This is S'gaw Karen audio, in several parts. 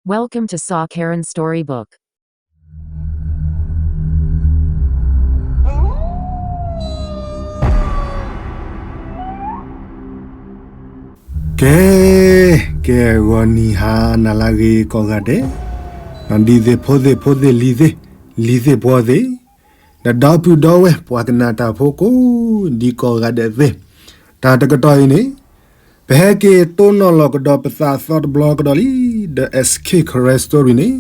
Welcome to Saw Karen Storybook. ကဲ, ကဲဂီၤနံၤဟါနၤလၢအဂ့ၤကိးဂၤဒဲး, ဒ်သ့ၣ်ဖိသ့ၣ်ဖိသ့ၣ်လံၤသ့ၣ်, လံၤသ့ၣ်ပှီၤသ့ၣ်, ဒီးဒီပုၢ်ဒီဝဲၢ်ပှၤကနၣ်တၢ်ဖိကိးဒံကိးဂၤဒဲးသ့ၣ်, တၢ်တကတီၢ်အံၤန့ၣ် ပဟဲက့ၤတိၢ်နီၣ်လီၤကဒီးပသးအသီတဘျီကဒီးလံ, ဒီး S K Karen Story န့ၣ်,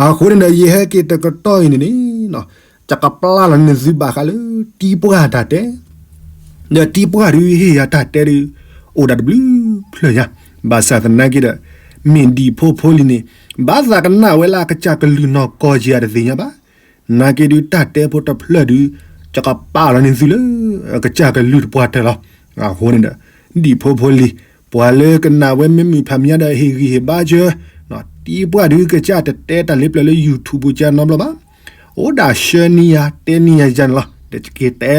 အဃိန့ၣ်ဒီး ယဟဲက့ၤတကတီၢ်အံၤန့ၣ်န့ၣ်, ယကပျၢ်လီၤန့ၢ်သုဘၣ်ဃးလၢ တံၤပှၢ်တၢ်တဲ, ဒီးတံၤပှၢ်ဒုးဟ့ၣ်ယၤတၢ်တဲဒုး အိၣ်ဒၣ်တဘျုးဖျၢၣ်ညါ, ဘၣ်ဆၣ်သနာ်က့ဒီး မ့ၢ်ဒံၣ်ဖိဖိလံၤန့ၣ် ဘၣ်သးကနၣ်ဝဲလၢအကစၢ်ကလုၢ်နီၢ်ကီၢ်က့ၤအတသ့ၣ်ညါဘၣ်. နာ်က့ဒုးတၢ်တဲဖိတဖျၢၣ်ဒုး ယကပာ်လီၤန့ၢ်သုလၢ အကစၢ်ကလုၢ်တပှၢ်တၢၢ်လီၤ. အဃိန့ၣ်ဒီး ဒံၣ်ဖိဖိလံၤ ပှၤလၢကနၣ်ဝဲမ့ၢ်မုာ်ဖးမံၤဒီး ဟ့ၣ်ဂံၢ်ဟ့ၣ်ဘါစၢၤ, တံၤပှၢ်ဒုးကစၢ်တတဲတၢ်လၢပျၢၤလၢ YouTube ပူၤကနီတဘျီဘၣ်. အိၣ်ဒၣ်ဆှၢန့ၢ်ယၤ တဲန့ၢ်ယၤန့ၣ်လီၤ. ဒီးယ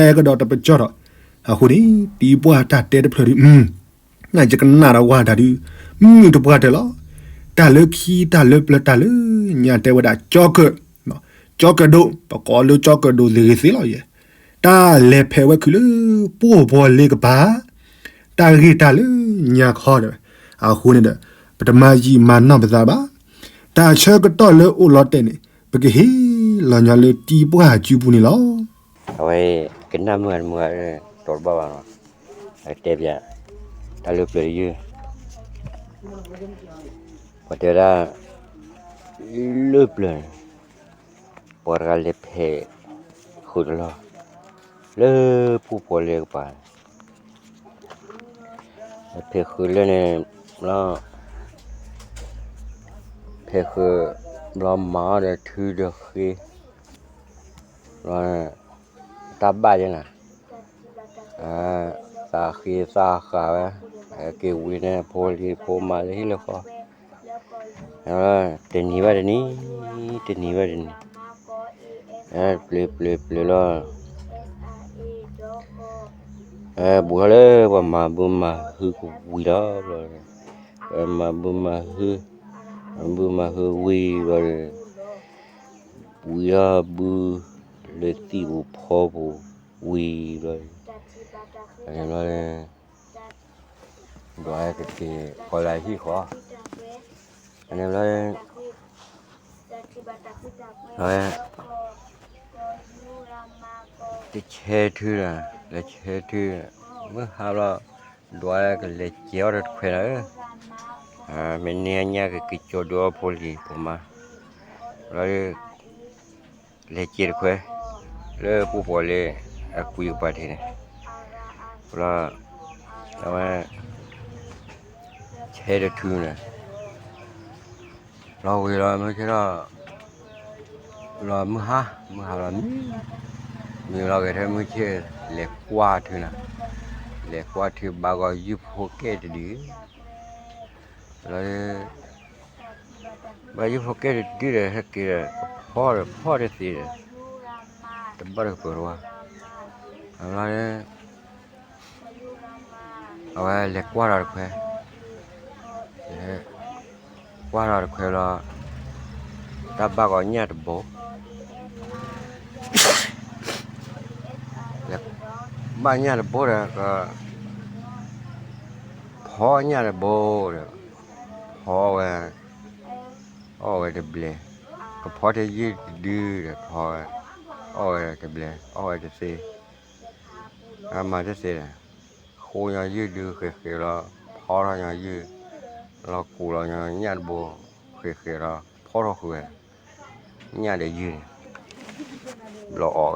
က့ၤတဲကဒီးတပကၠီၣ်ဒီး အဃိန့ၣ် တံၤပှၢ်တၢ်တဲတဖျၢၣ်ဒုး ယကနၣ်ဒီးဝဲတၢ်ဒုး မုာ်တပှၢ်တၢၢ်လီၤ. တၢ်လၢခံတၢ်လၢပျၢၤတၢ်လၢညါတဲဝဲဒၣ် ကၠီကၢၣ်, ကၠီကၢၣ်ဒိၣ် ပကိးလၢကၠီကၢၣ်ဒိၣ်သ့ၣ်ဂ့ၤသ့လီၤယဲ, တၢ်လဲၤဖဲးဝဲခုၣ်လၢ ပှိၢ်ပီၢ်လ့ကပၤ တၢ်ဂ့ၢ်တၢ်လၢညါခီဒီး အဃိန့ၣ်ဒီး ပတမၤယံာ်မၤနီၢ်ပသးဘၣ်. တၢ်ဆၢကတီၢ်လၢအိၣ်လီၤတဲာ်န့ၣ် ပကဟ့ၣ်လီၤညါလၢတံၤပှၢ်အစုပူၤန့ၣ်လီၤ. အဝဲကနၣ်မုၢ်ဂၤတမုၢ်ဂၤ တီၤတဘၣ်ဘၣ်နီၤ, အတဲပၠး တၢ်လၢပျၢၤတယုၢ်, ပှၤတဲဝဲဒၣ် လၢပျၢၤန့ၣ် ပှၤတဂၤလဲၤဖဲးဃုာ်တလီၢ် လၢပှိၢ်ပီၢ်လ့ကပၤ, လဲၤဖဲးဃုာ်လၢန့ၣ် ဘျီ ဖဲးဃုာ် ဘျီမၤအီၣ်ဒီးထုဒီးဃ့ ဘျီ တၢ်ဘၣ်ယဲနၤ, သးဃ့သးဃာ်ဝဲ, က့ၤဝံၤန့ၣ် ဖိလံၤဖိမါလၢဟံၣ်လၢဃီ, တနံၤဘၣ်တနံၤ, တနံၤဘၣ်တနံၤ, ပျၢၤပျၢၤပျၢၤလီၤ, ဘူးထီၣ်လၢပှၤမၤဘုမၤဟုကဝံၤလီၤ, ပှၤမၤဘုမၤဟု, မၤဘုမၤဟုဝံၤဘျီဒီး ဝံၤလီၤဘု လၢသံၣ်ပူၤဖီပူၤဝံၤဘျီ, ဘျီ ဒွးကက့ၤဃီလၢဟံၣ်ဃီ, ဘျီ တဆဲထုလီၤ, လဲၤဆဲထု, မုၢ်ဟါဘျီ ဒွးကလဲၤကဲအီၣ်တခွဲလီၤ, မ့ၢ်န့ၢ်ညၣ်ကက့ၤကၠီဒုးအီၣ်ဖိလံၤဖိမါ, ဘျီ လဲၤကဲတခွဲ လၢပှိၢ်ပီၢ်လ့အကွံာ်ကပၤထံးန့ၣ်, ဘျီ အဝဲ ဆဲတထုန့ၣ်, ဘျီဝံၤလီၤမုၢ်ဆ့ၣ်ထီၣ်, ဘျီမုၢ်ဟါ, မုၢ်ဟါလီၤ မံလီၤဂဲၤထၢၣ်မုၢ်ဆ့ၣ်, လဲၤကွၢ်ထုန့ၣ်, လဲၤကွၢ်ထုဘၣ်ဂီၤယုၢ်ဖိကဲတဒု, ဘျီ ဘၣ်ယုၢ်ဖိကဲတဒုဒီး ဟဲက့ၤဒီး ကဖီဒီးဖီတသ့ဒီး, တဘၣ်တကပၤတဝါ, ဘျီ အဝဲလဲၤကွၢ်ဒီးတခွဲ, ကွၢ်ဒီးတခွဲလီၤ, တၢ်ဘၣ်ကီးညၣ်တဘိ, ဘၣ်ညၣ်တဘိဒီး ကဖီညၣ်တဘိဒီး, ဖီဝဲ, အီၣ်ဝဲတဘျဲး, ကဖီထဲယုၢ်တဒုဒီး ဖီဝဲ, အီၣ်ဝဲတဘျဲး အီၣ်ဝဲတသ့, အမၤတသ့ဒီး, ဃိညီယုၢ်ဒုဃဲးဃဲးလီၤ, ဖီထီၣ်ညီယုၢ်, လီၤကူးလီၤညီညၣ်တဘိ, ဃဲးဃဲးလီၤ ဖီထီၣ်ဃုာ်ဝဲ, ညၣ်ဒီးယုၢ်န့ၣ်, ဘျီအီၣ်ဝဲ ဘျီအီၣ်ဝဲဘျီ,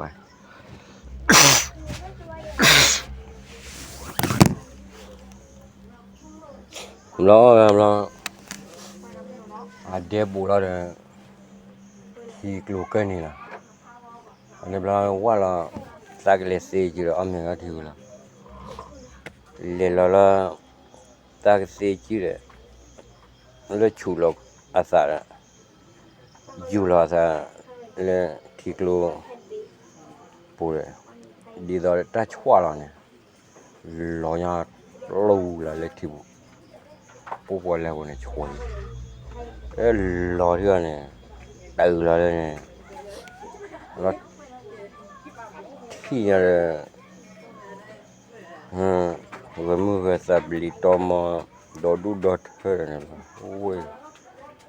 အဒဲဘူးလီၤဒီး, ထံကျိကၢၢ်န့ၣ်လီၤ, အန့ၣ်ဘျီဝၢ်လီၤ, သးကလဲၤသ့က့ၤဒီးအီၣ်မ့ၤလီၤထံဝံၤလီၤ, လဲၤလီၤလီၤ, သးကသ့က့ၤဒီး, လၢဆူးလီၤအသးဒီး, ယူၤလီၤအသး, လၢထံကျိပူၤဒီး, ဒ်သိးတၢ်ဆွၣ်လီၤန့ၣ်, လီၤညီကျိလီၤလၢထံပူၤ, ပှိၢ်ပီၢ်လ့ပူၤန့ၣ် ဆွၣ်လံ, လီၤထံအီၤန့ၣ်, တၢ်အုၣ်လီၤလၢန့ၣ်, လီၤထံၣ်ညါဒီး, ဂဲၤမုၢ်ဂဲၤသးပျံၤတီမီၤ, ဒီဒူၣ်ဒီထၢန့ၣ်လီၤ, ဝ့ၢ်,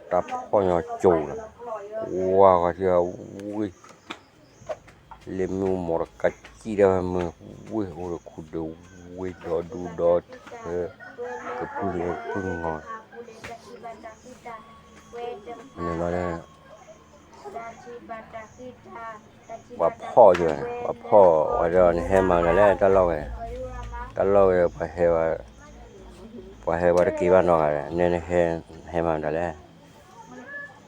တၢ်ဖီၣ်ညီကၠိလီၤ, ကွၢ်ဃီထံအီၤဝ့ၢ်, လၢမုၢ်မီၢ်တကးကံၣ်ဒၣ်ဝဲမုၢ်ဝ့ၢ်အိၣ်ဒီးခူဒီးဝ့ၢ်ဒီဒူၣ်ဒီထၢ, ကပုၢ်န့ၣ်ကပုၢ်နီၤ, န့ၣ်လီၤ, ပှၤဖီၣ်ကၠိ, ပှၤဖီၣ်ဝဲဒီးနဟဲမၤမတၤလဲၣ် တၢ်လီၢ်ဝဲ, တၢ်လီၢ်ဝဲ, ပှၤဟဲပှၤတက့ၤဘၣ်နီတဂၤဒီး နဲနဟဲ, ဟဲမၤမတၤလဲၣ်,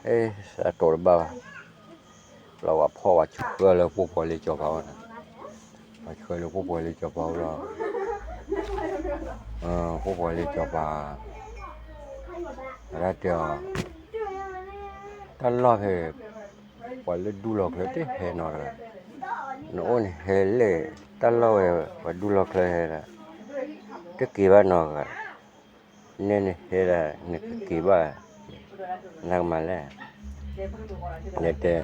အ့ အတိာ်တဘၣ်ဘၣ်, လီၤပှၤဖီၣ်ပှၤဆှၢလၢပှိၢ်ပှၤလ့ၤကၠီၤပၤဝဲ, ပှၤဆှၢလၢပှိၢ်ပှၤလ့ၤကၠီၤပၤဝဲလီၤ, ပှိၢ်ပှၤလ့ၤကၠီၤပၤ, အဝဲဒၣ်တဲအီၤ, တၢ်လီၢ်ဖဲ ပှၤလၢဒူလီၤချၢတဟဲနီတဂၤ, နအိၣ်နဟဲလဲၣ်, တၢ်လီၢ်ဝဲ ပှၤဒူလီၤချၢဟဲဒီး, တက့ၤဘၣ်နီတဂၤ, နဲနဟဲဒၣ် နကက့ၤဘၣ်, နကမၤလဲၣ်, နဲတဲ,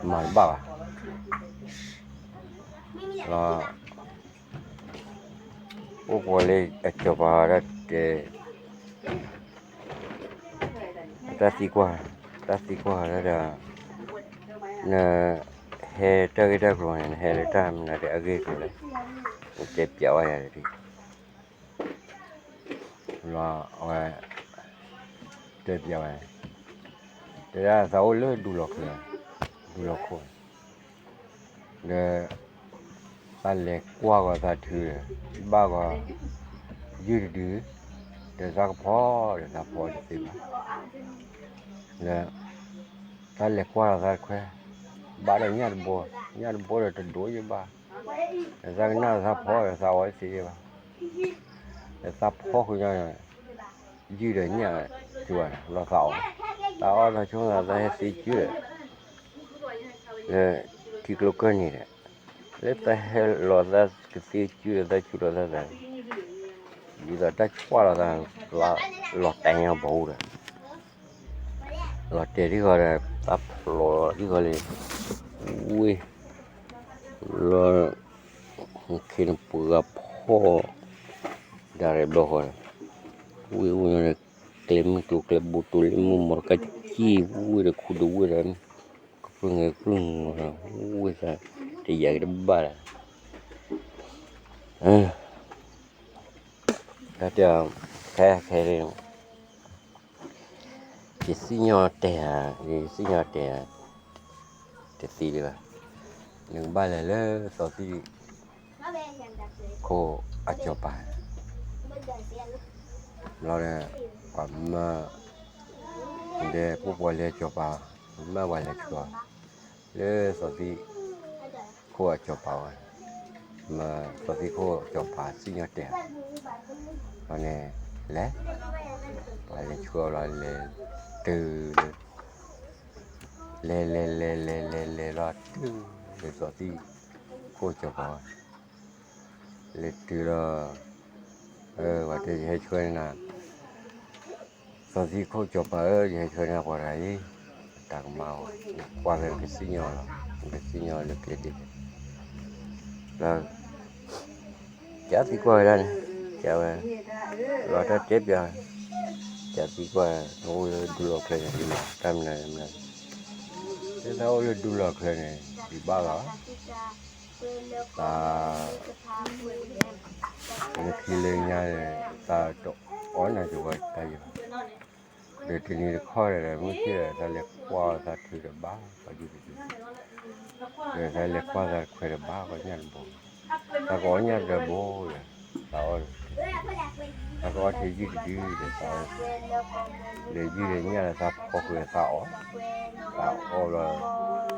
မၤတဘၣ်ဘၣ်, လီၤ, ပှိၢ်ပှၤလ့ၤအကၠီၤပၤဒၣ်တဲ တၢ်သံကွၢ်, တၢ်သံကွၢ်ဒၣ်ဒီး, နဟဲတၢ်ဂ့ၢ်တၢ်ကျိၤန့ၣ် နဟဲလၢတၢ်မနုၤအဂ့ၢ်အကျိၤလဲၣ်, နတဲပျးဝဲယၤဒ်, လီၤ, အဝဲ, တဲပျးဝဲ, တဲဒၣ်သးအိၣ်လၢဒူလီၤချၢ, ဒူလီၤခိၣ်, ဒီး, သးလဲၤကွၢ်ဂီၤသးထုဒီး, ဘၣ်ဂီၤ, ယုၢ်တဒု, ဒီးသးကဖီ, ဒီးသးဖီတသ့ဘၣ်, ဒီး, သးလဲၤကွၢ်လီၤသးတခွဲ, ဘၣ်ဒီးညၣ်တဘိ, ညၣ်တဘိဒီးတဒိၣ်ယဘၣ်, ဒီးသးကနၣ်သးဖီဒီးသးအီၣ်တသ့ဘၣ်, ဒီးသးဖီဃုာ်ညီ, ယုၢ်ဒီးညၣ်, ကၠိလီၤသးအီၣ်, သးအီၣ်သးဆိသးသးဟဲသ့ကုဒီး လၢထံကျိကၢၢ်န့ၣ်ဒီး, လၢသးဟဲလီၤသးကသ့ကုဒီးသးဆူးလီၤသးသး, ဒ်သိးတၢ်ကွၢ်လီၤသး, လီၤတဲာ်ညီဘီဒီး, လီၤတဲာ်ထံဃီဒီး သးဖျိးထံဃီလံ, ဝ့ၢ်, လီၤ, ခ့နပှၤဂၤဖီၣ်, ဒၣ်ရဲၣ်ဘျီဃီဒီး, ဝ့ၢ်အိၣ်ညီဒီး, ကျဲမုၢ်ကျိၤကျဲဘိတိၢ်လၢမုၢ်မီၢ်တကးကံၢ်ဝ့ၢ်ဒီးခူဒီးဝ့ၢ်ဒီး, ကပြုၢ်ငဲၤကပြုၢ်နီၤ, ဝ့ၢ်သး, တယာ်က့ၤတဘၣ်လၢၤ, တၢ်တဲ, ခဲခဲ, ယစံၣ်ညီၣ်တဲာ်ဧါ, ယစံၣ်ညီၣ်တဲာ်ဧါ, တသ့ဒံးဘၣ်, နကဘၣ်လဲၤလၢစီၤသံခိၣ်အစီၤပၤ, ဘျီဒီး, ပှၤမၢ, ဒီးပှိၢ်ပှၤလဲၤစီၤပၤ, မၢပှၤလဲၤဆှၢ, လၢစီၤသံခိၣ်အစီၤပၤဝဲ, မၢစီၤသံခိၣ်စီၤပၤစံၣ်ညီၣ်တဲာ်, န့ၣ်, လဲၤ, ပှၤလဲၤဆှၢလီၤ လဲၤ, တုၤလၢ လဲၤလဲၤလဲၤလဲၤလဲၤလဲၤလီၤတုၤလၢစီၤသံခိၣ်စီၤပၤဝဲ, လဲၤတုၤလီၤ, ပှၤတဲယဟဲဆှၢန့ၢ်နၤ, စီၤသံခိၣ်စီၤပၤဧၢ ယဟဲဆှၢန့ၢ်ပှၤတဂၤအံၤ, တၢ်ကမၤအီၤ, ကွၢ်ဖဲနကစံၣ်ညီၣ်လီၤ, နကစံၣ်ညီၣ်လၢကျဲဒ်လဲၣ်, ဒီး ကသံကွၢ်ဝဲဒၣ်န့ၣ်, ကဝဲ, လီၤတၢ်တဲပျး, ကသံကွၢ်, နအိၣ်လၢဒူလီၢ်ချၢန့ၣ် ဒ်မး တၢ်မနုၤမနုၤ, လၢသးအိၣ်လၢဒူလီၢ်ချၢန့ၣ် ဒ်ဘၣ်လီၤ, သး, လၢခံလၢညါန့ၣ် သးတအီၣ်နၤယဝဲတၢ်ယဘၣ် ဒီးတနံၤတခီဒီး မုၢ်ဆ့ၣ်ဒီး သးလဲၤကွၢ်သးထုတဘၣ် ယုၢ်တဒု, ဒီးသးလဲၤကွၢ်သးတခွဲတဘၣ် ပှၤညၣ်တဘိ, သးကအီၣ်ညၣ်တဘိဒီး, သးအီၣ်, သးကအီၣ်ထဲယုၢ်တဒုဒီးသးအီၣ်, ဒီးယုၢ်ဒီးညၣ်ဒီးသးဖီဃုာ်သးအီၣ်, သးအီၣ်လီၤ, သးဆိကမိၣ်သးကဟဲလီၤဃုာ်လၢ,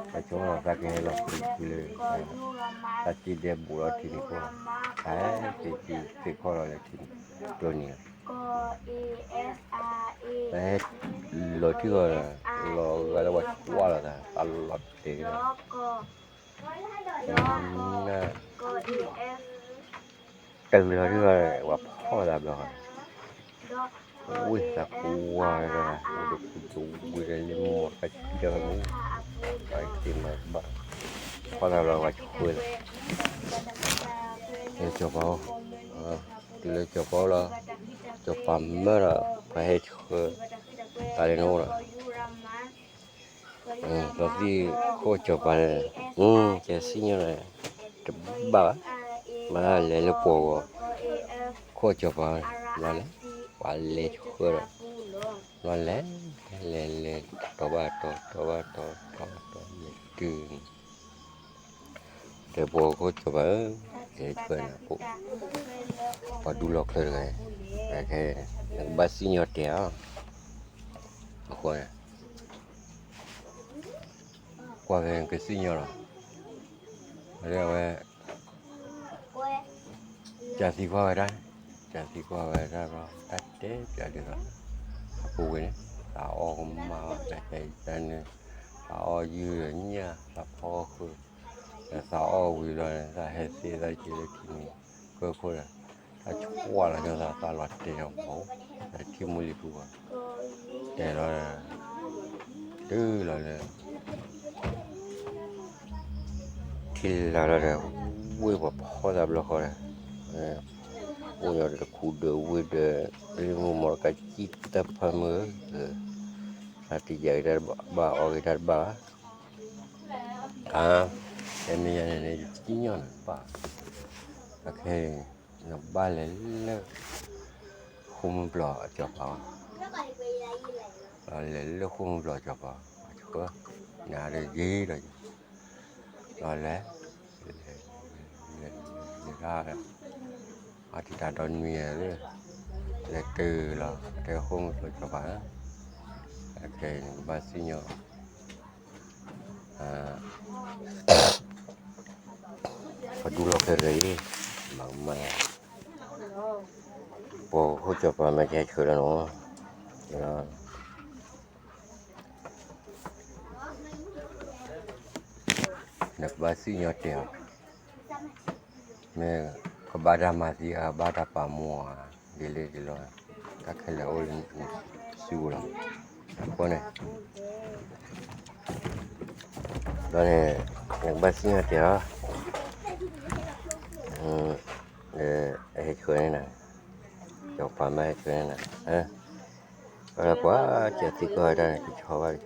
သးစ့ဒဲးဘူးလီၤထံန့ၣ်ခိၣ်, သးဟဲက့ၤက့ၤသ့ၣ်ခီၣ်လီၤလၢထံန့ၣ်, ကျိန့ၣ်လီၤ သးဟဲလီၤထံဂီၤဒီး, လီၤဂာ်လၢပှၤကွၢ်လီၤသး သးလီၤတဲာ်လီၤ, တုၤလီၤထံဂီၤဒီး ပှၤဖီၣ်သးဘျီဃီ, ဝံသးကွၢ်ဝဲဒီး လီၤ, စီၤပၤမၢဒီး ပှၤဟဲဆှၢ သးလၢနအိၣ်လီၤ, လီၤသံၣ်ခိၣ်စီၤပၤန့ၣ်, ကဲစံၣ်ညီၣ်န့ၣ် တဘၣ်ဘၣ်, မၤလဲၤလၢပှီၤဂီၤ, ခိၣ်စီၤပၤန့ၣ် ဘျီန့ၣ် ပှၤလဲၤဆှၢဒီး, ဘျီလဲၤ, လဲၤလဲၤ တီၤဘၣ်တီၤ တီၤဘၣ်တီၤ တီၤဘၣ်တီၤ လဲၤတုၤန့ၣ် တဲပှၤခိၣ်စီၤပၤဧၢ, ကဲဆှၢန့ၣ် ပှၤဒူလီၤချၢတဂၤန့ၣ်, ခဲ, နကဘၣ်စံၣ်ညီၣ်တဲအီၤ, အဃိန့ၣ် ကွၢ်ဖဲကစံၣ်ညီၣ်လီၤ, အဝဲ ကသံကွၢ်ဝဲဒၣ်, ကသံကွၢ်ဝဲဒၣ်ဘျီ တၢ်တဲပၠးဒ်သိး, အပူၤကွံာ်န့ၣ် သးအီၣ်ကမၣ်ဘၣ် တၢ်ကဲအံၤတၢ်န့ၣ်, သးအီၣ်ယုၢ်ဒီးညၣ် သးဖီဃုာ်, ဒီးသးအီၣ်ဝံၤလီၤန့ၣ် သးဟဲသ့ၣ်သးက့ၤလၢခံမံၤ, ကၢခိၣ်ဒီး တၢ်ဆှၢလီၤညီသး သးလီၤတဲာ်ညီဘီ, ဒီးထံမူလံၤပူၤဘၣ်, တဲလီၤ, တုၤလီၤလၢ ထံလီၤလီၤဒီး ဝ့ၢ်ပှၤဖီၣ်သးဘျီဃီဒီး, အိၣ်ညီဒီးတခူဒီးဝ့ၢ်ဒီး, လၢမိၢ်မီၢ်တကးကံၣ်တၢ်ဖၢမုၢ်ဧၢ, သးတယာ်က့ၤတၢ်တဘၣ် အီၣ်က့ၤတၢ်တဘၣ်ဘၣ်, အါ, တဲမ့ၢ်ယၤန့ၣ် ယစံၣ်ညီၣ်န့ၣ်တဘၣ်, အခဲအံၤ နဘၣ်လဲၤလၢ ဃိၣ်မုၢ်ပျီၤအစီၤပၤ, လဲၤလၢဃိၣ်မုၢ်ပျီၤအစီၤပၤ, ပှၤဆှၢ, နၤဒီးယံၤဒီးယံၤ, လီၤလဲၤ, လဲၤ, လဲၤ, လဲၤ, လဲၤ, လဲၤ, အတံၤတၢ်ဒီနွံယဲၢ်, လဲၤတုၤလီၤ တဲဃိၣ်မုၢ်ပျီၤစီၤပၤ, အခဲအံၤနကဘၣ်စံၣ်ညီၣ် ပှၤဒူလီၤချၢတဂၤအံၤ, မၤကမၣ်, ပှၤခိၣ်စီၤပၤမ့ၢ်ကဟဲဆှၢလီၤနီၤ, နကဘၣ်စံၣ်ညီၣ်တဲအီၤ, မ့ၢ်ကဘၣ်တၢ်မၤသံဧါ ဘၣ်တၢ်ပာ်မူဧါ, ဒ်လဲၣ်ဒ်လဲၣ်, တၢ်ခဲလၢာ်အိၣ်လၢနစုပူၤလီၤ, အဃိန့ၣ် ဒီးန့ၣ် နကဘၣ်စံၣ်ညီၣ်တဲအီၤ, အဟဲဆှၢန့ၢ်နၤ, စီၤပၤမ့ၢ်ဟဲဆှၢန့ၢ်နၤ, အဝဲကွၢ် ကသံကွၢ်ဝဲဒၣ်န့ၣ် တဆီဘၣ်တဆီ,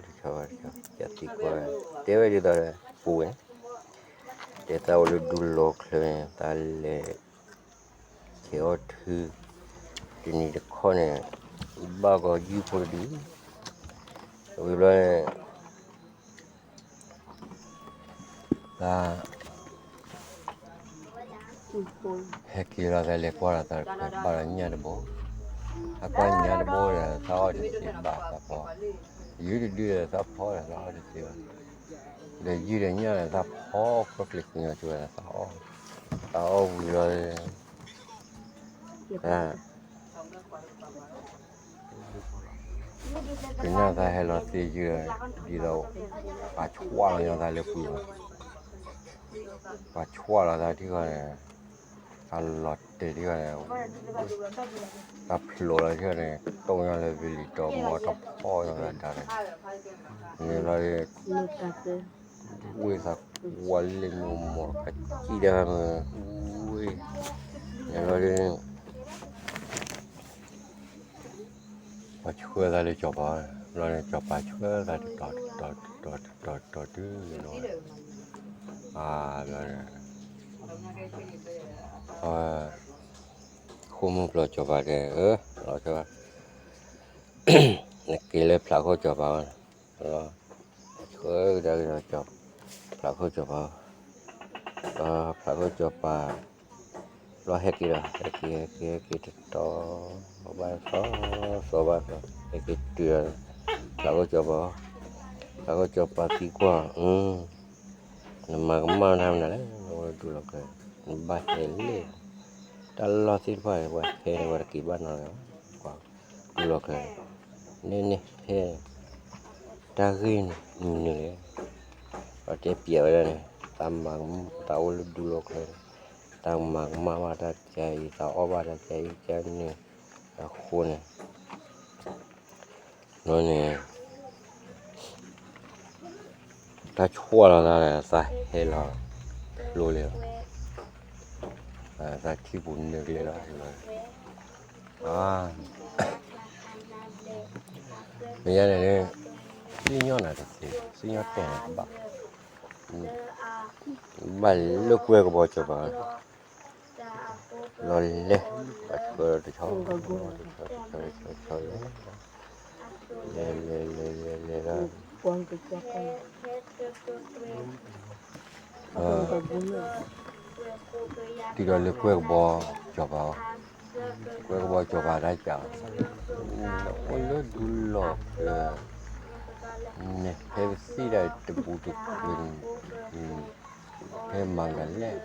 တဆီဘၣ်တဆီ ကသံကွၢ်ဝဲ, တဲဝဲဒ်သိးဒီး ပူၤဝဲန့ၣ်, တဲသးအိၣ်လၢဒူလီၤချၢန့ၣ် သးလဲၤ ဆဲးအီၣ်ထု, တနံၤတခီန့ၣ် ဘၣ်ကီးယုၢ်ဖိတဒု, ဝံၤဘျီန့ၣ် သး ဟဲက့ၤလီၤသးလဲၤကွၢ်ဒီးသးတခွဲးဘၣ်ဒီးညၣ်တဘိ, သးကွၢ်ညၣ်တဘိဒီး သးအီၣ်တသ့ဘၣ်သးဖီ, ယုၢ်တဒုဒီးသးဖီဒီးသးအီၣ်တသ့ဘၣ်, ဒီးယုၢ်ဒီးညၣ်ဒီးသးဖီ ခီကျ့ၤကညီၤက့ၤဝဲသးအီၣ်, သးအီၣ်ဝံၤလီၤ ကနၣ်သးဟဲလီၤသ့ယုၢ်, ဒ်သိး ပှၤဆွးလီၤညီသးလၢပှၤ, ပှၤဆွးလီၤသးထံၣ်ဃီန့ၣ်, သးလီၤတဲာ်ထံၣ်ဃီန့ၣ်, သးဖျိးလီၤထံၣ်ဃီန့ၣ် တိၢ်ညီလၢဝံၤလံာ်တီမီၤတၢ်ဖီၣ်ညီသးဒါန့ၣ်, န့ၣ်လီၤ ဝ့ၢ်သးကွၢ်လၢမိၢ်မီၢ်ကစံၣ်တၢ်မုၢ်ဝ့ၢ်, န့ၣ်လီၤ ပှၤဆှၢသးလၢစီၤပၤ, ဘျီန့ၣ် စီၤပၤဆှၢသးတတီၤတတီၤတတီၤတတီၤတတီၤတုၤလီၤ, အဘျီန့ၣ် ဃိၣ်မုၢ်ပျီၤစီၤပၤတဲ အၢ လီၤဆီ, နက့ၤလၢဖျးခိၣ်စီၤပၤ, လီၤ, ဆှၢကဒါက့ၤဒီး ဖျးခိၣ်စီၤပၤ, ဒီးဖျးခိၣ်စီၤပၤ ဘျီဟဲက့ၤဒီး ဟဲက့ၤ ဟဲက့ၤ ဟဲက့ၤတတီၤဘၣ်တတီၤ စီၤဘၣ်စီၤ ဟဲက့ၤတုၤဒီး ဖျးခိၣ်စီၤပၤ, ဖျးခိၣ်စီၤပၤသံကွၢ်, နမၤကမၣ်တၢ်မနုၤလဲၣ် နအိၣ်လၢဒူလီၤချၢ, နဘၣ်ဟဲလဲၣ်, တၢ်လီၢ်သ့ၣ်တဖၣ်န့ၣ် ပှၤဟဲန့ၣ် ပှၤတက့ၤဘၣ်နီတဂၤဘၣ်, ဒူလီၤချၢ, နဟဲ တၢ်ဂ့ၢ်မနုၤလဲၣ်, ပှၤတဲပျးဝဲဒၣ်န့ၣ် သးမၤကမၣ် သးအိၣ်လၢဒူလီၤချၢ, သးမၤကမၣ်ဘၣ်တၢ်ကဲအံၤ သးအီၣ်ဘၣ်တၢ်ကဲအံၤကဲန့ၣ်, အဃိန့ၣ် ဘျီန့ၣ် တၢ်ဆွၣ်လီၤသးဒီး သးဟဲလီၤဖျိလံလီၤ, သ သးထံၣ်ပူၤနၢၤကလဲၤလီၤ, မ့ၢ်ယါန့ၣ်, စံၣ်ညီၣ်နၤတသ့, စံၣ်ညီၣ်တဲာ်နၤဘၣ်, ဘၣ်လၢကွဲကဘီစီၤပၤ လီၤလဲၤ, ဘၣ်ဆှၢတဆီ, တဆီလဲၤ, လဲၤလဲၤလဲၤလဲၤလဲၤလီၤ, တုၤဒီးလၢကွဲကဘီစီၤပၤ, ကွဲကဘီစီၤပၤတၢ်ကး, အိၣ်လၢဒူလီၢ်ချၢ, နဟဲတသ့ဒၣ်တပူၤတပူၤန့ၣ်, ဟဲမၤမနုၤလဲၣ်,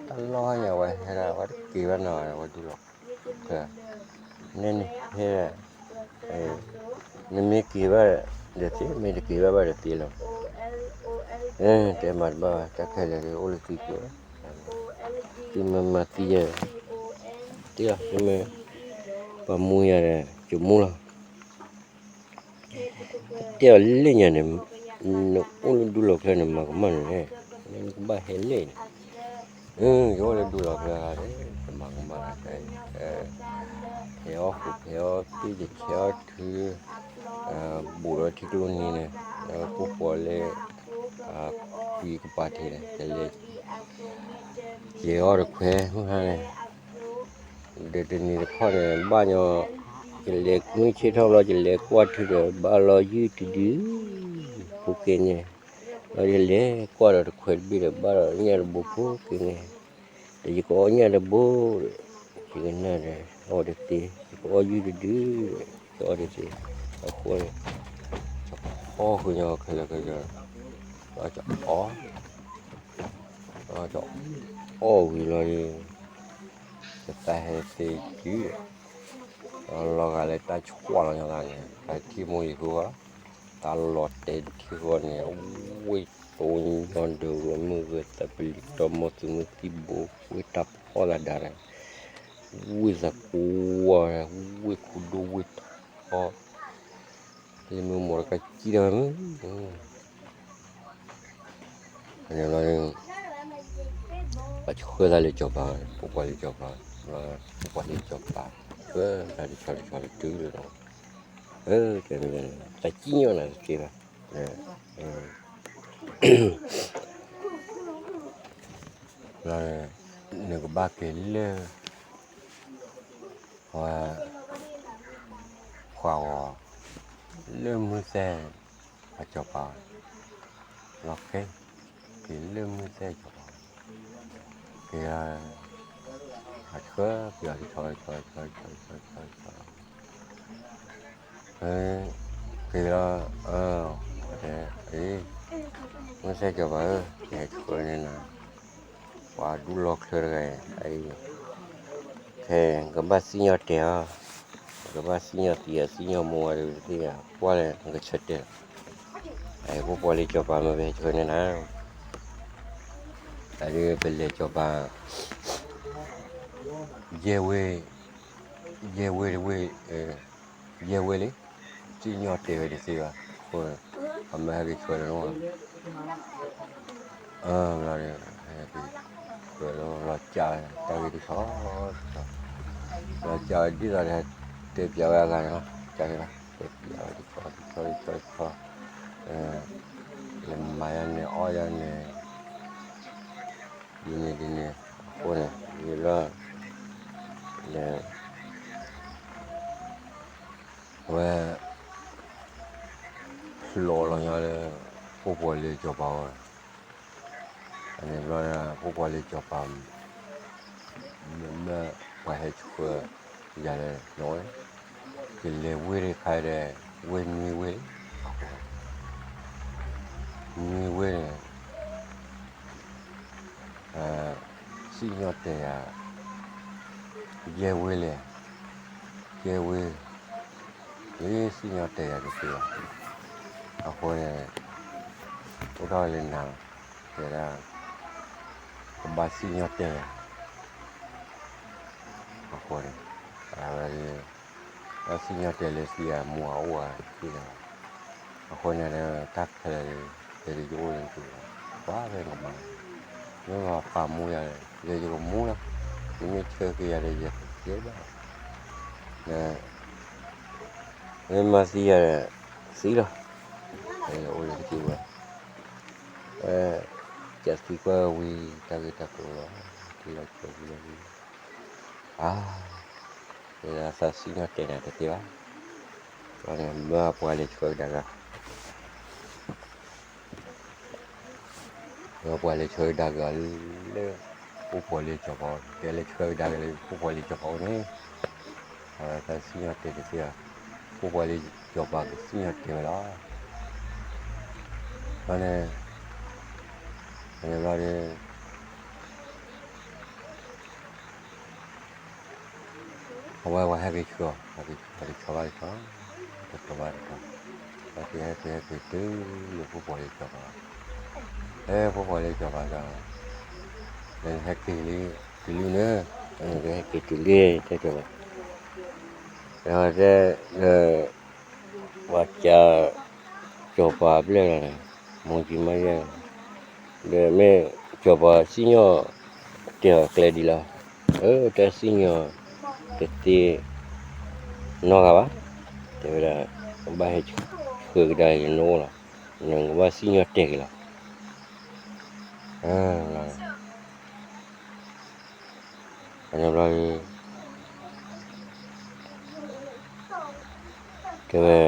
တၢ်လီၢ်ညါဝဲဟဲဒၣ် ဝဲတက့ၤဘၣ်နီၤ ဝဲဒူလီၢ်ချၢ, နဲနဟဲ နမ့ၢ်က့ၤဘၣ်ဒီးသ့, မ့ၢ်တက့ၤဘၣ်ဘၣ်ဒီးသ့လီၤ, တဲမၤတဘၣ်ဘၣ် တၢ်ခဲလၢာ်အိၣ်လၢသုကျိၤ, သုမၤမၤသံယၤ, တဲအီၤ မ့ၢ်ပှၤမူယၤဒီး ယမူလီၤ တဲအီၤလၢညါန့ၣ်, နအိၣ်လၢဒူလီၢ်ချၢန့ၣ် မၤကမၣ်န့ၣ်လဲၣ်, နကဘၣ်ဟဲလဲၣ်န့ၣ်, ယအိၣ်လၢဒူလီၢ်ချၢဒီး ကမၤကမၣ်လၢ, ဖဲအီၣ်ဃုာ်ဖဲအီၣ်သ့ၣ်ယဆဲးအီၣ်ထု, ဘူးဒီးထံကျိနံၤန့ၣ်, ဒီးပူၤပှၤလၢ ကွံကပၤထံးန့ၣ် ကလဲၤ ယဲၤအီၣ်တခွဲမုၢ်ဟါန့ၣ်, ဒီးတနံၤတခီန့ၣ် ဘၣ်ညီ, ယလဲၤမုၢ်ဆ့ၣ်ထီၣ်ဘျီ ယလဲၤကွၢ်ထုဒီး ဘၣ်လီၤယုၢ်တဒု, ဖိက့န့ၣ်, ဒီးယလဲၤကွၢ်ဒီးတခွဲတဘ့ၣ်ဒီး ဘၣ်ဒီးညၣ်တဘိဖိက့န့ၣ်, ဒီးယကအီၣ်ညၣ်တဘိ, ယကနၣ်ဒီး အီၣ်တသ့, ယကအီၣ်ယုၢ်တဒု, ယအီၣ်တသ့, အဃိန့ၣ်, ယအီၣ်ဃုာ်ညီခဲလၢာ်ခဲဆ့, ဒီးယအီၣ်, ဒီးယအီၣ်ဝံၤလီၤဒီး, ယသးဟဲသ့ကု, ဒီးလီၤဂာ်လၢတၢ်ဆှီလီၤညီဂၤန့ၣ် တၢ်ထံၣ်မိၢ်ယၤဃုဂီၢ်, တၢ်လီၤတဲာ်တထံၣ်ဃီန့ၣ်, ဝ့ၢ်တိညီဒုးဂီၢ် မုၢ်ဂၢၢ်သးပလံၤ တီမီၤသုးမုၢ်သံဘိ ဝ့ၢ်တၢ်ဖီၣ်သးဒၣ်ဒီး, ဝ့ၢ်သးကွၢ်, ဝ့ၢ်ခိၣ်ဒိၣ်ဝ့ၢ်ထီ, လၢမုၢ်မိၢ်တကးကံၣ်တၢ်မုၢ် န့ၣ်လီၤ, ပှၤဆှၢသးလၢစီၤပၤ, ပှၤလၢစီၤပၤ, ပှၤလၢစီၤပၤ, ဆှၢသးတဆီတဆီတတုၤလၢၤ, တၢ်ကံၣ်ညီၣ်နၤတသ့ဘၣ်, နကဘၣ်က့ၤလၢ ဝဲ, ခွးဂီၤ, လၢမုၢ်သဲၣ်, အစီၤပၤ, လီၤဃဲ, က့ၤလၢမုၢ်သဲၣ်စီၤပၤ, က့ၤ, အဆှၢက့ၤအီၤတဆီတဆီတဆီတဆီတဆီတဆီ, က့ၤလီၤ, အ, မုၢ်သဲၣ်စီၤပၤဧၢ, ယဟဲဆှၢန့ၢ်နၤ ပှၤဒူလီၢ်ချၢတဂၤအံၤ, ခဲကဘၣ်စံၣ်ညီၣ်တဲာ်အီၤ, ကဘၣ်စံၣ်ညီၣ်သံအီၤ စံၣ်ညီၣ်မူအီၤတသ့ဧါ, ကွၢ်လၢနကဆၢတဲာ်လီၤ, အဖိပှၤလၢစီၤပၤမ့ၢ်ပဟဲဆှၢန့ၢ်နၤ, အဒုးပလဲၤစီၤပၤ, ယဲၢ်ဝ့ၢ်, ယဲၢ်ဝ့ၢ်တဝ့ၢ် ယဲၢ်ဝ့ၢ်လံ, စံၣ်ညီၣ်တဲာ်ဝဲတသ့ဘၣ်, အဃိ, အမ့ၢ်ဟဲက့ၤဆှၢလီၤ, လီၤ, ဟဲက့ၤဆှၢလီၤ လီၤစးတၢ်ဂ့ၢ်တဆီ, လီၤစးဝဲဒ်သိးဒီး တဲပၠးဝဲအဂၤန့ၣ်လီၤ, စးန့ၣ်လီၤ, တဲပၠးဝဲတဆီတဆီတဆီတဆီ, လဲၤမၤယါန့ၣ် အီၣ်ယါန့ၣ် ဒ်န့ၣ်ဒ်န့ၣ်, အဃိန့ၣ် ယလီၤ, လဲၤ, ဝဲ, ဖျိးလီၤညီလၢ, ဖိပှၤလၢစီၤပၤဝဲ, န့ၣ်ဘျီ, ဖိပှၤလၢစီၤပၤ မ့ၢ်ပှၤဟဲဆှၢ, ယၤလဲၣ်, ယလဲၤဝ့ၢ်တခါဒီး, ဝ့ၢ်နွံဝ့ၢ်, နွံဝ့ၢ်န့ၣ်, စံၣ်ညီၣ်တဲာ်ယၤ, ယဲၢ်ဝ့ၢ်လဲၣ်, ယဲၢ်ဝ့ၢ်, လၢစံၣ်ညီၣ်တဲာ်ယၤတသ့ဘၣ်, အဃိန့ၣ်, အိၣ်ထီၣ်လၢနၤ, တဲဒၣ်, ကဘၣ်စံၣ်ညီၣ်တဲာ်ယၤ အဃိန့ၣ်, အဝဲ, ဘၣ်စံၣ်ညီၣ်တဲာ်လၢသံယၤမူအအိၣ်ဧါသ့ၣ်ညါ, အဃိန့ၣ်ဒီး တၢ်ခဲလၢာ်လၢ, တဲဒၣ်ယအိၣ်လၢနတူၢ်လီၤ, ပှၤဖဲကမၤ, မ့ၢ်ပှၤပာ်မူယၤ, လၢယကမူလီၤ, နမ့ၢ်ဆှၢက့ၤယၤဒီး ယကကဲဘၣ်, ဒီး မ့ၢ်မၤသံယၤဒီး သံလီၤ, အိၣ်လၢတက့ၢ်ဝဲ, ကသံကွၢ်ဝံၤ တၢ်ဂ့ၢ်တၢ်ကျိၤလီၤ, ထံလီၤကၠီၤဝံၤလီၤ, အါ, သးစံၣ်ညီၣ်တဲာ်နၤတသ့ဘၣ်, မၢပှၤလဲၤဆှၢကဒါက့ၤ ပှၤလဲၤဆှၢကဒါက့ၤအီၤလၢ ပှၤလဲၤဆှၢကဒါက့ၤအီၤလၢ ပှၤလၢကၠီၤပၤ, တဲလဲၤဆှၢကဒါက့ၤလၢ ပှၤလၢကၠီၤပၤအအိၣ်န့ၣ်, အဝဲတၢ်စံၣ်ညီၣ်တဲာ်တသ့ဘၣ်, ပှၤလၢကၠီၤပၤကစံၣ်ညီၣ်တဲာ်ဝဲလီၤ, အန့ၣ်, အန့ၣ်ဘျီဒီး အဝဲပှၤဟဲက့ၤဆှၢအီၤ, ဟဲက့ၤဆှၢတဆီဘၣ်တဆီ, တဆီဘၣ်တဆီ, ဟဲက့ၤဟဲက့ၤဟဲက့ၤတုၤလၢပှၤလၢကၠီၤပၤ, ဟဲပှၤလၢကၠီၤပၤဒီး, နဟဲက့ၤလံတုၤလံန့ၣ်, နကဟဲက့ၤတုၤလံတဲကၠီၤပၤ, ဒီးတဲ ပှၤကၠီၤပၤဘျဲၣ်လီၤန့ၣ်, မိၢ်ကံမါယဲၢ်, ဒီးမ့ၢ်ကၠီၤပၤစံၣ်ညီၣ်တဲာ်အီၤကျဲဒ်လဲၣ်, အၢ တၢ်စံၣ်ညီၣ်တသ့နီတဂၤဘၣ်, တဲဝဲဒၣ်, ဘၣ်ဟဲဆှၢကဒါက့ၤနအိၣ်လီၤ, နကဘၣ်စံၣ်ညီၣ်တဲာ်က့ၤလီၤ, အန့ၣ်ဘျီ တဲဝဲ,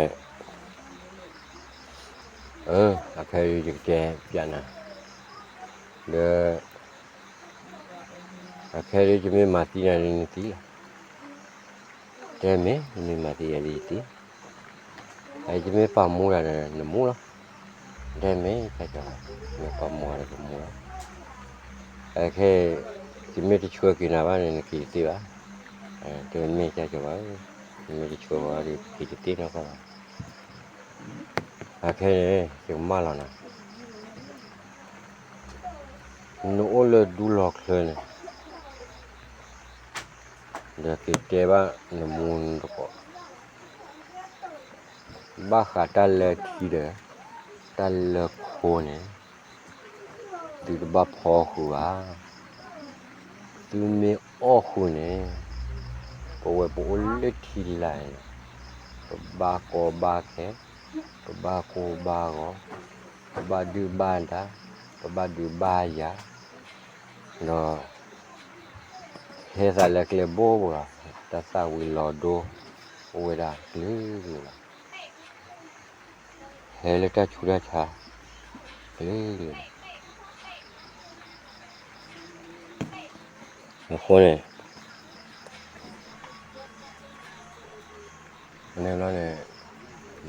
အ အခဲအံၤယကတဲပျးနၤ, ဒီး အခဲအံၤယမ့ၢ်မၤသံနၤလံနသံလီၤ, တဲမ့ၢ် ယမ့ၢ်မၤသံယၤလံယသံ, ယမ့ၢ်ပာ်မူတၢ်ဒီးနမူလီၤ, တဲမ့ၢ် ယမ့ၢ်ပာ်မူတၢ်ဒီးပမူလီၤ, အခဲ ယမ့ၢ်တဆှၢက့ၤနၤဘၣ်န့ၣ် နက့ၤတသ့ဘၣ်, တဲမ့ၢ်ကၠီၤပၤ, ယမ့ၢ်တဆှၢဘၣ်ဒီး က့ၤတသ့နီတခီဘၣ်, အခဲန့ၣ် ယကမၢလီၤနၤ, နအိၣ်လၢဒူလီၤချၢန့ၣ်, ဒီးက့ၤတဲဘၣ်နမူနသကိး, ဘၣ်ဃးတၢ်လၢထံဒီး တၢ်လၢခိန့ၣ် သုတဘၣ်ဖီဃုာ်ဘၣ်, သုမ့ၢ်အီၣ်ဃုာ်န့ၣ်, ပဝဲပအိၣ်လၢထံလာ်န့ၣ်, ပဘၣ်ကီဘၣ်ခဲ, ပဘၣ်ကိၢ်ဘၣ်ဂီၤ, ပဘၣ်ဒုၣ်ဘၣ်ဒါ, ပဘၣ်ဒုးဘၣ်ယၤ, ဒီး ဟဲသးလၢကျဲဘိဘိလီၤ, တၢ်သၣ်ဝံၤလီၤဒိ အိၣ်ဝဲဒၣ်ကလုာ်ကလုာ်လီၤ, ဟဲလၢတၢ်ဆူးတၢ်ဆါ ကလုာ်ကလုာ်လီၤ, အဃိန့ၣ် န့ၣ်ဘျီ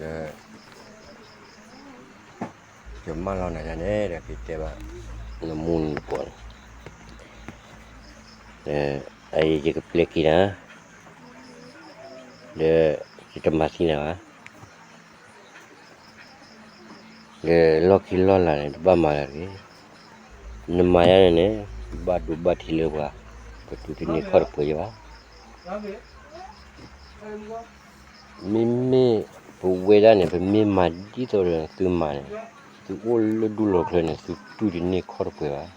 န့ၣ် ဒီး ယမၢလီၤနၤယၤန့ၣ် ဒီးက့ၤတဲဘၣ် နမူနသကိးန့ၣ်, အအံၤယကပျဲက့ၤနၤ, ဒီးယတမၤသံနၤဘၣ်, ဒီးလီၢ်ခံလီၢ်လၤန့ၣ် တဘၣ်မၤလၢၤတဂ့ၤ, နမၤယၤန့ၣ်န့ၣ် ဘၣ်ဒိဘၣ်ထံးလၢပှၤ, ပတူၢ်တန့ၢ်ခီၣ်တပှဲၤယဘၣ် မ့မ့ၢ်ပဝဲဒၣ်န့ၣ် ပမ့ၢ်မၤဒ်သိးဒီးသုမၤန့ၣ်, သုအိၣ်လၢဒူလီၤချၢန့ၣ် သုတူၢ်တန့ၢ်ခီၣ်တပှဲၤဘၣ်.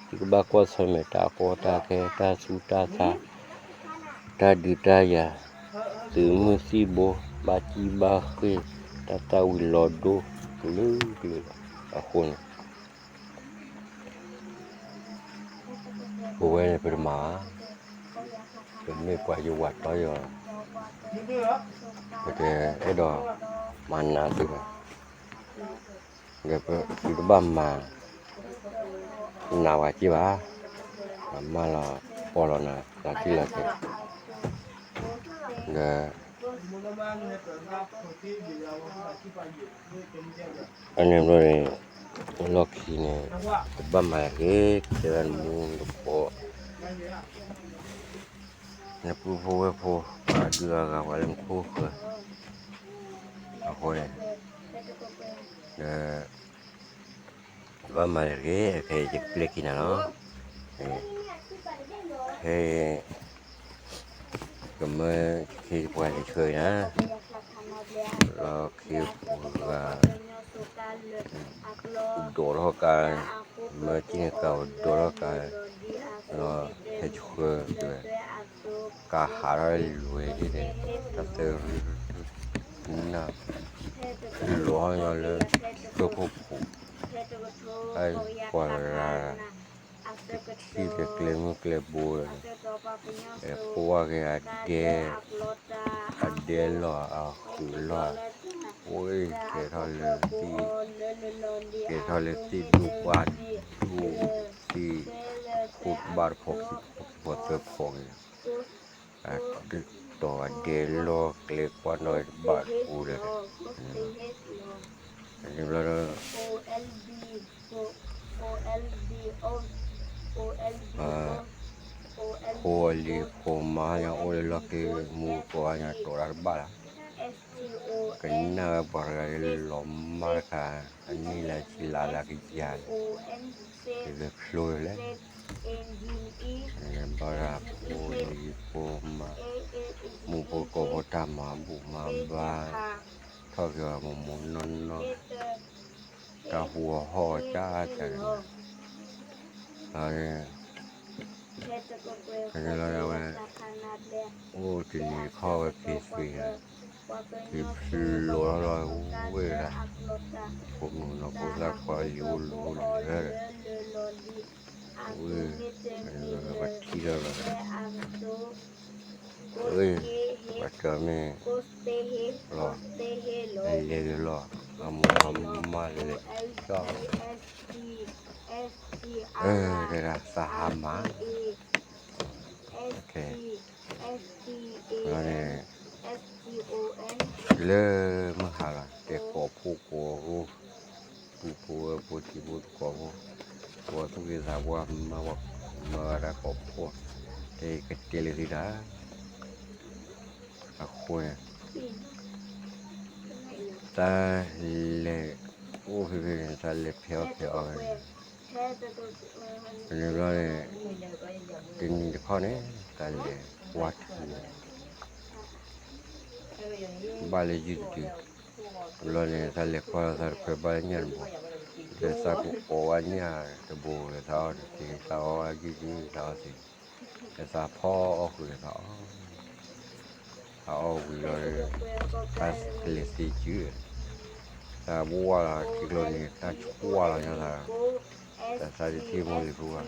သုကဘၣ်ကွၢ်ဆၢၣ်မဲာ်တၢ်ကီတၢ်ခဲ တၢ်ဆူးတၢ်ဆါ, တၢ်ဒုးတၢ်ယၤ, သုးမုၢ်သံၣ်ဘိ, ဘၣ်ကံၣ်ဘၣ်ဃ့ၢ်, တၢ်သၣ်ဝံၤလီၤဒိ, ကလုာ်ကလုာ်လီၤ. အဃိန့ၣ် ပဝဲန့ၣ် ပတမၤဘၣ်, ပမ့ၢ်ပှၤယဝၤတီယီၤ, ပတအဲၣ်ဒိးမၤနးသုဘၣ်, ဒီးသုတဘၣ်မၤနးဝဲက့ၢ်ဘၣ်, မၤလီၤပီၢ်လီၤနၤ လီၤတံၢ်လီၤဆဲး, ဒီး အန့ၣ်ဘျီန့ၣ် လီၢ်ခံန့ၣ် တဘၣ်မၤတဂ့ၤ, ကဲဝဲနမူနသကိး, နပုၢ်ဖိဝဲၢ်ဖိ ပှၤဒုးအဂၤ ပှၤလၢနခိၣ်ဃၢၤ, အဃိန့ၣ် ဒီး တဘၣ်မၤတဂ့ၤ, ခဲအံၤယကပျဲက့ၤနၤလီၤ. ခဲအံၤ ကမၢခ့ပှၤလဲၤဆှၢနၤ, လီၢ်ခံပှၤဂၤ ဒိးထီၣ်ကါ, မၢက့ၤန့ၣ်ကါ ဒိးထီၣ်ကါ, လီၤဟဲ ဆှၢဝဲ, ကဟးထီၣ်လွဲၢ်ဒ်န့ၣ်, တၢ်သၢရူ, နၢ်, လီၤညီလၢဆှၢခိၣ်ဖိ, အပှၤရၤ, တထံၣ်လၢကျဲမုၢ်ကျဲဘိ, ပှၢ်က့ၤအဒဲ, အဒဲလီၢ်အဃုာ်လီၢ်, အိၣ်ကဲထီၣ်လၢသ့ၣ်, ကဲထီၣ်လၢသ့ၣ်ဒိၣ်ပှၢ်ဒိၣ်, သ့ၣ်ခိၣ်တဘၣ်တဖီခံဖီခံဖီသၢဖီက့ၤ, အဒဲလီၢ်ကျဲကွၢ်နီၣ်တဘၣ်အိၣ်ဒီး, န့ၣ်ဘျီဒီး ဖိအလံၤဖိမါညါအိၣ်လၢလီၢ်ခံ မူကီၢ်အါညါတိၤတၢ်တဘၣ်လၢ်, ကနၣ်ဝဲပှၤတဂၤလၢလီၤမၢ်တခါ, အနံၣ်လၢဆံလါလၢကယၤန့ၣ်, ကဖျိလဲၣ်, ဘၣ်ရၤဖိလံၤဖိမါ, မူဖိကိးဖိတၢ်မၤဘူၣ်မၤဘါ, ထီၣ်က့ၤဝဲမိၢ်မိၢ်နီၢ်နီၢ်, တၢ်ဟူအဟီၣ်ကၢ်ကၢ်န့ၣ်, လီၤန့ၣ်, ကညီလီၤဒၣ်ဝဲ, အိၣ်တနံၤတခီဝဲဖံးသံ, ဖံးဖျိးထီၣ်လီၤဝဲဒၣ်, ဖိမုၣ်နီၢ်ဖိသၣ်ခွါလံၤအိၣ်လီၤအိၣ်လီၤဒီး, ဝဲ, ပထံၣ်ထီၣ်လီၤ, ဝဲ, ပှၤတမ့ၢ်, လီၤ, လဲၤက့ၤလီၤ, အမိၢ်အမါလဲၤက့ၤလီၤ, တဒၣ်သးဟါမၢ်, လီၤန့ၣ်, တုၤလၢမုၢ်ဟါလီၤ တဲကိးဖှိၣ်ကိးဖိ, ပူဖိဝဲဖိထံဖိသကိးဖိ, ပှၤသူၣ်က့သးပှၢ်မၤဝဲမၤဝဲဒၣ်ကိးဖှိၣ်, တဲကတဲလၢသုတၢ်, အဃိန့ၣ် တၢ်လဲၤ, အိၣ်ဖဲဖဲန့ၣ် တၢ်လဲၤဖဲးအီၣ်ဖဲးအီဝဲန့ၣ်, န့ၣ်ဘျီန့ၣ်, တနံၤတခီန့ၣ် တၢ်လဲၤကွၢ်ထံဝဲ, ဘၣ်လၢယုၢ်တတုၤ, ဘျီန့ၣ် တၢ်လဲၤကွၢ်လီၤသးတခွဲးဘၣ်လၢညၣ်တဘိ, ဒီးသးကအီဝဲညၣ်တဘိဒီး သးအီၣ်တက့ၢ် သးအီၣ်ဝဲယုၢ်တတုၤ သးအီၣ်သ့, ဒီးသးဖီအီၣ်ဃုာ်ဒီးသးအီၣ်, သးအီၣ်ဝံၤလီၤဒီး, တၢ်ကလဲၤသ့စု, သးဘၣ်ဝါလီၤထံကျိန့ၣ် တၢ်ဆှၢလီၤညီသး, ဒီးသးတထံၣ်မိၢ်လံၤဖိဘၣ်,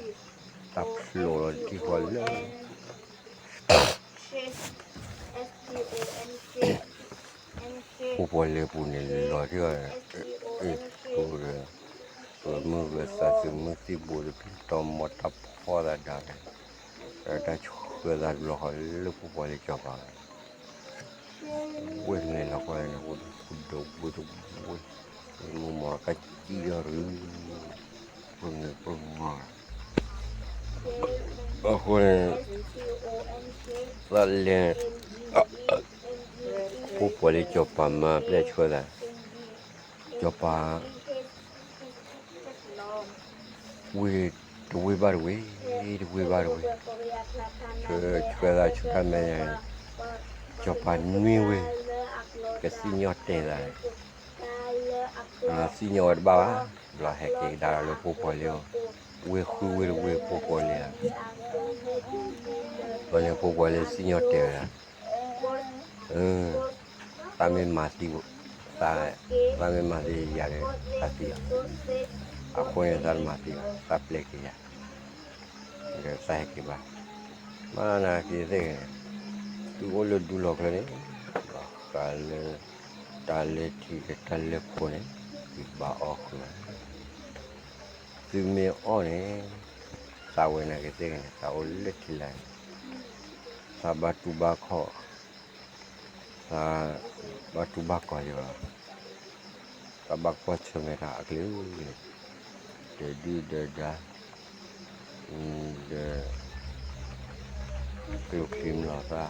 တၢ်ဖျိးလီၤတထံၣ်ဃီလၢ ဖိပှၤလဲၤပူၤန့ၣ် လီၤထံၣ်အီၤ, အ့ၣ်, ဒီး, ပမုၢ်ဂၤသးသုးမုၢ်သံၣ်ဘိတဖျၢၣ်တီမီတၢ်ဖီၣ်သးဒၣ်လဲာ်, ဒီးတၢ်ဆှၢသးတဘျီဃီလၢဖိပှၤလၢစီၤပၤ, ဝ့ၢ်န့ၣ်လီၤကွၢ်န့ၣ် အိၣ်ဒီးဖိဒီးဝ့ၢ်တဝ့ၢ်, မုၢ်မီၤကစံၣ်ဒီးရူ, ပမ့ၢ်ပမီၤ အဃိန့ၣ်, သးလဲၤ, ဖိပှၤလၢစီၤပၤမၤပျဲၢ်ဆှၢသး, စီၤပၤ, ဝ့ၢ်တဝ့ၢ်ဘၣ်တဝ့ၢ်, တဝ့ၢ်ဘၣ်တဝ့ၢ်, ဆှၢသးဆူတၢ်မဲာ်ညါ, စီၤပၤနွံဝ့ၢ်, ကစံၣ်ညီၣ်တဲာ်သး, စံၣ်ညီၣ်ဝဲတဘၣ်ဘၣ်, ဘျီဟဲက့ၤကဒါလၢဖိပှၤလၢအီၤ, ဝ့ၢ်ဃုဝ့ၢ်တဝ့ၢ်ဖိပှၤလၢဧါ, ဘျီန့ၣ်ဖိပှၤလၢစံၣ်ညီၣ်တဲာ်ဝဲဒၣ်, သးမ့ၢ်မၤသံ, သးမ့ၢ်မၤသံယၤဒီး သးသံလီၤ, အဃိန့ၣ်သးတမၤသံဘၣ် သးပျဲက့ၤယၤ, ဒီးသးဟဲက့ၤဘၣ်, မၤနၤက့ၤသ့ၣ်ဂ့ၤန့ၣ်, သုအိၣ်လၢဒူလီၢ်ချၢန့ၣ်, ဘၣ်ဃးလၢ, တၢ်လၢထံဒီးတၢ်လၢခိၣ်န့ၣ်, သုဘၣ်အီၣ်ဃုာ်ဘၣ်, သုမ့ၢ်အီၣ်န့ၣ်, သးဝဲနၤက့ၤသ့ၣ်ဂ့ၤန့ၣ် သးအိၣ်လၢထံလၢ်န့ၣ်, သးဘၣ်တူၢ်ဘၣ်ခီၣ်, သးဘၣ်တူၢ်ဘၣ်ကီၤယီၤလီၤ, သးဘၣ်ကွၢ်ဆၢၣ်မဲာ်တၢ်အကလုာ်ကလုာ်, ဒီးဒုၣ်ဒီးဒါ, ဒီး, ကျိချံမျိာ်သၣ်,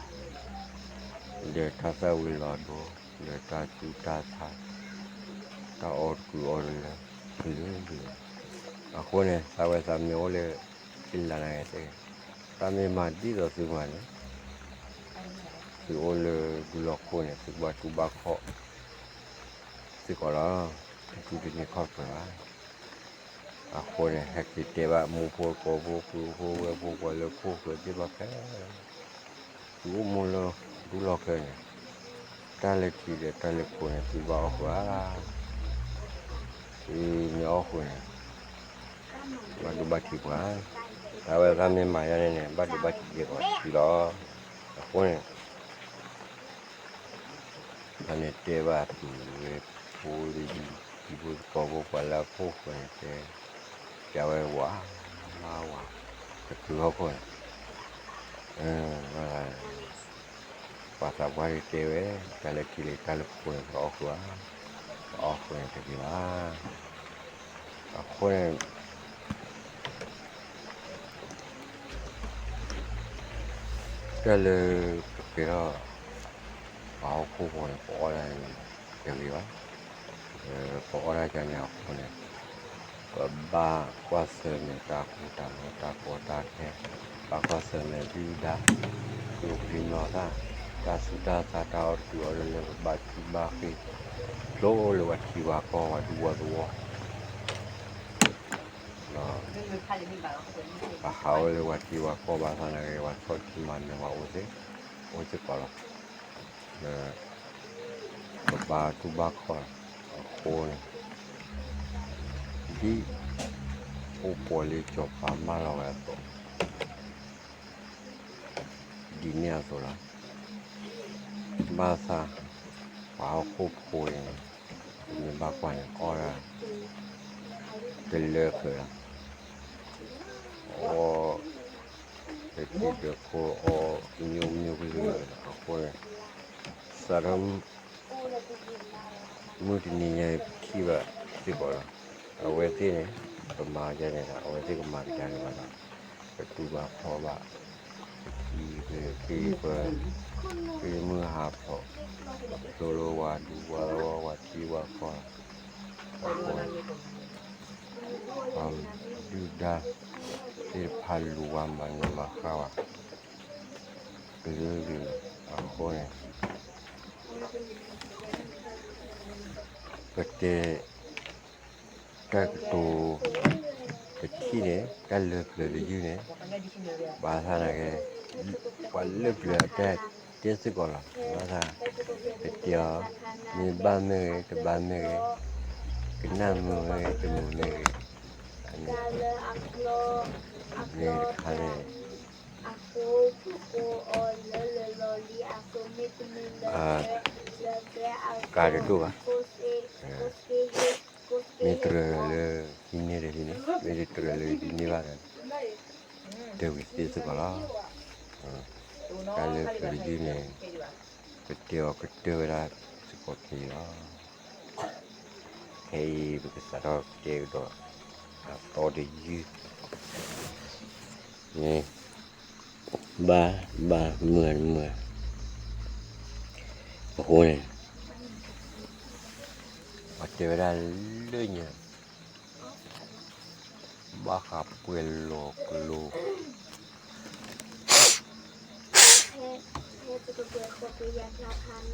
ဒီးတၢ်သၣ်ဝံၤလီၤဒိ, ဒီးတၢ်သူၣ်တၢ်သး, တၢ်အီၣ်တကူအီၣ်တလၢ, ကလုာ်ကလုာ်, အဃိန့ၣ် သးဝဲသးမ့ၢ်အိၣ်လၢ, ထံလၢ်နၤက့ၤသ့ၣ်ဂ့ၤ, တၢ်မ့ၢ်မၤဒ်သိးသုမၤန့ၣ်, သုအိၣ်လၢဒူလီၢ်ခိၣ်န့ၣ် သုကဘၣ်တူၢ်ဘၣ်ခီၣ်, သုကီးလီၤ, တတူၢ်တန့ၢ်ခီၣ်ပှဲၤဘၣ်, အဃိန့ၣ် ဟဲက့ၤတဲဘၣ်မူဖိကိာ်ဖိ ပုၢ်ဖိဝဲၢ်ဖိ ပှၤလၢခိၣ်ဃၢၤသ့ၣ်တဖၣ်ခဲလၢာ်, သုအိၣ်မူလၢဒူလီၢ်ချၢန့ၣ်, တၢ်လၢထံဒီးတၢ်လၢခိၣ်န့ၣ် သုဘၣ်အီၣ်ဃုာ်ဧါ. သုမ့ၢ်အီၣ်ဃုာ်န့ၣ် ဘၣ်ဒိဘၣ်ထံးပှၤ, တၢ်ဝဲသးမ့ၢ်မၤယါန့ၣ်န့ၣ် ဘၣ်ဒိဘၣ်ထံးယဲၢ်ကီးထံလီၤ. အဃိန့ၣ် အန့ၣ်တဲဘၣ်သုးရ့ၣ်ဖိ ယံၤဖိသကိးဖိ ပှၤလၢအခိၣ်ဃၢၤန့ၣ်တဲ, တဲဝဲဝး, မါဝး, တကုၤဟီၣ်ခိၣ်န့ၣ်, ပှၤသးပှၢ်တဲဝဲ, တၢ်လၢထံလၢ တၢ်လၢခိၣ်န့ၣ် ပအီၣ်ဃုာ်ဧါ, ပအီၣ်ဃုာ်န့ၣ်တဂ့ၤဘၣ်. အဃိန့ၣ် တၢ်လၢပကဲထီၣ် ပှၤဟီၣ်ခိၣ်ဖိန့ၣ် ပအီၣ်ဒၣ်န့ၣ် တဂ့ၤဘၣ်. ပအီၣ်ဒၣ်ကန့ၣ်အဃိန့ၣ် ပဘၣ်ကွၢ်ဆၢၣ်မဲာ်တၢ်ဃူတၢ်ဖိး တၢ်ကီတၢ်ခဲ, ဘၣ်ကွၢ်ဆၢၣ်မဲာ်ဒုၣ်ဒါ, ကျိချံနီၢ်သၣ်, တၢ်ဆူးတၢ်ဆါ တၢ်အီၣ်တၢ်အီ လၢပဘၣ်ထုဘၣ်ဃ့ၢ်, ဖျိလၢပှၤထံပှၤကီၢ် ပှၤဒူပှၤသဝီ ပဟးအိၣ်လၢပှၤထံပှၤကီၢ်ဘၣ်ဆၣ်နာ်က့ ပှၤဆီၣ်တံၢ်မၤနၢၤပှၤအိၣ်သ့, အိၣ်စ့ၢ်ကီးလီၤ. ပဘါတူၢ်ဘါခီၣ်အဃိန့ၣ် ဒ်အိၣ်ပှဲၤလၢစီၤပၤမၢလီၤဝဲအသိး ဒ်န့ၣ်အသိးလီၤ. ဘၣ်ဆၣ် ပှၤဟီၣ်ခိၣ်ဖိအံၤန့ၣ် ပမ့ၢ်ဘၣ်ကွၢ်န့ၣ် အီၣ်ဒၣ် တလၢဖျၢၣ်လီၤ. အီၣ် တထံၣ်ဒီးခိၣ် အီၣ်ကညိကညိကလုာ်လီၤ. အဃိန့ၣ် စးထီၣ် မုၢ်တနံၤညါအံၤ ပထံၣ်ဘၣ်စ့ၢ်ကီးလီၤ. အဝဲသ့ၣ်န့ၣ် ပမၤကဲန့ၣ်ဒီး အဝဲသ့ၣ်ကမၤကဒါန့ၣ်ဘၣ်ဒီး ပတူၢ်ဘၣ်ဖျီဘၣ် ပခံက့ၤပှၤ ဃ့မုၢ်ဟးဖျိး ဖျိလၢပှၤဒူပှၤသဝီ ပှၤထံပှၤကီၢ် အဃိန့ၣ် ပှၤဒုၣ်ဒါသ့ၣ်တဖၣ်လူၤဝဲ မၤနၢၤမၤဃၣ်ဝဲ ကလုာ်ကလုာ်အဃိန့ၣ် ပတဲ တၢ်ကတိၤ တထံၣ်န့ၣ် တၢ်လၢပျၢၤတယုၢ်န့ၣ် ဘၣ်ဆၣ်နာ်က့ ပှၤလၢပျၢၤအတၢ်တဲစ့ၢ်ကီးလီၤ. ဘၣ်ဆၣ် ပတဲအီၤ မ့ၢ်ဘၣ်မ့ၢ်ဂ့ၤ တဘၣ်မ့ၢ်ဂ့ၤ ကနၣ်မုာ်မ့ၢ်ဂ့ၤ တမုာ်မ့ၢ်ဂ့ၤ အန့ၣ် မ့ၢ်တခါန့ၣ် ကါတဒိၣ်ဘၣ်, မ့ၢ်တြၢၤလၢဟံးန့ၢ်တဟံးန့ၢ်, မ့ၢ်တြၢၤလၢဟံးန့ၢ်ဘၣ်ဒီး တၢ်ဝံၤသ့စ့ၢ်ကီးလီၤ. တၢ်လၢပျၢၤတယုၢ်န့ၣ် ပတဲအီၤကတၢၢ်ဝဲဒၣ်စ့ၢ်ကီးခဲအံၤလီၤ. ခဲအံၤပကစးထီၣ်တဲကဒီး အသီတယုၢ် န့ၣ် ဘၣ်ဘၣ်မုၢ်မုၢ် အဃိန့ၣ် ပှၤတဲဝဲဒၣ်လၢညါ ဘၣ်ဃးပှဲၤလီၤကျိ တ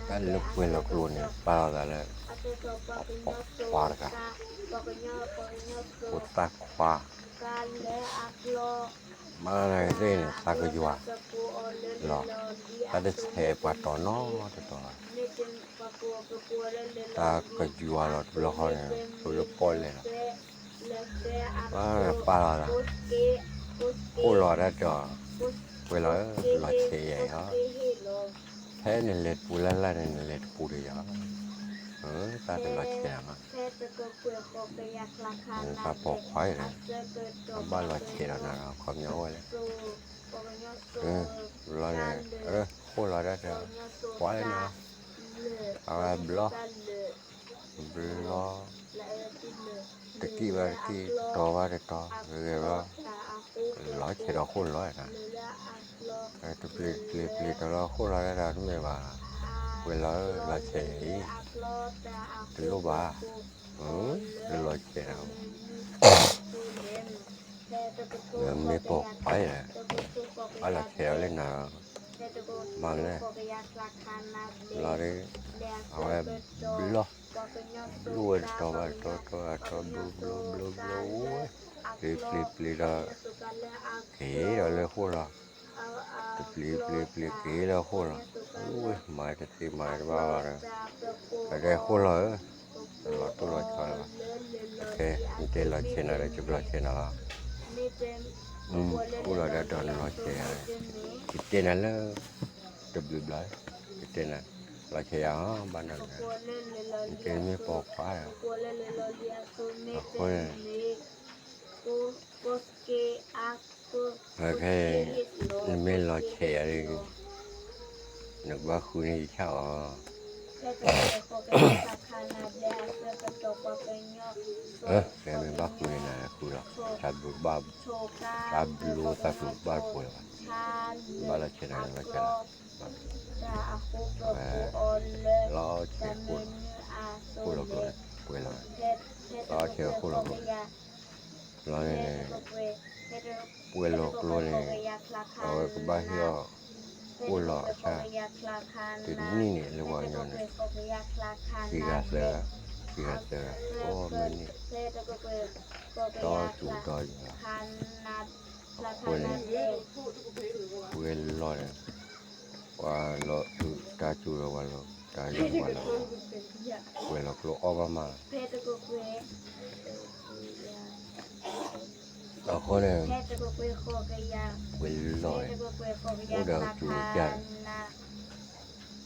ၢ်လၢပှဲၤလီၤကျိန့ၣ် ပာ်လီၤသးလၢ အပိာ်ခွါတဂၤ ဖိသၣ်ခွါ မၤနၤကသ့ၣ်န့ၣ် သးကယွၤ လီၤ တၢ်တဆဲးပှၤတီၤနီတတီၤဘၣ် တၢ်ကယွၤလီၤတဘျီဃီန့ၣ် ဆိလၢပီၣ်လဲၣ်လီၤ ပာ်လီၤသး အိၣ်လီၤတၢ်တီၤ ပှဲၤလီၤဧၢ လီၤဆဲးယၤအံၤလီၤ ဖဲနလဲၤတပူၤလၢ်လၢ်န့ၣ် နလဲၤတပူၤဒီးယၤလီၤ တၢ်တလီၤဆဲးနၤမး သးပိာ်ခွါအံၤဒီး အဘၣ်လီၤဆဲးဒီးနၤဒီး ခီပညီအိၣ်ဝဲလၢ ဘျီန့ၣ် အိၣ်လီၤတၢ်တီၤ ပှဲၤလီၤနၤလီၤ အဝဲဘျီ ဘျီ တက့ၢ်ဘၣ်တက့ၢ် တတီၤဘၣ်တတီၤ ဂဲၤဂဲၤဘျီ လီၤဆဲးဒီးဃိၣ်လီၤနၤ တပျ့ၤတပျ့ၤပျ့ၤတီၤလီၤဃိၣ်လီၤတၢ်တမ့ၢ်ဘၣ် ပှဲၤလီၤလီၤဆဲးအံၤ တလိၣ်ဘၣ် လီၤဆဲးနၤ မ့ၢ်ပိာ်ခွါအံၤ ဘၣ်လီၤဆဲးဒီးလၢနၤလီၤ မၤမနုၤလဲၣ် ဘျီဒီး အဝဲဘျီ ဘျီဝဲတတီၤဘၣ်တတီၤ တတီၤဘၣ်တတီၤ ဘျီဘျီဘျီဘျီဝဲ ပျ့ၤပျ့ၤပျ့ၤဒီး က့ၤဒီးလၢဃိၣ်လီၤ, တပျ့ၤပျ့ၤပျ့ၤက့ၤလၢဃိၣ်လီၤ, အူဝဲမၤတသ့မၤတဘၣ်ဘၣ်ဒီး ပတဲဃိၣ်လီၤဧၢ, လီၤတိၢ်လီၤဆီလီၤ, ကဲ ယတဲလီၤဆဲးနၤဒီး ယဘျီဆဲးနၤလီၤ, ဃိၣ်လီၤဒီး ဒီးနလီၤဆဲးယၤ, ယတဲနၤလၢ တဘျုးဘျီ, ယတဲနၤ, လီၤဆဲးယၤဟီ ဘၣ်နၤလၢ, ယတဲမ့ၢ်ပိာ်ခွါဒီး, အဃိန့ၣ် ဖဲ နမ့ၢ်လီၤဆဲးယၤဒီး နကဘၣ်ဃုန့ၢ်ယဆၣ်အီၤ, ဖဲမ့ၢ်ဘၣ်ဃုန့ၢ်နၤဃုလီၤ, တၢ်ဘျုးဘၣ်, တၢ်ဘျုးသးဘျုးဘၣ်တပှဲၤဘၣ်, ဘၣ်လီၤဆဲးနၤလီၤဆဲးလီၤ, လီၤဆဲးဃိၣ်, ဃိၣ်လီၤကျိန့ၣ် ပှဲၤလီၤ, လီၤဆဲးဃိၣ်လီၤကျိ လီၤန့ၣ် ပှဲၤလီၤကျိန့ၣ် အဝဲကဘၣ်ဟ့ၣ်အီၣ် ဃိၣ်လီၤအဆၣ် တနံၣ်န့ၣ် လၢပှၤကညီန့ၣ် ခံဂၤသၢဂၤ, ခံဂၤသၢဂၤ ကိးမုၢ်နံၤ ဒီးစူၤဒီးယွၤ, အဃိန့ၣ် ပှဲၤလီၤန့ၣ် ပှၤလီၤအုးတၢ်စူၤဒီးပှၤလီၤတၢ်ယွၤပှၤလီၤ, ပှဲၤလီၤကျိအီၣ်ဘၣ်မးလီၤ, အဃိန့ၣ် ပှဲၤလီၤန့ၣ်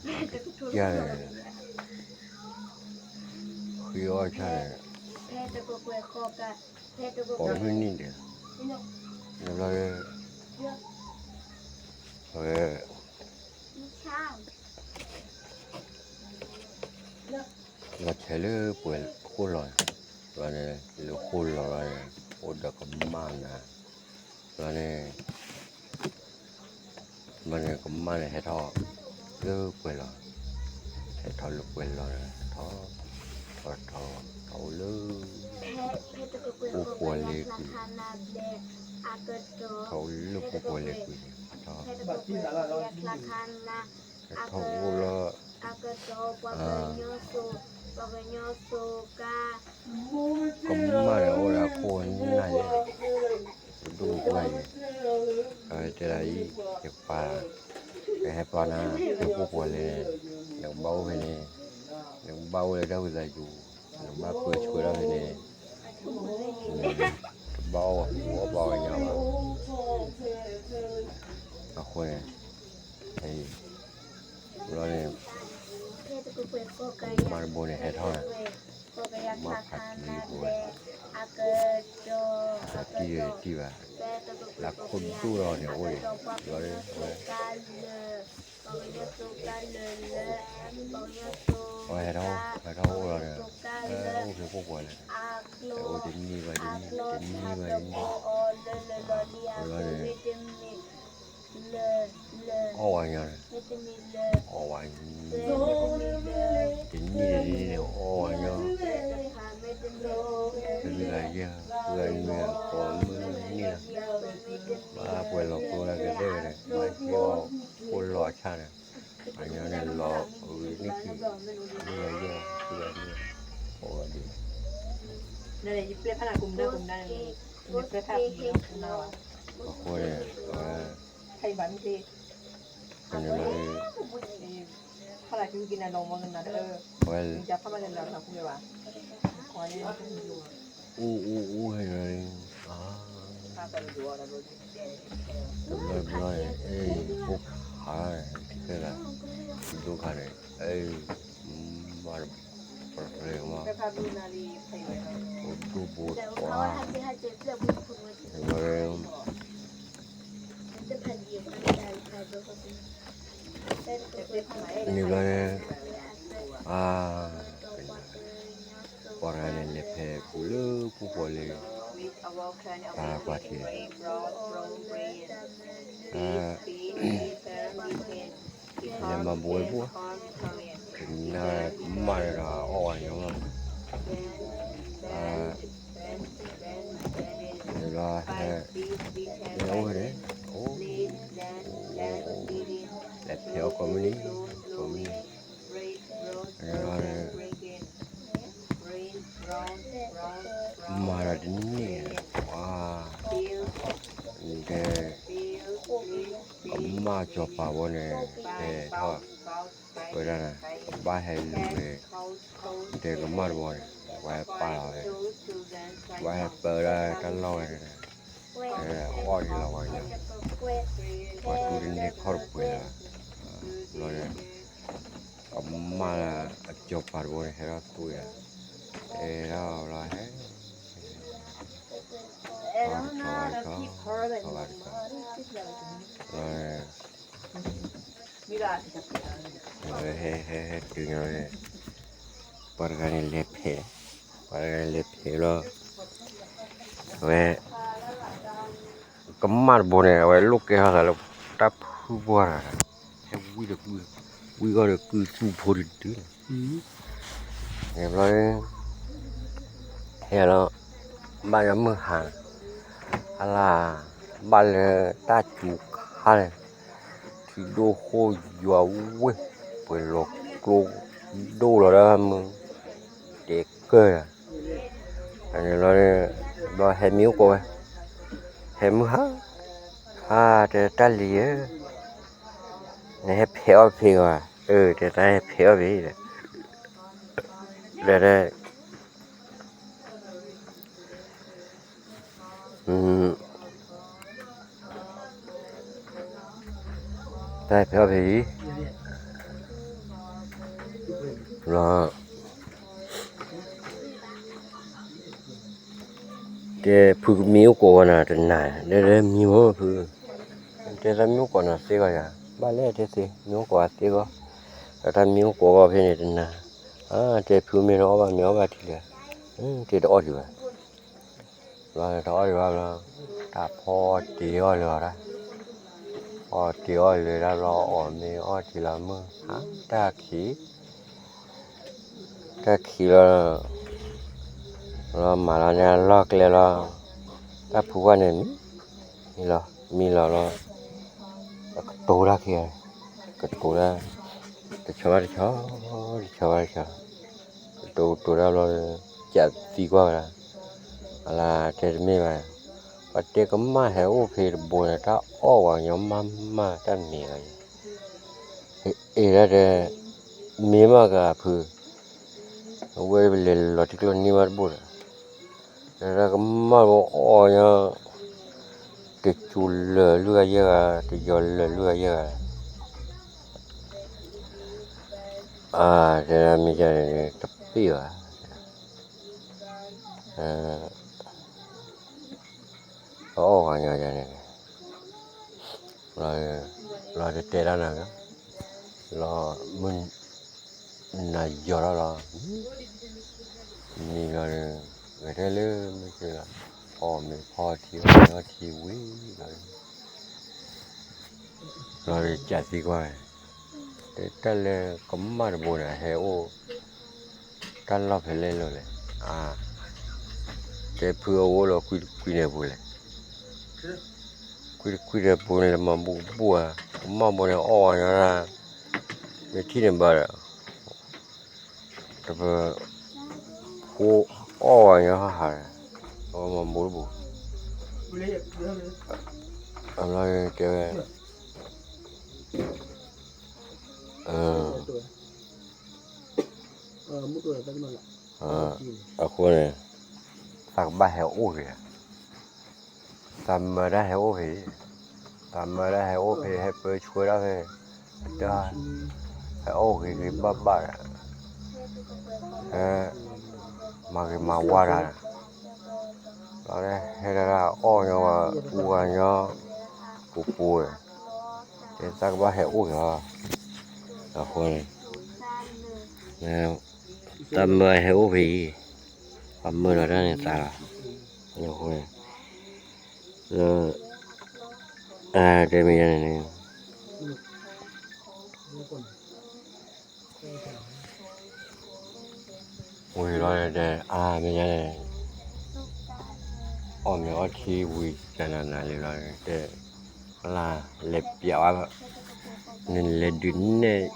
အိၣ်ဒီးစူၤကစၢ်န့ၣ် ကစၢ်န့ၣ် ဃ့အီၣ်ဆၣ်န့ၣ် ကိးမုၢ်နံၤဒဲး, လၢ အဝဲ လီၤဆဲးလၢပှဲၤဃိၣ်လီၤန့ၣ်, လၢဃိၣ်လီၤလီၤန့ၣ် အိၣ်ဒီးကမၣ်နၤ, လီၤန့ၣ် မ့ၢ်န့ၣ်ကမၣ်န့ၣ် ဟဲထီၣ်လၢပှဲၤလီၤ, ဟဲထီၣ်လၢပှဲၤလီၤန့ၣ် ထီၣ်, ထီၣ်ထီၣ် ထီၣ်အိၣ်လၢ ပူၤပှဲၤလ့ကွံာ်, ထီၣ်အိၣ်လၢပူၤပှဲၤလ့ကွံာ်န့ၣ် ထီၣ်, ဟဲထီၣ်အိၣ်လၢ ကမၣ်န့ၣ်အိၣ်ဒီးခိၣ်န�ၤ�်ယဲၢ်, ပဒိၣ်ပှၢ်ယဲၢ်, အဝဲတဲဒၣ်အံၤ ယကပၤ, ကဟဲပာ်နၤ လၢပူၤပှဲၤလ့န့ၣ်, နကဘၣ်အိၣ်ဖဲန့ၣ်, နကဘၣ်အိၣ်လၢတၢ်ဝံသးစူၤ, နကဘၣ်ပၢဆှၢထီၣ်ဖဲန့ၣ်, တဘၣ်အီၣ်ပှၤအီၣ်ပှၤကညီဘၣ်, အဃိန့ၣ် ဘျီန့ၣ် မါတဘိန့ၣ်ဟဲထီၣ်န့ၣ်, မါဖးတံၢ်ဘိန့ၣ်, တံၢ်တံၢ်ဘၣ်, လၢခိၣ်ဒိၣ်ထီၣ်န့ၣ်အိၣ်န့ၣ်, ဘျီန့ၣ် အဝဲ အဝဲဟဲထီၣ်, ဟဲထီၣ်အိၣ်လီၤန့ၣ်, အိၣ်ဖဲခိၣ်ပှဲၤလ့န့ၣ်, အိၣ်တနံၣ်ဘၣ်တနံၣ်, တနံၣ်ဘၣ်တနံၣ်, ဘျီန့ၣ် အီၣ်ဝဲညီန့ၣ်, အီၣ်ဝဲညီ, တနံၣ်တနံၣ်န့ၣ် အီၣ်ဝဲညီ, တဂၤယဲၢ်, တဂၤနွံဂၤ ကိးမုၢ်နံၤလီၤ, ဘၣ်ပှဲၤလီၤကျိလၢကသ့ၣ်ဝဲန့ၣ် ဘၣ်ဟ့ၣ်အီၣ်ခိၣ်လီၤအဆၣ်န့ၣ်, အညီန့ၣ်လီၤအဂ့ၤန့ၢ်ခံ, တဂၤယဲၢ်, တဂၤနွံဂၤ ကိးဝဲဒၣ် အဃိန့ၣ် အဝဲ ဖဲန့ၣ်လီၤန့ၣ် အဝဲ အိၣ်အိၣ်အိၣ်ဟဲလီၤန့ၣ် တဘျီတဘျီန့ၣ် အဲၣ် အိၣ်ခါန့ၣ် ထံၣ်ခဲလၢာ် ဒိၣ်ခါန့ၣ် အဲၣ် မၤတပှဲၤမး အိၣ်ဒိၣ်ဘိတပှၢ် ဘျီ န့ၣ်ဘျီန့ᣣ် အါ ပှၤတဂၤန့ၣ် လဲၤဖဲပူၤလၢပူၤဃီလၢ တၢ်ကွၢ်ထံ လဲၤမၤဘိဝဲပူၤ ကနၣ်မးဒီး အီၣ်ဝဲညီမး န့ၣ်ဘျီ ဟဲ လဲၤအိၣ်ဝဲန့ၣ် အိၣ် အိၣ် အိၣ် ဖဲအီၣ်ကိးမုၢ်နံၤ ကိးမုၢ်နံၤ မၤဒီးတန့ၢ် ပှၤ တဲ ကမၣ်စီၤပၤဘိန့ၣ် ဟဲထီၣ် ပၢဒၣ်န့ၣ် ဘၣ်ဟဲလူၤဝဲ တဲကမၣ်တဘိန့ၣ် ပှၤဟဲပာ်လီၤဝဲ ပှၤဟဲပၢဒၣ်တၢ်လီၢ်ဝဲန့ၣ် အီၣ်ဒံးလီၤဝဲညါ ပှၤတူၢ်တန့ၢ်ခီၣ်တပှဲၤလၢၤ ဘျီန့ၣ် ကမၣ်လၢအစီၤပၤတဘိန့ၣ် ဟဲထီၣ်သူၣ်ဝဲဒၣ် တဲထီၣ်ဘျီဟဲ ဘၣ်တကီဘၣ်တကီ ဘၣ်တကီ ဘျီန့ၣ် ဟဲ ဟဲ ဟဲတုၤညီဝဲ ပှၤတဂၤန့ၣ်လဲၤဖဲး ပှၤတဂၤန့ၣ်လဲၤဖဲးလီၤ အဝဲ ကမၣ်တဘိန့ၣ် အဝဲလိၣ်ကဲထီၣ်သးလၢ တၢ်ဖုပှၢ်တဂၤ ဟဲဝံဒီး ဝံဂီၢ်ဒီးကုသူဖိတဒုန့ၣ် ဘျီ ဟဲလီၤ ဘၣ်ညီမုၢ်ဟါ အလၢ ဘၣ်လၢတၢ်စူၤခါန့ၣ် ထံဒိၣ်ဃိၣ်ယွၤဝ့ၢ် ပှဲၤလီၤကျိ ဒိၣ်လီၤဒၣ်မုၢ် တဲကၢၢ်ဒီး ဘျီ ဘျီဟဲမံအိၣ်ကိးဝဲ ဟဲမုၢ်ဟါ ဟါ တဲတၢ်လံၤဧၢ နဟဲဖဲးအီၣ်ဖဲးဂီၤ အၢ တဲတၢ်ဟဲဖဲးအီၣ်ဖဲး တဲ တၢ်ဟဲဖဲးအီၣ်ဖဲးအံၤ ဘျီ တဲဖုကမံအိၣ်ကိးဝဲနၤတနၤ တဲမံမ့ၢ်ဖု တဲသးမံအိၣ်ကိးနၤသ့ဂီၤယၤ ဘၣ်လဲၣ်တဲသ့ မံအိၣ်ကိးဝဲသ့ဂီၤ ဒီးတၢ်မံအိၣ်ကိးဂီၤဖဲန့ၣ်တနၤ တဲဖုမ့ၢ်တအီၣ်ဘၣ်မ့ၢ်အီၣ်ဘၣ်ထံလၢာ် တဲတအီၣ်ဒံးဘၣ် ဘျီတအီၣ်ဒံးဘၣ်ဘျီ တၢ်ဖီတ့ၢ်အီၣ်လၢာ်အီၤဒၣ် ဖီတ့ၢ်အီၣ်လၢာ်ဒၣ်ဘျီ အီၣ်မ့ၤအီၣ်ထံလီၤမုၢ်ဟါ တၢ်ခံး တၢ်ခံးလီၤ လီၤမၤလီၤန့ၣ်အလီၢ်ကျဲလီၤ တၢ်ဖုပှၢ်န့ၣ် မံလီၤ မံလီၤလီၤ ကတိၤတၢ်ခံး ကတိၤတၢ် တဆီဘၣ်တဆီ တဆီဘၣ်တဆီ ကတိၤကတိၤတၢ်ဘျီ ကးသံကွၢ်ဝဲဒၣ် အလၢတဲတမ့ၢ်ဘၣ် ပှၤတဲကမၣ်ဟဲအိၣ်ဖဲတဘိန့ၣ် တၢ်အီၣ်ဝဲညီမးမးတၢ်မံၤလီၤ အ့ၣ်ဒၣ်တဲ မ့ၢ်မးကဖု အဝဲပလဲၤလီၤထံကျိနံၢ်မးတဘိဒီး တဲဒၣ်ကမၣ်ဘိအီၣ်ညီ တစူၤလၢာ်လွံၢ်ဂၤယဲၢ်ဂၤ တယီၤလၢာ်လွံၢ်ဂၤယဲၢ်ဂၤ တဲဒၣ်မ့ၢ်ယၤန့ၣ် တပ့ၢ်ဘၣ် အအီၣ်ဂၤညီယၤန့ၣ် လီၤတတဲတၢ်နၤ လီၤမုၢ်နၤယီၤထီၣ်လီၤ နံၤလီၤ ဂဲၤထၢၣ်လၢမ့ၢ်က့ၤလီၤ အီၣ်မ့ၤဖီထံ အီၣ်မ့ၤအီထံဝံၤလီၤ လီၤကးသံကွၢ်ဝဲ တဲတၢ်လၢကမၣ်တဘိန့ၣ် ဟဲအိၣ် တၢ်လီၢ်ဖဲလဲၣ်လိၤလဲၣ် အါ တဲဖုအဝဲလီၤကွံတကွံန့ၣ်ပူၤလဲၣ် ကွံတကွံန့ၣ်ပူၤန့ၣ် လၢမၤဘူၣ်ကဘူၣ်ဧါ ကမၣ်ဘိန့ၣ်အီၣ်ဝဲညီဒၣ် မ့ၢ်ထံၣ်န့ၣ်ဘၣ်ဒီး တပ ဖိအီၣ်ဝဲညီဟးဟး အဝဲမၤဘူၣ်တဘူၣ် အဘျီတဲဝဲ အဃိန့ၣ် သးကဘၣ်ဟဲအိၣ်ဂ့ၤ သးမၢဒၣ်ဟဲအိၣ်ဖဲ သးမၢဒၣ်ဟဲအိၣ်ဖဲ ဟဲပၢဆှၢဒၣ်ဖဲ အတၢ် ဟဲအိၣ်ဂ့ၤဂ့ၤဘၣ်ဘၣ်ဒီး ဟဲ မၤဂ့ၤမၤဝါတၢ် ဒီးဟဲဒၣ်အီၣ်ညီဝဲ အူဝဲညီ ပူၤပူၤဝဲ တဲသးကဘၣ်ဟဲအိၣ်ဂ့ၤလီၤ အဃိန့ၣ် သးမၢဟဲအိၣ်ဖဲအံၤ ပှၤမၢလီၤတၢ်န့ၣ်သးလီၤ အဃိန့ၣ် လၢ အတဲမ့ၢ်ယါန့ၣ်န့ၣ် ဝံၤလီၤတဲ အါမ့ၢ်ယါန့ၣ် အီၣ်မ့ၤအီထံဝံၤ ကနၤနၤလံလီၤတဲ လၢလဲၤပျးဝဲ နလဲၤဒုးနဲၣ်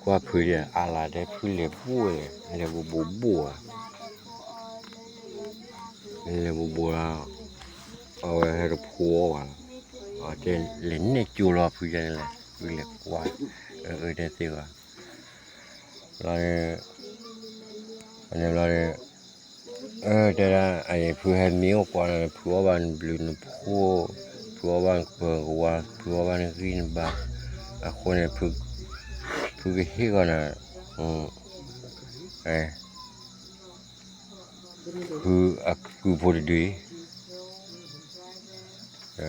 ကွၢ်ဖုဒံး အလၤတဲဖုလဲၤဘိၣ်လဲၣ်, လဲၤဘိးဘိးဘိၣ်ဧါ, လဲၤဘိးဘိးလီၤ, အဝဲဟဲတဖိအီၣ်ဘၣ်လီၤ, အတဲလဲၤနဲၣ်ကၠိလီၤဖုယဲန့ၣ်လဲၣ်, ဖုလဲၤကွၢ်, အတဲသ့ဘၣ်, လီၤ န့ၣ်ဘျီဒီး တဲဒၣ် ဖုဟဲမံအိၣ်ကွၢ်နၤ ဖုအီၣ်ဘၣ်နဘျုးနဖှိၣ်, ဖုအီၣ်ဘၣ်နကပၢၤကဝါ, ဖုအီၣ်ဘၣ်နဂံၢ်နဘါ, အဃိန့ၣ် ဖုကဟ့ၣ်ဃီနၤ ဖုအကုဖိတဒုအံၤ,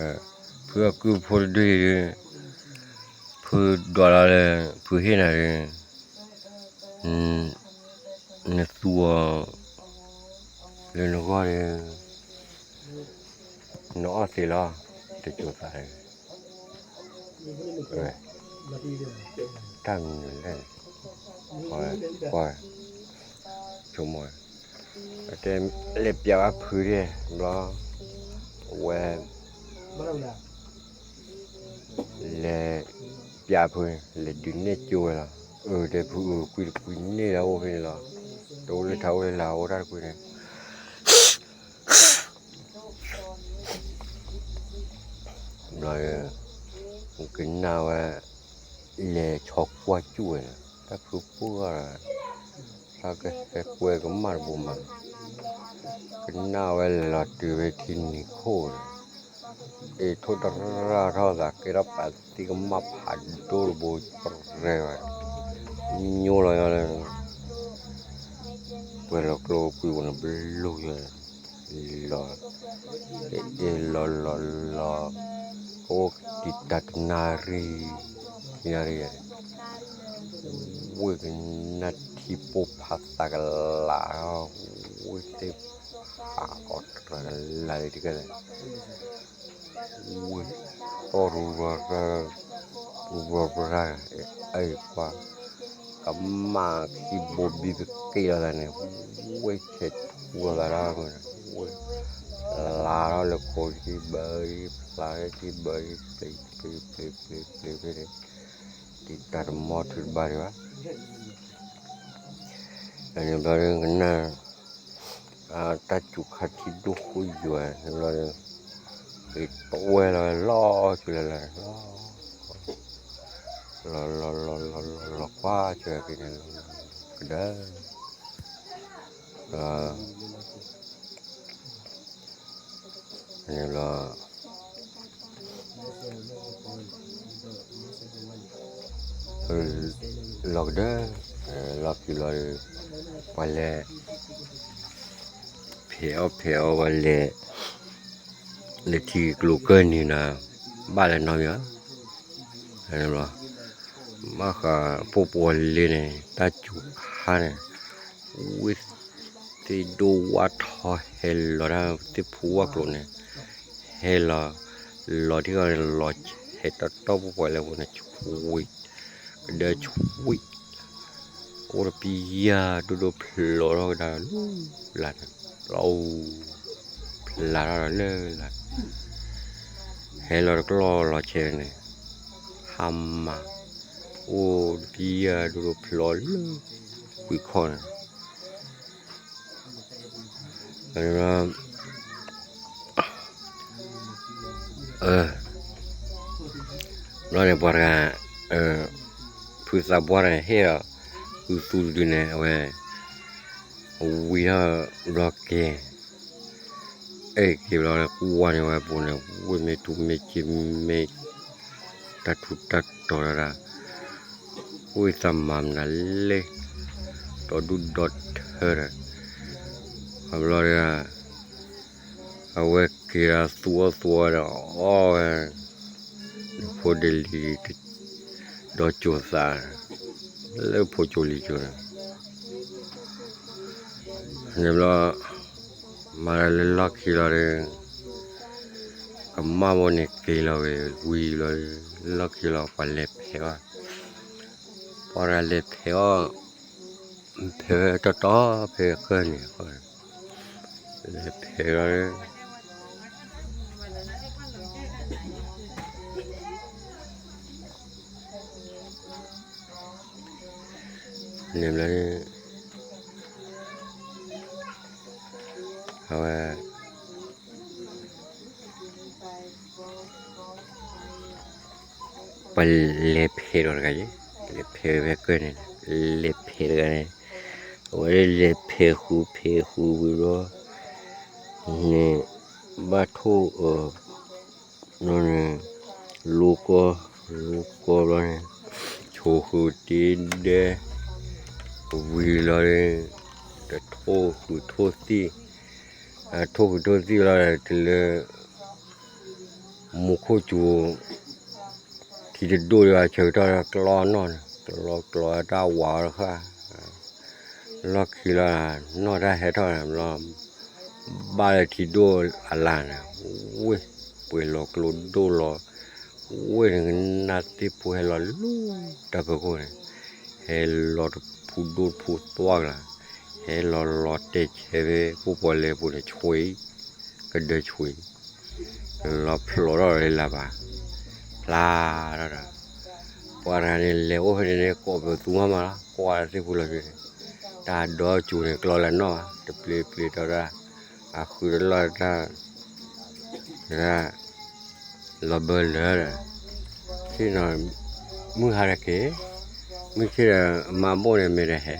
ဖုအကုဖိတဒုအံၤဒီး ဖုဒွးလီၤလၢ ဖုဟ့ၣ်နၤဒီး နသူအီၤလၢနဂီၢ်ဒီး နအီၣ်သ့လီၤ, တစိၤသး, တၢ်မနုၤလဲၣ်, ဆိကမိၣ်, အတဲလဲၤပျးဘၣ်ဖုဒံးဘျီ, အဝဲ လဲၤပျးဖု, လဲၤဒုးနဲၣ်ကၠိဝဲလီၤ, အတဲဖုအုးကွံာ်တကွံာ်န့ၢ်လၢအိၣ်ဖဲန့ၣ်လီၤ, တအိၣ်လၢထးအိၣ်လၢလာ်အိၣ်တၢ်တကွံာ်န့ၣ် ဘျီ ကနၣ်ဝဲ လဲၤဆီကွၢ်ကၠူၣ်ဝဲလီၤ, တၢ်ဖုပှၢ်ဒီး တၢ်ကဟဲကွဲကမၣ်တဘိမး, ကနၣ်ဝဲလဲၤလီၤတုၤဖဲထံနံၤခိၣ်န့ၣ်, အ့ၣ်ထိၣ်တရၣ်ထီၣ်သး ကဲထီၣ်ပာ်သံကမၣ်ဖးဒိၣ်တဘိ ပရဲဝဲ, ညိလီၤညီလၢ ပှဲၤလီၤကျိကွံာ်အိၣ်န့ၣ်ဘျိယဲၢ်, လီၤ, အ့ၣ်လီၤလီၤလီၤ, အိၣ်တံၤတၢ်တနၣ်ရံၣ်, တနၣ်ရံၣ်, ဝ့ၢ်ကနၣ်ထံပိၢ်ဖးသးကလး, ဝ့ၢ်သ့ၣ်ဖးအီၣ်တရၢကလးလံတကဲလဲၣ် ဝ့ၢ်တီၢ်ရူရၢ, ရူရၢ, အ့ၣ်ကွၢ်, ကမၣ်ခံဘိဘံပက့ၢ်လီၤသးန့ၣ်, ဝ့ၢ်ဆဲးထူလီၤသးဒီး, ဝ့ၢ်ဖျးထီၣ်လၢခိထံဘၢအံၤ, ဖျးထီၣ်ထံဘၢအံၤ, ပျံၤပျံၤပျံၤပျံၤပျံၤဖဲန့ၣ်, တံၤတၢ်တမီၢ်ထုတဘၣ်ဒံးဘၣ် န့ၣ်ဘျီကနၣ် တၢ်စူၤခါထံဒိၣ်ဃိယွၤန့ၣ်ဘျီဒီး ဂ့ၤတဝဲလီၤလီၤဆူလဲၤလီၤန့ၣ်လီၤ, လီၤလီၤလီၤလီၤလီၤလီၤကွၢ်ဆူက့ၤန့ၣ်လီၤ, ကဒၢ န့ၣ်ဘျီ လီၤကဒၢ, လီၤခံလီၤဒီး ပှၤလဲၤ ဖဲးအီၣ်ဖဲးအီၣ်ဝဲလဲၤ, လဲၤထံကျိကၢၢ်နံၤဒီး ဘၣ်လဲၤနီတမံၤဘၣ်, ဘၣ်ဃးဖိပီၤလ့န့ၣ် တၢ်စူၤခါန့ၣ်, ဝ့ၢ်သ့ၣ်ဒိၣ်ဝၣ်ထီဟဲလီၤတၢ်သ့ၣ်ဖူဝၣ်ကျိၤန့ၣ်, ဟဲလီၤ, လီၤထံၣ်ဃီန့ၣ် လီၤဆဲးတီတီပှဲၤပှဲၤလၢပူၤန့ၣ် ဆူၣ်, ကဒၢဆူၣ် အိၣ်တပံယၢ်ဒိၣ်ဒိၣ်ဖျိးထီၣ်ကဒါလၢ်လၢ်န့ၣ်, လီၤ, ဖျါထီၣ်ဒီးလၢ်လၢ်, ဟဲလီၤတကျီၢ်လီၤဆဲးန့ၣ်, ဟါမၢ်, အိၣ်တပံယၢ်ဒိၣ်ဒိၣ်ဖျိးလၢကွံာ်ခီၣ်န့ၣ် ဘျီန့ၣ် ပှၤတဂၤ ဖုသးပှၢ်န့ၣ်ဟ့ၣ်ဒီး ဃုသူတဒုန့ၣ် အဝဲ ဝံထီၣ်ဘျီက့ၤ အဲၣ်က့ၤဘျီ ကွၢ်န့ၢ်ဝဲပူၤန့ၣ် ဝ့ၢ်မ့ၢ်ထူမ့ၢ်က့မ့ၢ် တၢ်ထူးတၢ်တီၤဒၣ်ဒၣ် ဝ့ၢ်သးမၤမနုၤလဲၣ် ဒီဒူၣ်ဒီထၢဒီး ဘျီဒီး အဝဲက့ၤဒီးသူအီၣ်သူအီဒီးအီၣ်ဝဲ ဖိဒ့လံၤ ဒီးကၠိၤသး လၢဖိကၠိၤလံၤကၠိၤန့ၣ် န့ၣ်ဘျီ မၤဒီးလၢလီၢ်ခံလီၤဒီး ကမၣ်ဘိန့ၣ်က့ၤလီၤဝဲ ဝံၤလီၤ လီၢ်ခံလီၤ ပှၤလဲၤဖဲးအီၣ် ပှၤလဲၤဖဲးအီၣ် ဖဲးဝဲတီတီဖဲးကၢၢ်န့ၣ် လဲၤဖဲးလီၤ လၢ လီၢ်ခံလီၤ ပှၤလဲၤဖဲးအီၣ် န့ၣ်ဘျီ အဝဲ ပလဲၤဖဲးဒီးတဂၤယဲ, လဲၤဖဲးဝဲကၢၢ်န့ၣ်, လဲၤဖဲးတဂၤန့ၣ်, အဝဲလဲၤဖဲးဃုဖဲးဃုဝံၤဘျီ န့ၣ် ဘၣ်ထိၣ်အၢ ဘျီန့ၣ် လူၤကီၢ် လူၤကီၢ်ဘျီန့ၣ် ဆိးဃုတ့ဒဲ ဝံၤလီၤ တထိၣ်ဃုထိၣ်သံၣ်, ထိၣ်ဃုထိၣ်သံၣ်လီၤ တလၢ မူခိၣ်စူၤ ထံတဒိၣ်ဒီး ဆၢကတီၢ်ကျီနီၣ်န့ၣ် ကျီကျီတၢ်ဝးအီၤတဃၣ် လီၢ်ခံလီၤ နီၣ်တၢ်ဟဲထီၣ်န့ၣ်ဘျီ ဘၣ်လၢထံဒိၣ်အလၤန့ၣ် ဝ့ၢ် ပှဲၤလီၤကျိဒိၣ်လီၤ ဝ့ၢ်န့ၣ်ကနၣ်သ့ၣ်ဖိဟဲလီၤလူၤတၢ်ဖီခိၣ်န့ၣ် ဟဲလီၤတဖုဒိၣ်တဖုသွၣ်ကလၤ ဟဲလီၤလီၤတဲာ်ဆဲးဖဲ ပှၤလဲၤပူၤန့ၣ် ဆွံ ကဒၢဆွံ လီၤဖျိးထီၣ်လၢလၢ်ဘၣ် ဖျါထီၣ်ဒီး ပှၤတဂၤန့ၣ် လဲၤအိၣ်ဖဲန့ၣ်န့ၣ် ကိးပသူမးမးလီၤ ကွၢ်သ့ၣ်ဖူလီၤဆူန့ၣ် တၢ်ဒီစူၤန့ၣ် ကျီလၢနီၣ် တပျ့ၤပျ့ၤတီတၢ် အဃုတလီၢ်တၢ် တၢ် လီၤဘၢလၢဒီး ဆ့ၣ်နီၤ မုၢ်ဟါတက့ၢ် မုၢ်ဆ့ၣ်ဒီး မါဘိၣ်န့ၣ်မ့ၢ်ဒီးဟဲ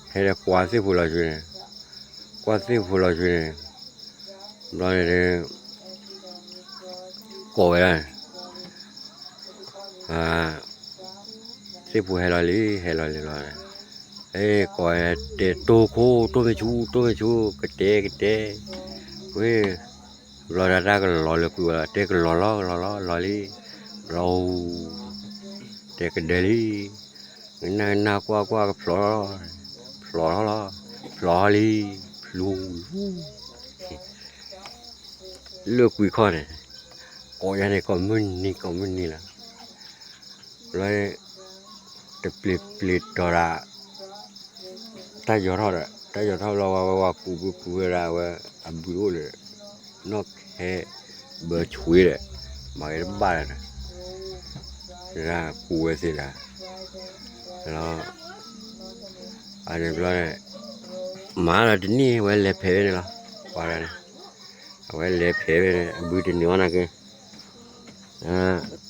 ဟဲဒီးကွၢ်သ့ၣ်ဖူလီၤဆူန့ၣ် ကွၢ်သ့ၣ်ဖူလီၤဆူန့ၣ် ဘျီန့ၣ် ကိးဝဲဒၣ် သ့ၣ်ဖူဟဲလီၤလံ ဟဲလီၤလံလီၤ ကိးဝဲတဲ တိၢ်ခိၣ် တိၢ်မ့ၢ်ဆူ တိၢ်မ့ၢ်ဆူ ကတဲ ကတဲ ဝ့ၢ် ဘျီတၢ်တၢ်ကလီၤလၢကွံာ်ဝဲလီၤ တဲကလီၤလီၤ ကလီၤလီၤ လီၤလံ ဘျီ တဲကဒၢလံ ကနၣ်ကနၣ်ကွၢ်ကွၢ်ကဖျိး ဖျိးလီၤ ဖျိးလီၤ ဖျိးလံ ဖျိး လၢကွံာ်ခီၣ်န့ၣ် ကိးယါန့ၣ် ကိးမုၢ်နံၤ ကိးမုၢ်နံၤလီၤ ဘျီ တပျ့ၤပျ့ၤတီၤဒၣ် တၢ်ယီၤထီၣ်ဒီး တၢ်ယီၤထီၣ်ဘျီဝဲ ဝဲဝဲကူးဘုကူးဝဲဒၣ်ဝဲ အဘုအိၣ်ဒီး နီၢ်ခဲ ဘၢဆွံဒီး မၤက့ၤတဘၣ်ဒီး တၢ်ကူးဝဲသ့ၣ်ဒီး လီၤ အန့ၣ်ဘျီန့ၣ် မၤလီၤတနံၣ် ဝဲလဲၤဖဲးဝဲန့ၣ်လီၤ ပှၤတဂၤန့ၣ် အဝဲလဲၤဖဲးဝဲန့ၣ် အဘုတန့ၢ်အီၤနာ်က့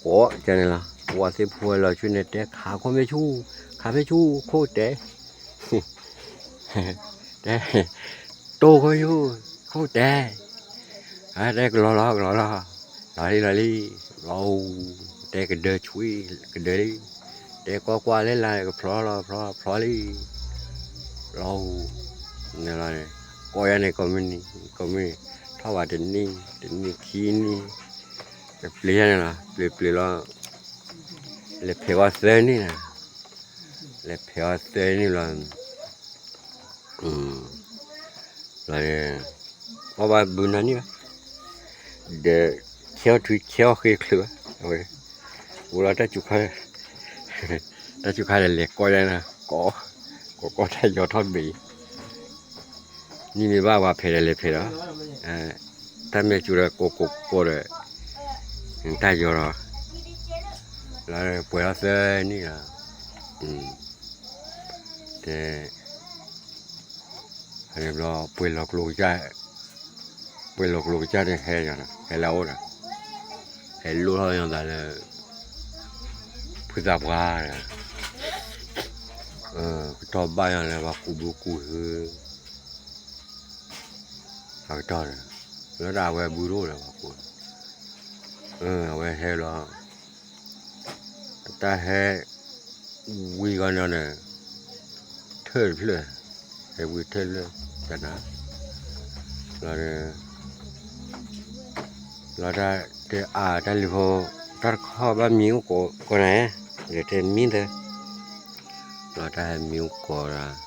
ကိးကန့ၣ်လီၤ ဝဲသ့ၣ်ဖိဝဲလီၤဆူန့ၣ် တဲခးခိၣ်မ့ၢ်ဆူၣ် ခးမ့ၢ်ဆူၣ် ခိၣ်တဲ တဲ တိၢ်ခိၣ်မ့ၢ်ဆူၣ် ခိၣ်တဲ တဲကလီၤလီၤ ကလီၤလီၤ လီၤလံ လီၤလံ လီၤ တဲကဒၢဆွံ ကဒၢလံ တဲကွၢ်ကွၢ်လၢလၢ် ကဖျိးလီၤ ဖျိး ဖျိးလံ လီၤ န့ၣ်လီၤ ကိးယါန့ၣ် ကိးမုၢ်နံၤ ကိးမုၢ်နံၤ ထီၣ်ဘၣ်တနံၣ် တနံၣ်ခံနံၣ် တပျ့ၤယါန့ၣ်လီၤ ပျ့ၤပျ့ၤလီၤ လဲၤဖဲးဝဲသၢနံၣ်န့ၣ် လဲၤဖဲးဝဲသၢနံၣ်လီၤ လီၤ အီၣ်ဘၣ်ဘုနၤနံၣ်ဘၣ် ဒီး ဆဲးအီၣ်ထွံဆဲးအီၣ်ဃ့ချုးဘၣ် အဝဲ အိၣ်လီၤတၢ်စူၤခါ တၢ်စူၤခါဒီး လဲၤကိးယါန့ၣ် ကိး ကိးကိးတၢ်ယီၤထီၣ်တဘ့ၣ်အံၤ နံၣ်မ့ၢ်ဘၣ်ဝဲဖဲးဒီးလဲၤဖဲးဒီး တၢ်မဲာ်စူၤဒီးကိးကိးကိးဒီး တၢ်ယီၤဒီး လီၤပှဲၤလီၤသၢနံၣ်လီၤ တဲ ဘျီ ပှဲၤလီၤကျိကစၢ် ပှဲၤလီၤကျိကစၢ်န့ၣ် ဟဲယၤ ဟဲလၢအအိၣ်ဒီး ဟဲလိၣ်ထီၣ်ယၤသးလၢ ဖုသးပှၢ်ဒီး ကတီၢ်ဘၣ်ယၤလၢပှၤကူးဘုကူးဟု အကတီၢ်ဒီး လၢတၢ်အဝဲဘုတအိၣ်ဒီးပှၤကူး အဝဲဟဲလီၤ တၢ်ဟဲ ဝံၤဂီၤန့ၣ် ထၢၣ်တဖျၢၣ် ဟဲဝံၤထၢၣ်တဖျၢၣ် တနၤ လီၤ လီၤတၢ်တဲအါတၢ်လံၤဖိ တၢ်တခီဘၣ်မံအိၣ်ကိးနၤ လဲၤတဲမံသၢ လီၤတၢ်ဟဲမံအိၣ်ကိးဒီး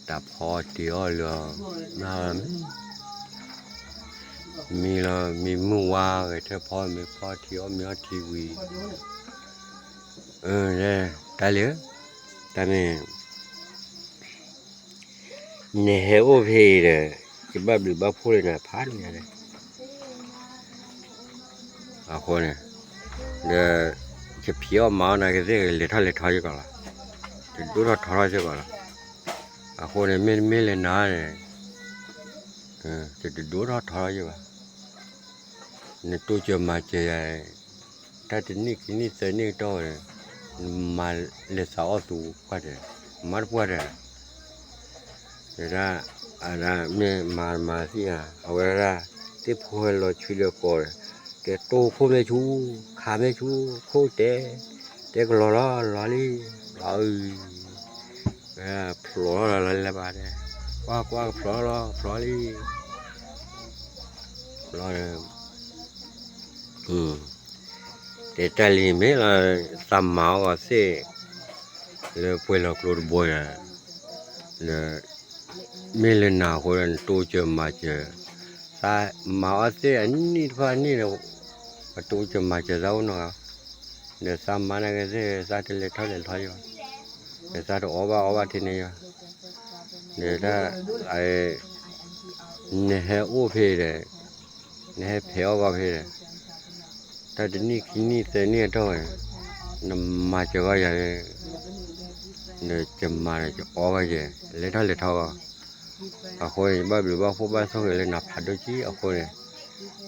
တၢ်ဖီတံၢ်အီၣ်လၢ မံလီၤ မံမုၢ်ဝါဂဲၤထၢၣ်ဖီမ့ၤဖီထံ အီၣ်မ့ၤအီထံဝံၤ တၢ်လံ တၢ်မ့ၢ် နဟဲအိၣ်ဖဲအံၤဒီး ယဘၣ်ဘျုးဘၣ်ဖှိၣ်လၢနဖးန့ၣ် အဃိန့ၣ် ဒီး ယဖံးအီၣ်မၤအီၣ်နၤကသ့ၣ် လဲၤထီၣ်လဲၤထီယကီးလီၤ တဒိၣ်ထီၣ်ထီထီၣ်စ့ၢ်ကီးလီၤ. အဃိန့ၣ် မ့တမ့ၢ်လၢနၤန့ၣ် တဒိၣ်ထီၣ်ထီထီၣ်ယဲဘၣ်. နတိစၢၤမၤစၢၤယၤ တၢ်တနံၣ်ခံနံၣ်သၢနံၣ်ကတီၢ်ဝဲန့ၣ် နမၤလဲၤသးအီၣ်သူပှၢ်တဲာ်, မၤတပှၢ်တဲာ်လီၤ. တဲဒၣ် အဒၣ်မ့ၢ်မၤမၤသ့ဧါ, အဝဲဒၣ် သ့ၣ်ဖိဟဲလီၤဆွံလၢကိးဒီး တဲတိၢ်ခိၣ်မ့ၢ်ဆူၣ်, ခးမ့ၢ်ဆူၣ်, ခိၣ်တဲ, တဲကလီၤလီၤ လီၤလံ, လီၤအု, ဖျိးလီၤလီၤလၢဘၣ်တဲ, ကွၢ်ကွၢ်ကဖျိးလီၤ ဖျိးလံ လီၤဒီး တဲတၢ်လံမ့ၢ်လီၤ, သးမၤအီၣ်ဂီၤသ့ၣ် လၢပှဲၤလီၤကျိတဘိယၤ, ဒီး မ့ၢ်လၢနၤအဃိဒီး နတိစၢၤမၤစၢၤ, သးမၤအီၣ်သ့ၣ်အနံၣ်တဖၣ်အနံၣ်ဒီး ပတိစၢၤမၤစၢၤသးအိၣ်နီၤ, ဒီးသးမၤနာ်က့သ့ၣ် သးတလဲၤထီၣ်လဲၤထီယၤ, ဒီးသးတအီၣ်ဘၣ်အီဘၣ်ထဲန့ၣ်ယၤ, ဒီးတၢ် နဟဲအိၣ်ဖဲဒီး နဟဲဖဲးအီၣ်ဂီၤဖဲဒီး တၢ်တနံၣ်ခံနံၣ်သၢနံၣ်အတီၢ်ဝဲ, နမၤစၢၤဂီၢ်ယၤ, နကမၤဒီးကအီၣ်ဂီၢ်ယဲ, လဲၤထီၣ်လဲၤထီဂီၢ်, အဃိန့ၣ် ယဘၣ်ဘျုးဘၣ်ဖှိၣ်ဘၣ်ဆိၣ်ဂ့ၤလၢနၤဖးဒိၣ်ကံအဃိန့ၣ်,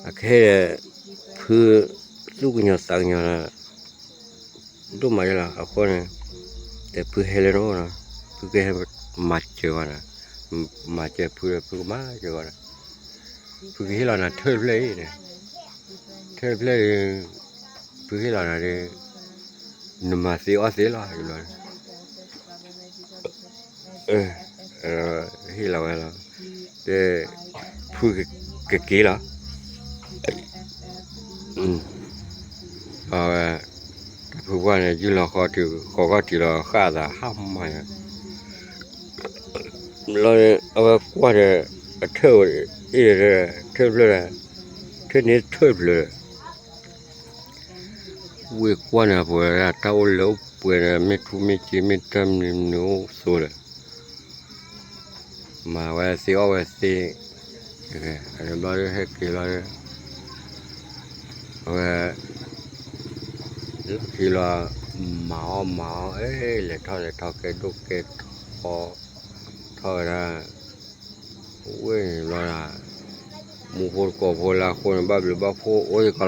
အခဲအံၤ ဖု သူၣ်ကညီၤသးကညီၤလီၤ ဒိၣ်မးယဲလီၤ. အဃိန့ၣ် တဲဖုဟဲလၢနအိၣ်နီၤ, ဖုကဟဲမၤစၢၤဂီၢ်နီၤ, မၤစၢၤဖုဒီး ဖုကမၤစၢၤဂီၢ်နီၤ, ဖုကဟ့ၣ်လီၤနၤထၢၣ်တဖျၢၣ်အံၤန့ၣ်, ထၢၣ်တဖျၢၣ်ဒီး ဖုဟ့ၣ်လီၤနၤဒီး နမၤသ့အီၣ်သ့လီၤ, ဟ့ၣ်လီၤဝဲလီၤ, တဲ ဖုကက့ၤလီၤ အဝဲ တၢ်ဖုပှၢ်န့ၣ် ယုၢ်လီၤဃီတုၤ ဃီၤခီၣ်တုၤလီၤဃၣ်အသးဟးမၤညါ, လီၤန့ၣ် အဝဲကွၢ်ဒီး အထၢၣ်အံၤ ထၢၣ်ဖျၢၣ်ဒီး ထၢၣ်န့ၣ်ထၢၣ်ဖျၢၣ်ဒီး ဝ့ၢ်ကွၢ်န့ၣ် ပဝဲဒၣ်တၢ်အိၣ်လၢအိၣ်ပှဲၤဒီး မ့ၢ်ထူမ့ၢ်က့မ့ၢ်တၢ်မနုၤမနုၤအိၣ်သိးဒီး မၤဝဲသ့အီၣ်ဝဲသ့, အဘျီဒီးဟဲက့ၤလီၤဒီး အဝဲ လီၢ်ခံလီၤ မၤအီၣ်မၤအီၣ် အဲ လဲၤထီၣ်လဲၤထီ ကဲဒိၣ်ကဲထီ ထီၣ်ဝဲဒၣ် ဝ့ၢ်န့ၣ်ဘျီဒၣ် မူဖိတကိးဖိလၢအဃိန့ၣ် ဘၣ်ဘျုးဘၣ်ဖှိၣ်အိၣ်စ့ၢ်ကီးလီၤ,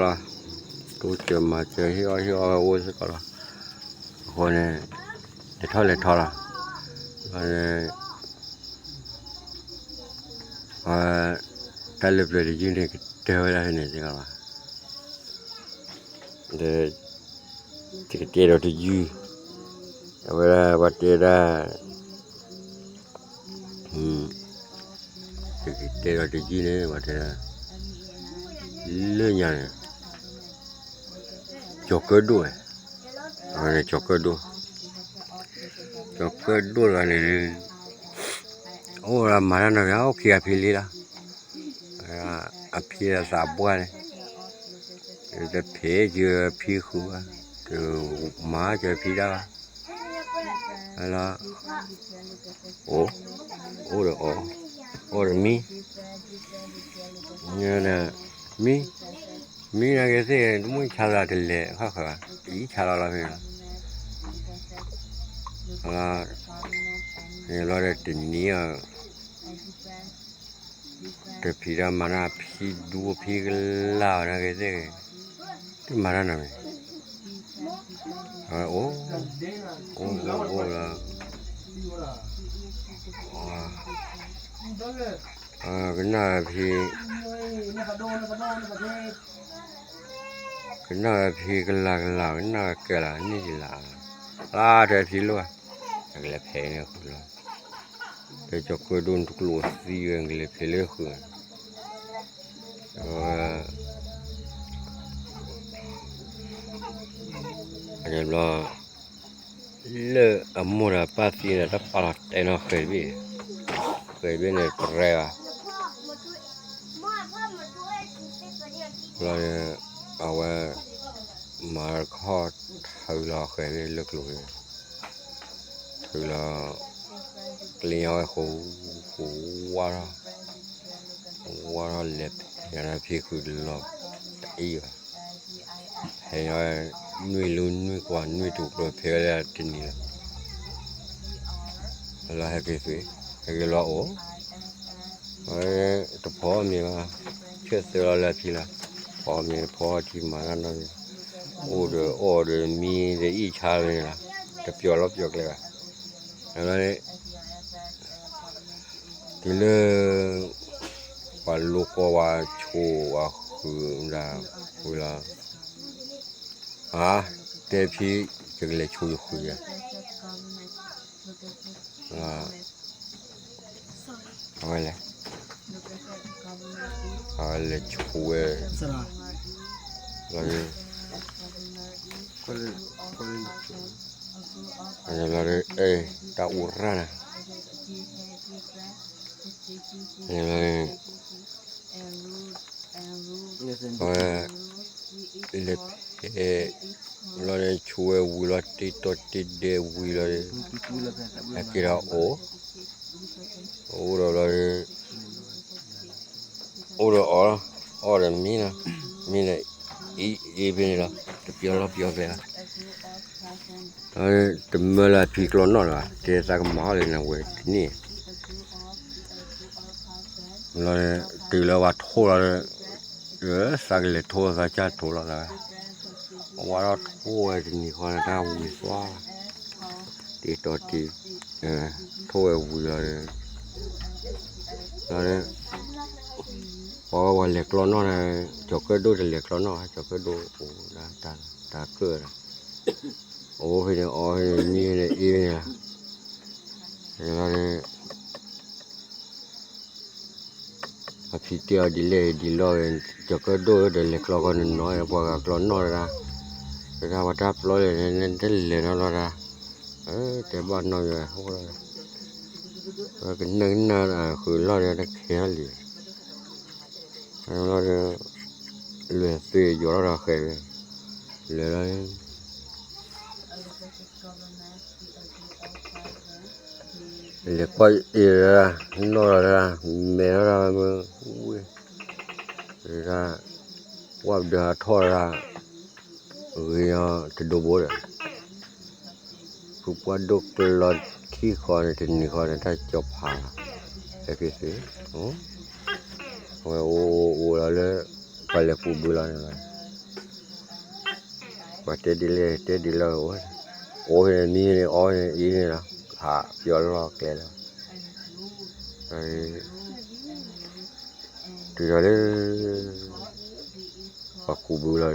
တိစၢၤမၤစၢၤ ဟ့ၣ်အီၣ်ဟ့ၣ်အီၣ်ဝဲအိၣ်စ့ၢ်ကီးလီၤ, အဃိန့ၣ် လဲၤထီၣ်လဲၤထီလီၤ, တၢ်လၢပျၢၤတယုၢ်န့ၣ် ကတၢၢ်ဝဲဒၣ်ဖဲန့ၣ်စ့ၢ်ကီးလီၤ, ဒီး ယကတဲဒီးတယုၢ်, အဝဲဒၣ်ပှၤတဲဒၣ် ယကတဲဒီးတယုၢ်န့ၣ် ပှၤတဲဒၣ် လၢညါန့ၣ် ကၠီၤကၢၣ်ဒိၣ်ဝဲ, အဝဲန့ၣ်ကၠီၤကၢၣ်ဒိၣ်, ကၠီၤကၢၣ်ဒိၣ်လီၤန့ၣ် အိၣ်ဒီးမၤတၢ်နီတဂၤ အိၣ်ခံဂၤဖံလံလီၤ, အဖံအသးပှၢ်န့ၣ် တဖံးကၢၤဖံဃုာ်ဘၣ်, တမၤကၢၤဖံတၢ်ဘၣ်, လီၤ, အိၣ်, အိၣ်ဒီးအီၣ်, အီၣ်ဒီးမံ, မံ, မံနာ်က့သ့ၣ် တမ့ၢ်ဆါသးတလဲၤဃၣ်ဃၣ်ဘၣ်, အံၤဆါလီၤလီၤဖဲန့ၣ်, လီၤ, လီၤဒီးတနံၤအီၤ တဖံးတၢ်မၤတၢ် ဖံဒူဖံကလၢ်အီၤနာ်က့သ့ၣ်, တမၤတၢ်နီတမံၤ, အဝဲအိၣ်, အိၣ်အိၣ်လီၤ, ကနၣ်ဖံ ကနၣ်ဝဲဖံကလၤကလၤ ကနၣ်ဝဲကဲလၤ န့ၢ်ယလၤ, လါတဲဖံလိၣ်, အကလဲၤဖဲးန့ၣ်ဃုာ်လီၤ, တဲကၠီၤကၢၣ်ဒိၣ်နတကျိၣ်သံဝဲ ကလဲၤဖဲးလၢဃုာ်, အဝဲ န့ၣ်ဘျီ လၢအမိၢ်ဒီးပၢ်သံဒီး တၢ်ပာ်လီၤတဲနီၢ်ဃဲၤတဘ့ၣ်, ဃဲၤတဘ့ၣ်န့ၣ် ပရဲဘၣ်, ဘျီန့ၣ် အဝဲ မၤခီၣ်ထုးလီၤဃဲၤတဘ့ၣ်လၢကျိၤ, ထုးလီၤ ကျ့ညီဝဲဃိ ဃိဝါထီၣ်, ဝါထီၣ်လဲၤဖဲးညါဖံဃုာ်လီၤတအံၤဘၣ်, ဖဲးညါဝဲ နွံလူၤနွံကွၢ်နွံတူာ်ကျိၤ ဖဲးဝဲဒၣ်တနံၤလီၤ, လီၤဟဲက့ၤသု, ဟဲက့ၤလီၤအိၣ်, အဝဲတဖီမ့ၤဘၣ်, ဆဲးသၢလီၤလၢအဖံလီၤ, ဖီမ့ၤဖီထံမၤတၢ်နီတမံၤ, အိၣ်ဒီးအီၣ်ဒီးမံဒီးအံၣ်ဆါမ့ၤလီၤ, တပျီၤလီၤပျီၤကျဲဘၣ်, အဝဲ တုၤလၢ ပှၤလိၤကီဝဲဆိးဝဲဃုာ်ဒၣ်ဝံၤလီၤ, အါ, တဲဖံ ယကလဲၤဆိးယဃုာ်ယၤ, အဝဲလဲၤ, အဝဲလဲၤဆိးဝဲ, လီၤ, လီၤ, အဲ တၢ်အူရၣ်နၤ အဝဲ လဲၤဖဲ လီၤန့ၣ် ဆိးဝဲဝံၤလီၤ တ့တီတ့ဒဲးဝံၤလီၤ, ဟဲက့ၤဒီးအိၣ်, အိၣ်ဒီးလီၤ, အိၣ်ဒီးအီၣ်, အီၣ်ဒီးမံလီၤ, မံလီၤ, အ့ၣ်အ့ၣ်ဖဲန့ၣ်လီၤ, တပျီၤလီၤပျီၤကျဲလီၤ, တမၢလၢအဖံကျီနီၣ်လၢၤဘၣ်, တဲသးကမၤအီၣ်လၢနဝဲတန့ၢ် လီၤ, တုၤလၢဝဲထိၣ်လီၤ, သးကလဲၤထိၣ်သးကစၢ်ထိၣ်လီၤသး, အဝဲထီၣ်ထိၣ်ဝဲတနံၤဃီန့ၣ် တၢ်ဝံၤသွါ, တ့တီတ့, ထိၣ်ဝဲဝံၤလီၤ, လီၤ, ပှၤဝဲပှၤလဲၤကျီနီၣ်န့ၣ်, ကၠီၤကၢၣ်ဒိၣ်တလဲၤကျီနီၣ်, ကၠီၤကၢၣ်ဒိၣ်အိၣ်ဒၣ်တၢ်တၢ်ကၢၣ်ဒီး, အိၣ်ဖဲန့ၣ်အီၣ်ဖဲန့ၣ်မံဖဲန့ၣ်အ့ၣ်ဖဲန့ၣ်လီၤ, လီၤ အဖံတဲအီၤဒ်လဲၣ်ဒ်လဲၣ်, ကၠီၤကၢၣ်ဒိၣ်ဒီးလဲၤကျီဃီနနီၤ ပှၤဂၤကျီနီၣ်တဒၣ်, တဒၣ်ပှၤတၢ်ပျီလဲၣ်, တလဲၤနီတဘျီတၢ်, တဲဘၣ်နီၣ်ယဲ, ကနၢ်ကနၢ်ဃုာ်လီၢ်ဒီးတခဲလံ, လီၤဒီး, လဲၤသ့ယီၤလီၤဒီးဃဲၤ, လဲၤလီၤ လဲၤကွၢ်အ့ၣ်လီၤ, နီၣ်လီၤဒၣ်, မဲာ်လီၤဒၣ်မ့ၢ်, ဝဲဒၣ်, ဝၣ်ပဒၢးဟးထီၣ်ဒၣ်, ဂ့ၤအီၤတဒိဘိဒီး, ဖုပှၢ်ဒိၣ်ကျီထံၣ်ဃီန့ၣ် တနံၤဃီန့ၣ် တၢ်ကၠီၤဖးလီၤ, ဟဲက့ၤသ့, အဝဲအိၣ်အိၣ်လီၤလၢ, ပှၤလဲၤကူးဘုလီၤန့ၣ်လီၤ ပှၤတဲဒ်လဲၣ်တဲဒ်လဲၣ်, အိၣ်န့ၣ်မံန့ၣ်အီၣ်န့ၣ်အ့ၣ်န့ၣ်လီၤ, ဟးပျီလီၤကျဲလီၤ, တုၤလီၤလၢ, ပှၤကူးဘုလီၤ,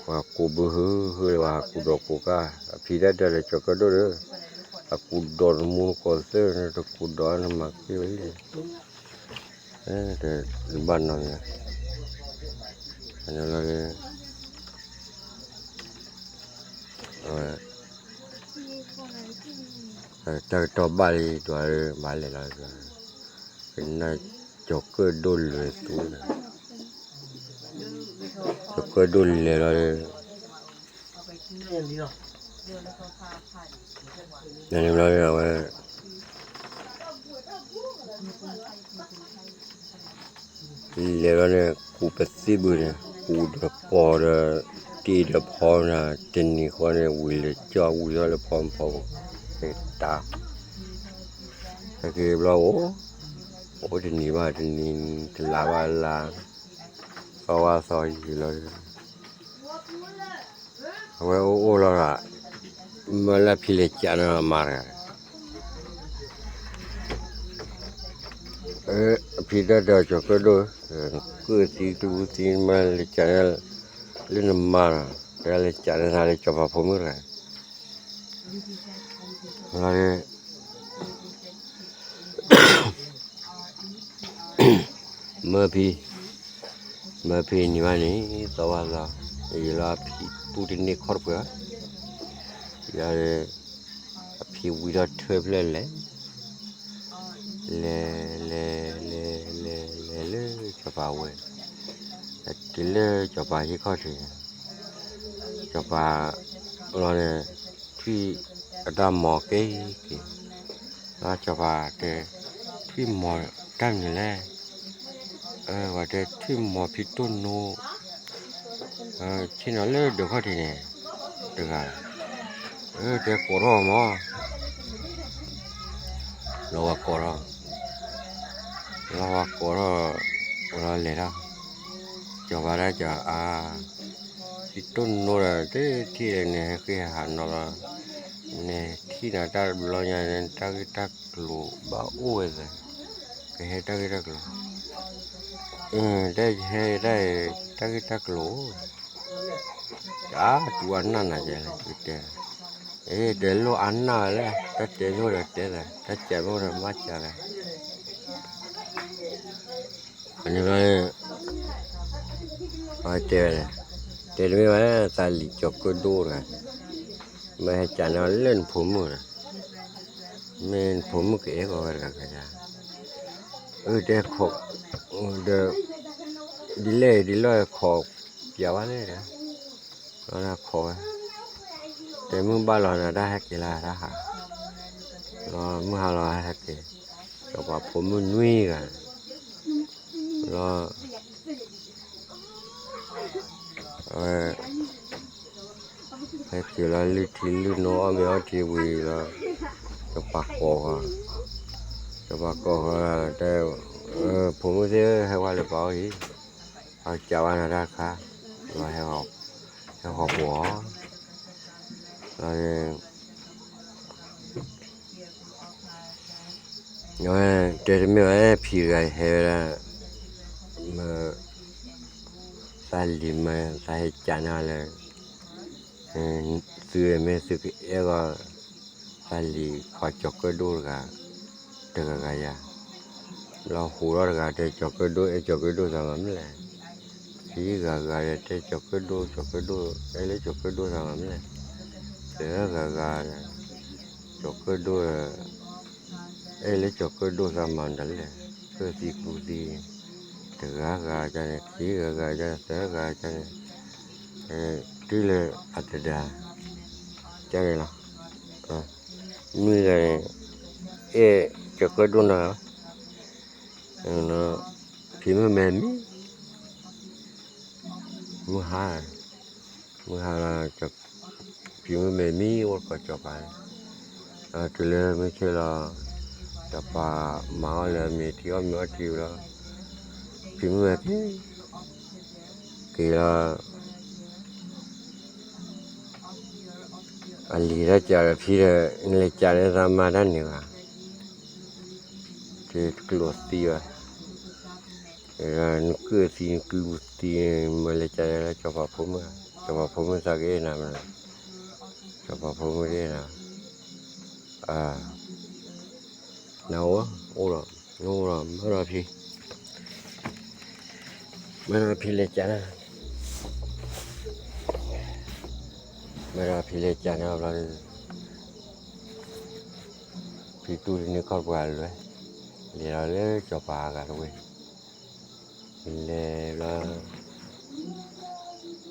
ပှၤကူးဘုဟုဟုလၢပှၤကူးဒီးကူးကၢ်, အဖံတၢ်တဲလၢကၠီၤကၢၣ်ဒိၣ်ဒီး, အကူးဒီးနမူနကိးသ့ၣ်န့ၣ် တကူးဒီးနမၤက့ၢ်ဝဲလံ တဘၣ်နီတမံၤ, လီၤ, တၢ်ကတီၢ်ဘၣ်လံ ဒွးလၢဘၣ်လဲၤလီၤ, ကနၣ်ကၠီၤကၢၣ်ဒိၣ်လဲၤသူန့ၣ်, ကၠီၤကၢၣ်ဒိၣ်လဲၤလီၤ, နလီၤအဝဲ လဲၤလီၤန့ၣ် ကူးပသံၣ်ဘုန့ၣ် ကူးဒီးပိာ်ဒီး တ့ဒီးဖီနၤ တနံၤဃီန့ၣ် ဝံၤလၢကၠီဝံၤထီၣ်လၢဖီမဖီ, တၢ်, ဟဲက့ၤဘျီအိၣ်, အိၣ်တနံၤဘၣ်တနံၤ တလါဘၣ်လါ, သီဘၣ်သီယံာ်လီၤ အဝဲအိၣ်အိၣ်လီၤဒီး, မ့ၢ်လၢဖံလဲၤကးန့ၣ်မၤတဂၤ, ဖံတၢ်တဲကၠီၤကၢၣ်ဒိၣ်, ကၢၣ်သံတူသံ မ့ၢ်လဲၤကးန့ၣ်, လၢနမၤနီၤ တဂၤလဲၤကးန့ၣ်သးလၢကၠီၤပၤဖိမုၣ်တဂၤ မၢဖံ, မၢဖံနံၤဘၣ်န့ၣ် သီဘၣ်သီ, ယလီၤဖံတူၢ်တန့ၢ်ခီၣ်တပှဲၤဘၣ်, ယ, အဖံဝံထီၣ်ထၢဖျၢၣ်လဲၤ, လဲၤ, လဲၤ, လဲၤ, လဲၤ, လဲၤလၢစီၤပၤဝဲ, တုၤလၢစီၤပၤဟံၣ်ခီၣ်ထံး, စီၤပၤလီၤန့ၣ်, ထွံၣ်အတၢ်မီၤက့ၤက့ၤ, လၢစီၤပၤတဲ, ထွံၣ်မီၤတၢ်မနုၤလဲၣ်, ပှၤတဲထွံၣ်မီၤဖံတိၢ်နိ, ဆ့ၣ်နီၤလၢဒၢးခီၣ်ထံးန့ၣ်, တဂၤ, တဲကိးထီၣ်မး, လီၤဝဲကိးထီၣ်, လီၤဝဲကိးထီၣ်, လီၤလဲၤထီၣ်, ကၠီၤပၤဒၣ်ကၠီၤအါ, ယတိၢ်နီၣ်ဒီးတထံၣ်ဒီး နဟဲဃ့ဟးနီၤလီၤ, နထံၣ်နၤတၢ်တဘျီညါန့ၣ် တၢ်ဂ့ၢ်တၢ်ကျိၤဘၣ်အိၣ်ဝဲသ့, ကဟဲတၢ်ဂ့ၢ်တၢ်ကျိၤ, တဟဲတၢ် တၢ်ဂ့ၢ်တၢ်ကျိၤ အါ တူၢ်အနၢ်နၤကဲလဲၣ် ယတဲ, အတဲလိၣ်အနၢ်ဝဲလဲၣ်, တၢ်တဲမ့ၢ်ဒီးတဲလဲၣ်, တၢ်စံးမ့ၢ်ဒီးမၤစံးလဲၣ်, န့ၣ်ဘျီ အတဲဝဲလဲၣ်, တဲတမ့ၢ်ဝဲ သးလံၤကၠီၤကၢၣ်ဒိၣ်တဂၤ, မ့ၢ်ဟဲစံးန့ၢ်လၢနဖိမုၣ်ဒီး, မ့ၢ်နဖိမုၣ်ကအဲၣ်ကီးဝဲတဂၤကယၤ, အတဲခိး, ဒီး, ဒ်လဲၣ်ဒ်လဲၣ်ခိး, ပျးဝဲလဲၣ်ဒီး, လီၤခိးဝဲ, တဲမုၢ်ဘၣ်လီၤနၤတၢ်ဟဲက့ၤလၢတၢ်ဟး, လီၤမုၢ်ဟါလီၤဟဲက့ၤ, စီၤပၤဖိမုၣ်နွံဂၤ, လီၤ အဝဲ, ဟဲက့ၤလီၤလုၢ်ထံလုၢ်နိအီၣ်မ့ၤအီထံဝံၤလီၤ, စီၤပၤကိးဃီ, စီၤပၤကိးဃီ, တဲ, ဖိမုၣ်သ့ၣ်ဧၢ ဟဲဝဲလၢပှၤအအိၣ်အံၤ, အကစၢ်ဝဲနၤတၢ်တခါ, လီၤ, ဟဲဃီၤပှီၤ, လီၤ တဲတမ့ၢ်ဝဲ ဖံတဂၤဟဲဝဲဒၣ်, မ့ၢ်, သးလံၤမ့ၢ်သးဟဲကၠးန့ၢ်လၢ, သုမ့ၢ်သုကအဲၣ်ဂီၢ်, သးလံၤပှၤကၠီၤကၢၣ်ဒိၣ်တဂၤ, တဂၤဂၤယၤ, လီၤဟူးထီၣ်တဂၤတဲကၠီၤကၢၣ်ဒိၣ် အဲၣ်ကၠီၤကၢၣ်ဒိၣ်သးမၤမနုၤလဲၣ်, ခံဂၤဂၤဒီးတဲကၠီၤကၢၣ်ဒိၣ် ကၠီၤကၢၣ်ဒိၣ် အဲၣ်လၢကၠီၤကၢၣ်ဒိၣ်သးမၤမနုၤလဲၣ်, သၢဂၤဂၤဒီး, ကၠီၤကၢၣ်ဒိၣ်ဒီး, အဲၣ်လၢကၠီၤကၢၣ်ဒိၣ်သးမၤမနုၤလဲၣ်, ကၢၣ်သံကူသံ, တဂၤဂၤန့ၣ် ခံဂၤဂၤန့ၣ် သၢဂၤန့ၣ်, တုၤလၢအတဒါ, ကန့ၣ်လီၤ, မုၢ်ဂၤန့ၣ်, အဲၣ်ကၠီၤကၢၣ်ဒိၣ်နီၤ, ဖံမုၣ်မဲာ်မံ, မုၢ်ဟါ, မုၢ်ဟါလီၤ, ဖံမုၣ်မဲာ်မံအိၣ်တကိးကၠီၤပၤ, တုၤလၢမုၢ်ဆ့ၣ်လီၤ, စီၤပၤမၤအီၣ်လၢအမ့ၤထံအီၣ်မ့ၤအီထံဝံၤလီၤ, ဖံမုၣ်မဲာ်ဖံ, က့ၤလီၤ, အလံၤတၢ်ကးဒီးဖံဒီး နလဲၤကးန့ၢ်သးမါတၢ်န့ၣ်ဘၣ်, တကျိၤသံဘၣ်, နကုၢ်သံနကုၢ်သံ, မ့ၢ်လဲၤကးန့ၢ်လၢစီၤပၤဖိမုၣ်, စီၤပၤဖိမုၣ်သးကအဲၣ်နၤမနုၤလဲၣ်, စီၤပၤဖိမုၣ်တအဲၣ်နၤ, နအိၣ်, အိၣ်ဒီး, နအိၣ်ဒီး မၢဒီးဖံ မၢဒီးဖံလဲၤကးန့ၢ်, မၢဒီးဖံလဲၤကးန့ၢ်ဘျီ, ဖံတူၢ်တန့ၢ်ခီၣ်ပှၤလွဲ, လဲၤလီၤလၢစီၤပၤအဂၤတဝ့ၢ်, လဲၤဘျီ,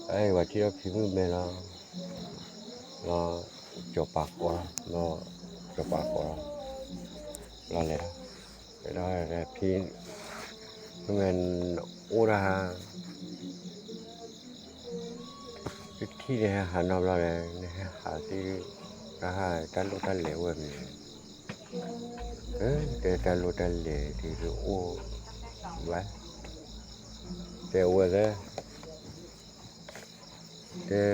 အဲ ပှၤထံၣ်ဒီးဖံမုၣ်မဲာ်လီၤ, လီၤ, စီၤပၤကိးလီၤ, လီၤ, စီၤပၤကိးလီၤ, လီၤလဲၤ, ဖံ, မ့ၢ်, အိၣ်ဒၣ်ဟါ တထံၣ်န့ၣ်ဟဲဟးနီတဘျီဒီး နဟဲဟးသ့, တၢ်ဟးတၢ်လိၣ်တၢ်လဲၤအိၣ်ဝဲမ့ၢ်, တဲတၢ်လိၣ်တၢ်လဲၤဒ်အိၣ်, ဘၣ်, တဲအိၣ်ဝဲသ့, တဲ,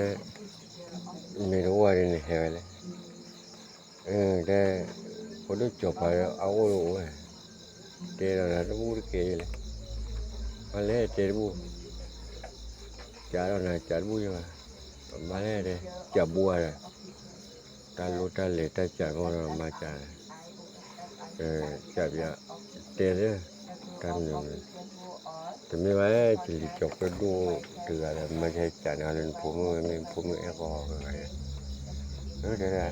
မ့ၢ်တအိၣ်ဝဲဒ်န့ၣ်ဟဲဝဲလဲၣ်, တဲ, ဖိဒိၣ်စီၤပၤအအိၣ်တအိၣ်ဝဲ, တဲဒီးနၤတဘူၣ်တကဲယလဲၣ်, ဘၣ်လဲၣ်တဲတဘူၣ်, ကးဒီးနၤကးတဘူၣ်ယဘၣ်, ဘၣ်လဲၣ်တဲ, ကးဘူၣ်ဝဲဒီး, တၢ်လိၣ်တၢ်လဲၤတၢ်ကးမီၢ်ဒီးမၤကး, ကးပျး, တဲလၢ, တၢ်မနုၤ, တမ့ၢ်ဘၣ် ကလံၤကၠီၤကၢၣ်ဒိၣ်တဂၤဒီး မ့ၢ်ကဟဲကးန့ၢ်လၢနဖိမုၣ် မ့ၢ်နဖိမုၣ်အဲၣ်ကီးဂၤဂၤ, တဲ,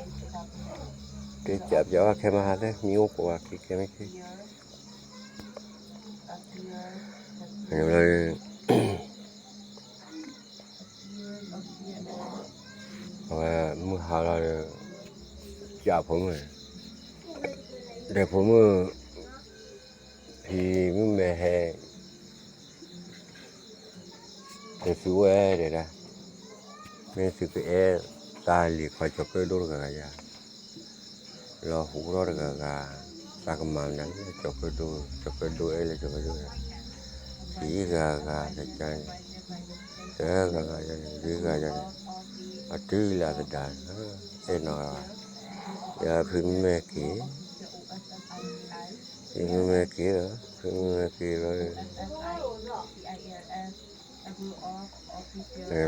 ကဲကးပျးဝဲခဲမဟါသ့ မံအိၣ်ကိးဂၤခံကဲမ့ၢ်ခံ အဝဲမုၢ်ဟါလီၤဒီး, ကးဖိမုၣ်, ဒီးဖိမုၣ်, ဖံမုၣ်မဲာ်ဟဲ, ဒီးသုဝဲဒၣ်, မ့ၢ်သုကအဲၣ်, သးလံၤခွါကၠီၤကၢၣ်ဒိၣ်တဂၤဂၤယၤ, လီၤဟူထီၣ်တဂၤဂၤ, သးကမၤမနုၤလၢကၠီၤကၢၣ်ဒိၣ်, ကၠီၤကၢၣ်ဒိၣ်အဲၣ်လၢကၠီၤကၢၣ်ဒိၣ်, သံဂၤဂၤတကါန့ၣ်, သၢဂၤဂၤယၤန့ၣ်, လွံၢ်ဂၤယၤန့ၣ်, အတုၤလၢအသဒါ, အဲၣ်နီၤဂၤ, ယဖုမ့ၢ်က့ၤ, ဖုမ့ၢ်က့ၤလီၤ, ဖုမ့ၢ်က့ၤလီၤ, ဘျီန့ၣ်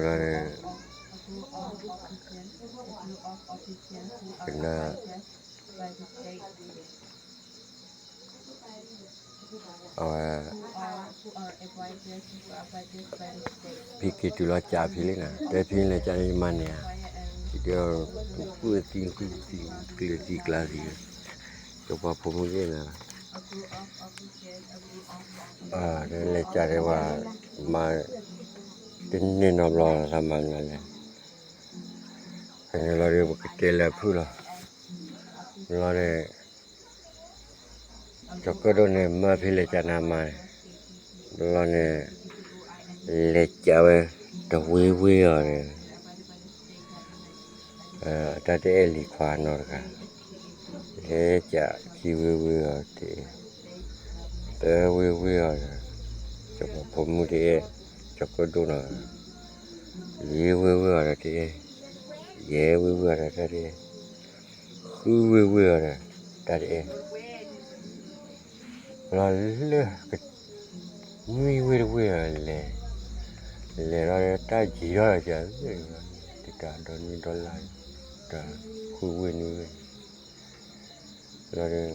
ကနၣ်, အဝဲ, ဖံက့ၤတုၤလီၤကးဖံလံနၤ, တဲဖံလဲၤကးန့ၣ်ယမၤန့ၢ်ဧါ, ဖံတဲ, သူၣ်ဃုသံဃုသံ, ကျဲၤသံကျါသံ, ကပှၤဖိမုၣ်ယဲၢ်နၤ, လဲၤကးတဲဝဲ, မၤ, တန့ၢ်နီတဘျီသးမၤမနုၤလဲၣ်, ဖဲန့ၣ်လီၤဒီးပကတဲလၢအဖုၣ်လီၤ, ဘျီန့ၣ် ကၠီၤကၢၣ်ဒိၣ်န့ၣ် မၢဖံလဲၤကးနၤမၤန့ၣ်, ဘျီန့ၣ်, လဲၤကးဝဲ, တဝ့ဝ့ၢ်အီၤဒီး, တၢ်တအဲၣ်လံၤခွါနီတဂၤ, လဲၤကးခံဝ့ဝ့ၢ်အီၤတအဲၣ်, သၢဝ့ဝ့ၢ်အီၤဒီး, ကၠီၤပှၤဖိမုၣ်တအဲၣ်, ကၠီၤကၢၣ်ဒိၣ်နီတဂၤ, လွံၢ်ဝ့ဝ့ၢ်အီၤဒီးတအဲၣ်, ယဲၢ်ဝ့ဝ့ၢ်အီၤဒီးတၢ်တအဲၣ်, ဃုဝ့ဝ့ၢ်အီၤဒီး, တၢ်တအဲၣ်, လီၤလၢ, နွံဝ့ၢ်တဝ့ၢ်ဒီးလဲၤ, လဲၤလီၤဒီးတၢ်ယံၤထီၣ်ဒီးက, တတၤဒီနွံဒီလါ, တၢ်ဃုဝ့ၢ်နွံဝ့ၢ်, လီၤဒီး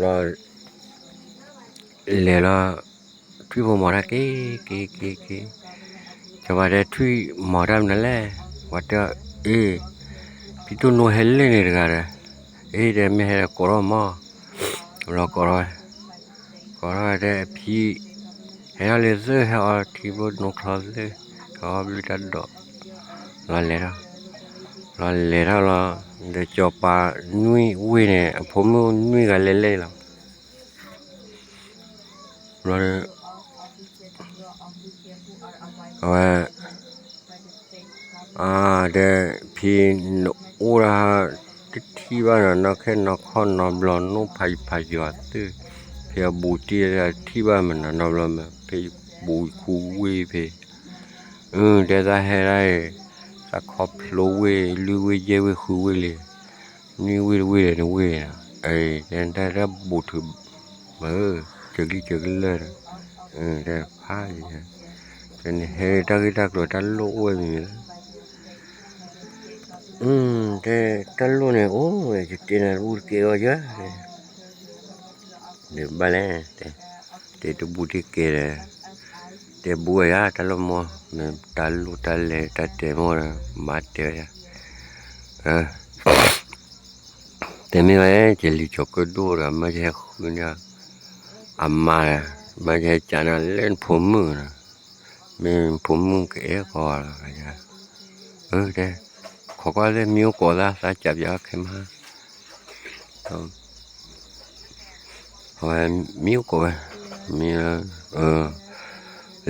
ဘျီ, လဲၤလီၤ, ထွံၣ်ဖိမီၤတၢ်က့ၤ, က့ၤက့ၤက့ၤ, ကၠီၤပၤတဲထွံၣ်မီၤတၢ်မနုၤလဲၣ်, ပှၤတဲ, အ့ၣ်, ဖံတိၢ်နိဟဲလၢန့ၣ်တဂၤဒီး, အ့ၣ် တဲမ့ၢ်ဟဲကိးထီၣ်မီၤ, ဘျီကိးထီၣ်ဝဲ, ကိးထီၣ်ဝဲတဲဖံ, ဟဲထီၣ်လံသၢၣ် ဟဲအီထံဘိနိချီသၢၣ်, ဟဲအီဘျုးတၢ်ဒိး, လီၤလဲၤထီၣ်, လီၤလဲၤထီၣ်လီၤ, ဒီးကၠီၤပၤနွံဝ့ၢ်န့ၣ် အဖိမုၣ်နွံဂၤလဲၤလဲၤလီၤ, ဘျီဒီး, အဝဲ, အါ, တဲ, ဖံနအိၣ်ဒၣ်, တထံၣ်ဘၣ်နီၤ နီၢ်ခဲနီၢ်ခီၣ်နီတဘျီ နိၣ်ဖးယံၤဖးယွၤသ့ၣ်, ဖဲအဘူးတံၢ်တထံၣ်ဘၣ်မနုၤနီတဘျီမ့ၢ် ဖဲဘူးခူဝ့ၢ်ဖဲ, အၢ တဲသးဟဲဒၣ်အံၤ, သးခီဖျိဝ့ၢ် လွံၢ်ဝ့ၢ်ယဲၢ်ဝ့ၢ်ဃုဝ့ၢ်လံ, နွံဝ့ၢ်တဝ့ၢ်ဒီးနဝ့ၢ်, အံၤ တဲတၢ်တၢ်ဘူးထုး, မ့ၢ်, စၢၤကံစၢၤကလၢာ်ဒီး, တဖးယံၤ, တဲန့ၣ်ဟဲတၢ်ဂ့ၢ်တၢ်ကျိၤတၢ်လိၣ်အိၣ်ဝဲမ့ၢ်မ့ၢ်လီၤ, တဲတၢ်လိၣ်န့ၣ်အိၣ်ဝဲ ယတဲနၤတဘူၣ်တကဲအီၤယၤ, ဒ်ဘၣ်လဲၣ်, တဲတဘူၣ်တကဲဒီး, တဲဘူးဝဲယၤ တၢ်လိၣ်မီၢ် မ့ၢ်တၢ်လိၣ်တၢ်လဲၤတၢ်တဲမီၢ်ဒီး မၤတဲဝဲယၤ, တဲမ့ၢ်ဝဲ ယလံၤကၠီၤကၢၣ်ဒိၣ်ဒီး မ့ၢ်ယဟဲဃုန့ၢ်, အမါဒီး, မ့ၢ်ယဟဲကးန့ၢ်လၢနဖိမုၣ်ဒီး, မ့ၢ်နဖိမုၣ်ကအဲၣ်ဃီလီၤ, အၢ တဲ, ခိးကွၢ်လၢမံအိၣ်ကိးသး သးကးပၠးခဲမး အဝဲမံအိၣ်ကိးဝဲ, မံ,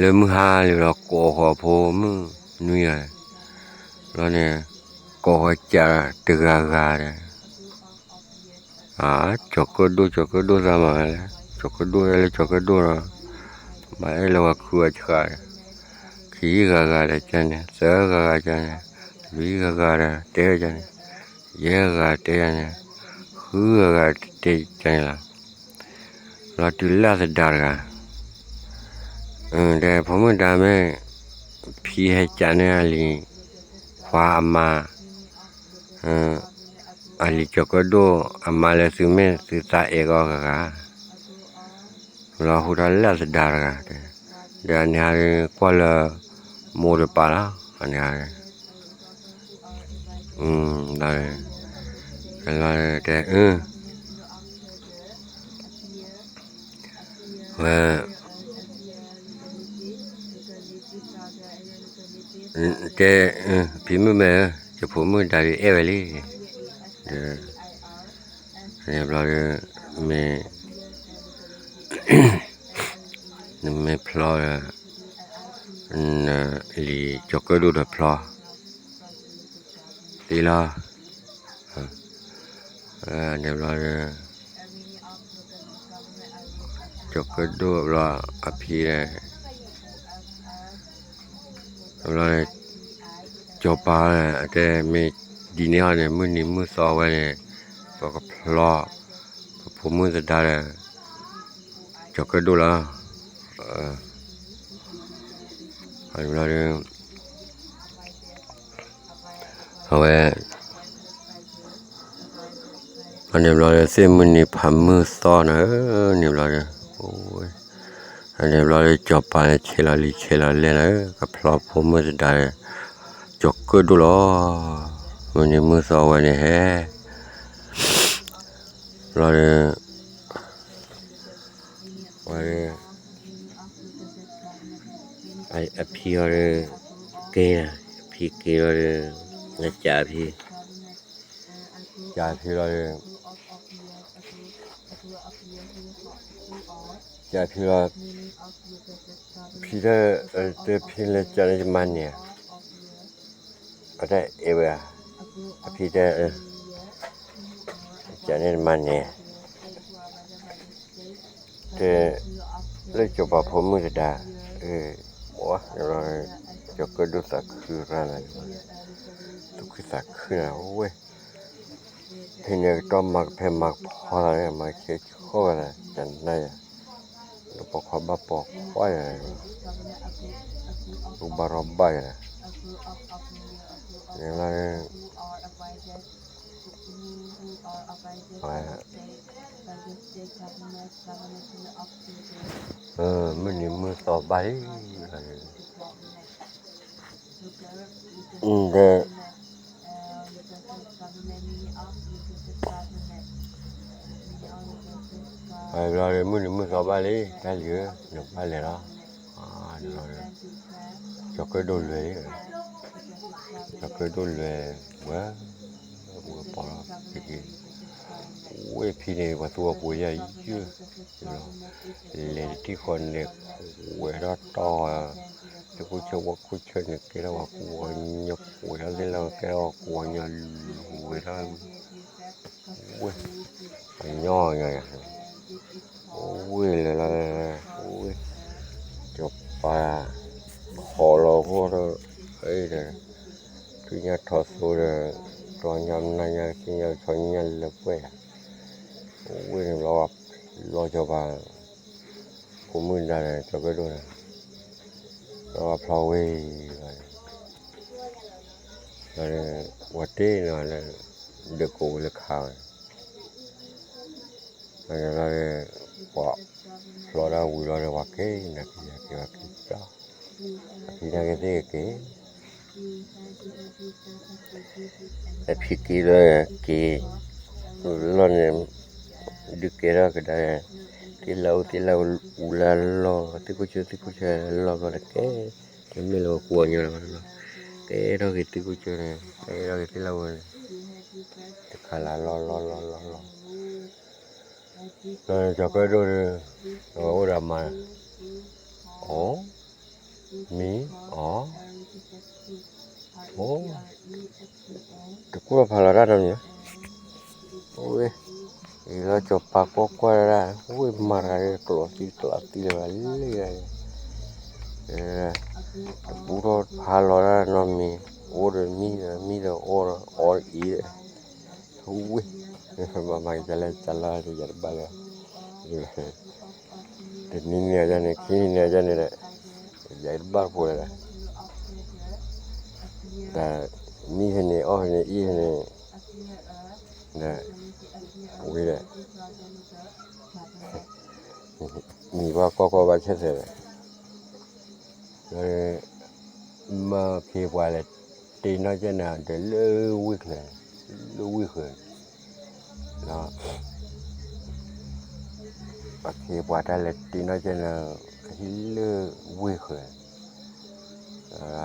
လၢမုၢ်ဟါလံဒီး ကိးဃီၤဖိမုၣ်နွံဂၤ, ဘျီန့ၣ်, ကိးဃီၤကးတဂၤဂၤဒီး, အၢ ကၠီၤကၢၣ်ဒိၣ် ကၠီၤကၢၣ်ဒိၣ်သးမၤလဲၣ်, ကၠီၤကၢၣ်ဒိၣ်အဲၣ်လၢကၠီၤကၢၣ်ဒိၣ်လီၤ, မၤအဲၣ်လၢပှၤခုပှၤဆှးဒီး, ခံဂၤဂၤဒီးကန့ၣ် သၢဂၤဂၤကန့ၣ်, လွံၢ်ဂၤဂၤဒီးတဲဝဲကန့ၣ်, ယဲၢ်ဂၤတဲယၤန့ၣ်, ဃုဂၤဂၤတဲယၤန့ၣ်လီၤ, လီၤတုၤလၢအသဒါတဂၤ, ဒီးဖိမုၣ်ဒါမ့ၢ်, ဖံဟဲကးန့ၢ်အလံၤခွါအမါ, အလံၤကၠီၤကၢၣ်ဒိၣ်အမါလၢသုမ့ၢ်သုသးအဲၣ်ဂီၢ်ဂၤဂၤ, လီၤဟူထီၣ်လၢအသဒါတဂၤ, ဒီးန့ၣ်ဟးကွၢ်လၢ, မိၢ်တပၤလီၤ, န့ၣ်ဟး, လီၤ, လီၤတဲ, ဝဲ တဲ, ဖံမုၣ်မဲာ်ဧၢ, ယဖိမုၣ်ဒါဒုးအဲၣ်ဝဲလံ, ဒီး, န့ၣ်ဘျီဒီး, မ့ၢ်, နမ့ၢ်ဖျီဒီး, နလံၤကၠီၤကၢၣ်ဒိၣ်ဒီးဖျီ သ့လီၤ, န့ၣ်ဘျီဒီး ကၠီၤကၢၣ်ဒိၣ်ဘျီ အဖံဒီး ဘျီဒီး ကၠီၤပၤ အတဲမ့ၢ်ဒ်န့ၣ်အီၤန့ၣ် မုၢ်နံၤမုၢ်သီဝဲန့ၣ် ပကဖျီ ပဖိမုၣ်သဒါဒီး ကၠီၤကၢၣ်ဒိၣ်လီၤ. ဘျီဒီး အဝဲ န့ၣ်ဘျီဒီး သ့ၣ်မုၢ်နံၤဖးမုၢ်သီနၤဧၢ, န့ၣ်ဘျီဒီး န့ၣ်ဘျီဒီး ကၠီၤပၤန့ၣ် ဆဲးလီၤလံဆဲးလီၤလဲၢ်နၤဧၢ, ကဖျီဖိမုၣ်သဒါဒီး ကၠီၤကၢၣ်ဒိၣ်လီၤ. မုၢ်နံၤမုၢ်သီဝဲန့ၣ်ဟဲ ဘျီဒီး ဝဲ အဖံအီၤဒီး က့ၤ, အဖံက့ၤလီၤဒီး နကးအဖံ, ကးအဖံလီၤဒီး ကးဖံလီၤ, ဖံတဲ, တဲဖံလဲၤကးန့ၣ်ယမၤန့ၢ်ဧါ, အတၢ်အဲၣ်ဝဲ, အဖံတဲ, ကးန့ၣ်တမၤန့ၢ် တဲ, လၢကၠီၤပၤဖိမုၣ်သဒါ, ကၠီၤကၢၣ်ဒိၣ်သးခုရၣ်နၤ, သူၣ်ခုသးခုနၤဝဲ, ဖဲန့ၣ်ကတီၢ်မၤကဖဲမၤကဖီသးန့ၣ် မၤကဆဲးဆိၣ်ဝဲသး ကနၣ်ယၤ, လၢပိာ်ခွါဘၣ်ပိာ်ခွါယၤ, အိၣ်ဘၣ်ရီဘၣ်ယၤ, န့ၣ်လီၤ မုၢ်နံၤမုၢ်သီဘၣ်လံ, ဒီး ဘျီဒီး မုၢ်နံၤမုၢ်သီဘၣ်လံ တၢ်လံၤဧၢ, နဘၣ်လဲၤလီၤ, ကၠီၤကၢၣ်ဒိၣ်လွဲၢ်လံ, ကၠီၤကၢၣ်ဒိၣ်လွဲၢ်ဝဲ, ဝဲပီၤလီၤ, ဝဲဖံန့ၣ် ပှၤသူအပူၤယၤယုၢ်, လဲၤတထံၣ်ဃီန့ၣ် ကွဲးထီၣ်တီၢ်, သ့ၣ်ခိၣ်ဆၢဝါခိၣ်ဆၢန့ၣ် ကဲထီၣ်ပှၤကူပှၤကညီ, ကွဲးထီၣ်သ့ၣ်လၢကဲထီၣ်ပှၤကူပှၤကညီ, ဝဲထီၣ် ဝဲ, ပှၤညီညီယၤ, ဝဲလဲၤလီၤ, ဝဲ, ကၠီၤပၤ, ဟီၣ်လီၤဖိဒီး, ဒီး, ထူၣ်ညါထီၣ်သိဒီး, ကျီညါမနၤညါ ကသ့ၣ်ညါကဆီညါလၢပှဲၤယၤ, ဝဲန့ၣ်ဘျီ, လီၤကၠီၤပၤ ဖိမုၣ်ဒါန့ၣ် ကၠီၤကၢၣ်ဒိၣ်န့ၣ်, ဒီးဖျီဝဲ, ဒီး, ဝဲတ့ၢ်နီၤလၢ, ဒၢးကိးဝဲလၢခါဝဲ, ဒီး, ပှၤဖျီဒၣ်ဝံၤလီၤဒီး ပှၤက့ၤနာ်က့ၤယၤက့ၤပှၤက့ၤကၠီ, အဖံနာ်က့ၤသ့ၣ်က့ၤ အဖံက့ၤလီၤက့ၤ, လီၢ်န့ၣ်, ဒုးကဲထီၣ်ကဒါ, သ့ၣ်လၢအူသ့ၣ်လၢအူလၢလီၢ်, သ့ၣ်ခိၣ်ဆၢသ့ၣ်ခိၣ်ဆၢလီၢ်ဘျီန့ၣ်ကဲ, တမ့ၢ်လၢပှၤကူအီၤညီလီၤ, ကဲထီၣ်က့ၤသ့ၣ်ခိၣ်ဆၢန့ၣ် ကဲထီၣ်က့ၤသ့ၣ်လၢအူန့ၣ်, တခါလၢလီၢ်လီၢ်လီၢ်လီၢ်လီၢ် ဒီးကၠီၤကၢၣ်ဒိၣ်ဒီး, အဝဲအိၣ်ဒီးမၤ, အီ, မံ, အီ, အိ, တကူၣ်ဖးလီၤတၢ်နီတမံၤ, ဝဲ, အံၤလီၤကၠီၤပၤကွၢ်ကွၢ်ဒၣ်, ဝဲမၤတဂၤဒီးကျိးသံကျိးသံလၢၤဘၣ်လံ, တကူၣ်ထီၣ်ဖးလီၤတၢ်နီတမံၤ, အိၣ်ဒီးမံဒီးမံဒီးအီဒီးအီအံၤ, ဝဲ, မၤမၤကလဲၤကလီၤယၤတဘၣ်လၢၤ, တနံၤန့ၣ်ယၤန့ၣ် ခံနံၤန့ၣ်ယၤန့ၣ်ဒီး, ယၤတဘၣ်တဖိလၢၤဒီး, ဒီး, မံဖဲန့ၣ်အီၣ်ဖဲန့ၣ်အံၤဖဲန့ၣ်, ဒီး, ဝံၤဒီး, မံၤဘၣ်ကွၢ်ကွၢ်ဘၣ်ဆဲးဆဲးဒီး, ဒီး, မ့ၢ်ခ့ပှၤလဲၤတ့ၢ်နီၢ်ကဲနၤဒီးလၢဝ့ၢ်ချၢ, လၢဝ့ၢ်ဃၢၤ, ဒီး အခ့ပှၤတၢ်လဲၤတ့ၢ်နီၢ်ကဲနၤ, ဟံၣ်လၢဝ့ၢ်ဃၢၤ,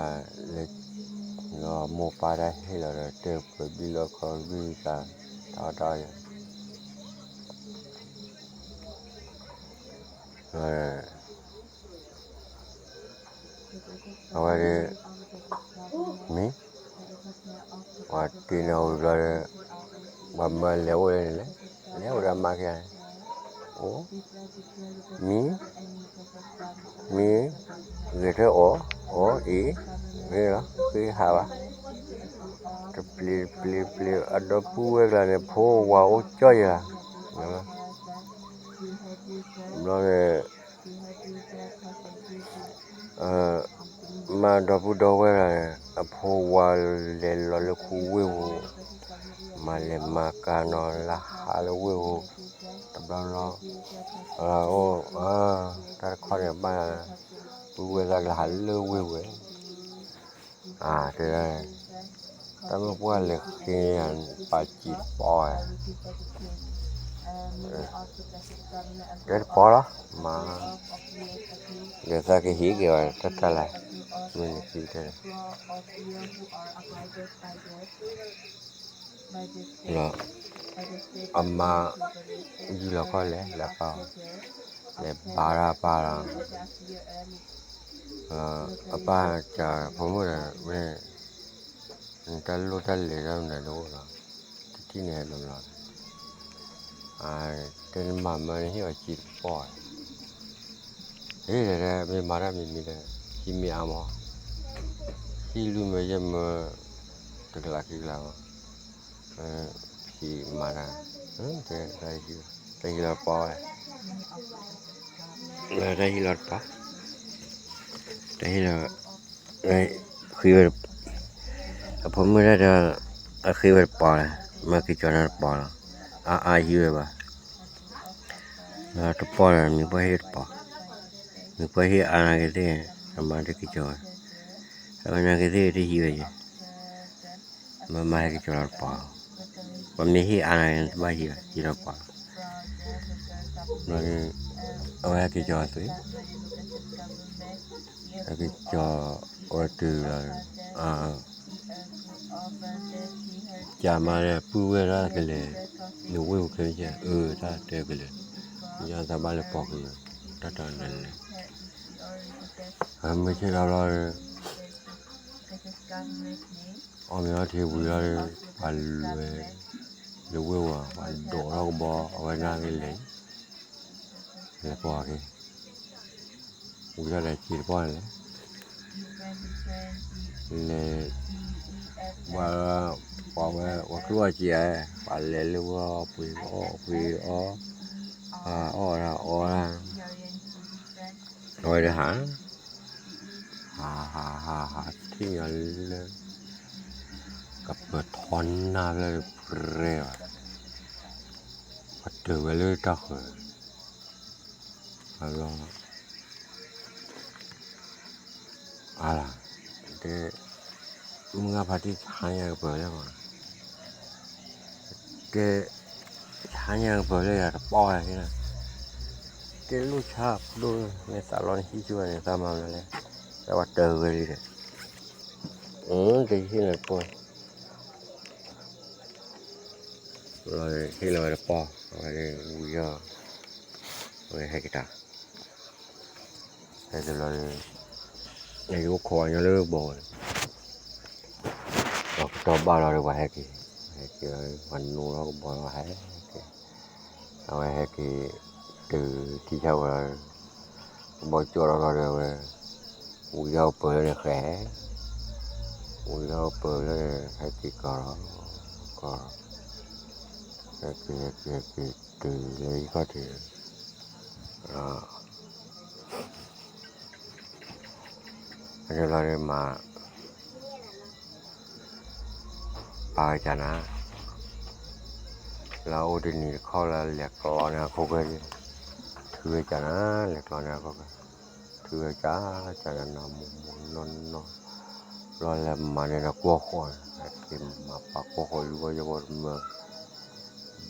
လၢ, လီၤမိၢ်ပၢ်တၢ်ဟ့ၣ်လီၤဒီးတၢ်ပှဲၤဘံၣ်လီၢ်ခီဘံၣ်သး, တၢ်အီၣ်တၢ်အီယၤ, ဒီး, အဝဲဒီး မံ, ပှၤတ့န့ၢ်အီၤဝံၤဘျီဒီး ပှၤမၢလဲၤအိၣ်လၢန့ၣ်လဲၣ်, လဲၤအိၣ်ဒီးအမါခံဂၤန့ၣ်, အိၣ်, မံ, မံ, ဂဲၤထၢၣ်အီၣ်, အီၣ်အံၤ, မ့ၢ်လီၤ ဃ့ဟးဘၣ်, တပျ့ၤတပျ့ၤတပျ့ၤ အဒီပုၢ်ဝဲၢ်ကျါန့ၣ် ဖိဝၤအိၣ်ကၠီယဲၢ်လီၤ, ဘျီန့ၣ် မါဒီပုၢ်ဒီဝဲၢ်လၢ အဖိဝၤလဲၤလီၤလၢခူဝ့ၢ်ပူၤ, မၤလဲၤမၤကၤနီၤ လၢဟးလၢဝ့ၢ်ပူၤ, တဘျီဘျီ, အိၣ်, တၢ်တခီန့ၣ်ဘၣ်, ပုၢ်ဝဲၢ်သၣ်ကလၢဟးလၢဝ့ၢ်ပူၤ, တဲ, တၢ်မ့ၢ်ပှၢ်လဲၤဃ့ယၤ ပာ်စံးတပီၢ်ဧါ, တဲတပီၢ်လီၤ, မၤ, ဒီးသးကဟံးက့ၤဝဲ တၢ်တၢ်လဲၣ်, မ့ၢ်နသံတဲ, လီၤ, အမါ, ယံာ်လီၤခီလဲၣ် လဲၤပာ်, လဲၤဘါတၢ်ပၢ်လီၤ, အပၢ်ကးဖိမုၣ်ဒီး မ့ၢ်, တၢ်လိၣ်တၢ်လဲၤတၢ်မနုၤတအိၣ်လီၤ, တထံၣ်န့ၣ်ဟဲလီၤလီၤ, တဲနမၤမၢနဟ့ၣ်အီၤစံးတပီၢ်, ဟ့ၣ်ဒီး မ့ၢ်မၤတၢ်မံၤမံၤဒီး ဟံးမ့ၢ်အါမး, ဟံးလွံၢ်မၢယဲၢ်မၢ, တကလးခံကလးမး, ဖံးမၤတၢ်, တၢ်ဟံးလီၤတပီၢ်ဝဲ, တၢ်ဟံးလီၤတပီၢ်, တၢ်ဟံးလီၤ, ဃ့ဝဲ, အဖိမုၣ်တၢ်ဒီး, အဃ့ဝဲတပီၢ်လီၤ, မ့ၢ်က့ၤကၠီၤန့ၣ်တပီၢ်လီၤ, အါအါဟံးဝဲဘၣ် တပီၢ်ဒီး မံၤပှၢ်ဟ့ၣ်တပီၢ်, မံၤပှၢ်ဟ့ၣ်အါနာ်က့ၤသ့ၣ်, အမါတက့ၤကၠီၤဝဲ, အဝဲနာ်က့ၤသ့ၣ်တဟံးဝဲယဲၢ်, မ့ၢ်မါဟဲက့ၤကၠီၤလီၤတပီၢ်, ပှၤမ့ၢ်ဟ့ၣ်အါနာ်က့ၤ တဘၣ်ဟံးဘၣ် ဟံးလီၤတပီၢ်, ဘျီဒီး, အဝဲဟဲက့ၤကၠီၤအသွံၣ် ဟဲက့ၤကၠီၤ, အဝဲတုၤလီၤ, ကမါဒီး ပုၢ်ဝဲၢ်တၢ်ကလဲၤ, နဝ့ၢ်ပူၤခဲမုၢ်ဆ့ၣ် အၢ တၢ်တဲကလဲၤ, ယသးဘၣ်လဲၤပိာ်ကလဲၤ, တၢ်တၢ်လဲၤလဲၤ, မုၢ်ဆ့ၣ်လီၤဘျီဒီး အီၣ်မ့ၤအီထံဝံၤလီၤဒီး ပှၤလဲၤ, လၢဝ့ၢ်ဝဲ ပှၤဒိးထီၣ်ကဘီ အဝဲနာ်က့ၤလဲၤ, လဲၤပိာ်က့ၤ, ဝံၤလီၤဒီးစံးတပီၢ်န့ၣ်လဲၣ်, လဲၤ, ပှၤ, ပှၤဝဲ ပှၤကျိၣ်အီၣ်စံးဧါ, ပှၤလဲၤလၢဝဲအီၣ်ပှ့ၤအီၣ်ပှ့ၤအီၣ်, အီၣ်တၢ်အီတၢ်, အဝဲဒီးဟး ဟးဟးဟးဟးထံၣ်ညီလၢ ကပၢၤထီနၢ်ဖျၢၣ်တပြဲၢ်ဘၣ်, ပှၤတၢၤဝဲလၢတၢ်ဃၢၤ, အလီၤ, အလီၤ, တဲ, မုၢ်ဂၤဖါတံၢ်ဆါညါကပၢၤလၢမး, တဲ, ဆါညါကပၢၤလၢယၤတပီၢ်ဝဲန့ၣ်, တဲလိၣ်ဆါပဒိၣ် မ့ၢ်သးလီၤနဟံၣ်ဆူၣ်ဝဲန့ၣ် သးမၤမနုၤလဲၣ်, တဲပှၤတၢၤဝဲလံဒီး, အၢ တဲယဟ့ၣ်လီၤတပီၢ်, လီၤဟ့ၣ်လီၤဝဲတပီၢ် အဝဲဝံၤဒီး, အဝဲဟဲက့ၤတၢ် ဟဲက့ၤလီၤဒီး, ယအိၣ်ခိးအညီလၢဘီန့ၣ်, ဒီးကတီၢ်ဘၣ်လီၤဒီးပှၤဟဲက့ၤ, ဟဲက့ၤလီၤဒီး ပှၤနိထီၣ်ကဘီလီၤဟဲက့ၤ, အဝဲဟဲက့ၤ, တုၤထံဆၢဝဲလီၤဒီး, ကဘီကၠီၣ်ထီၣ်လီၤဒီးအဝဲ, ဝံၤထီၣ်ပၢၤလၢန့ၣ်ဃဲ, ဝံၤထီၣ်ပၢၤလၢန့ၣ် ဟဲက့ၤကီးလီၤ, ကီးလီၤ, ဟဲက့ၤဟဲက့ၤဟဲက့ၤတုၤလၢဟံၣ်ခီၣ်ထံး, လီၤဒီးမၤ ပာ်ဝဲကနၤ, လၢအိၣ်တနံၤတခီလၢလဲၤကျီန့ၢ်အခိၣ်ဃၢၤ, ထုးဝဲကနၤ, လဲၤကျီန့ၢ်အခိၣ်ဃၢၤ, ထုးဝဲက, ကနၤနီၢ်မူနီၢ်နီၢ်, ဘျီလဲၤမၤန့ၢ်ဒီးကွီၢ်ဃီန့ၣ် ဟဲက့ၤမၤပာ်ကွီၢ်ဃီလၢဂီၢ်ယဂီၢ်တမၢ,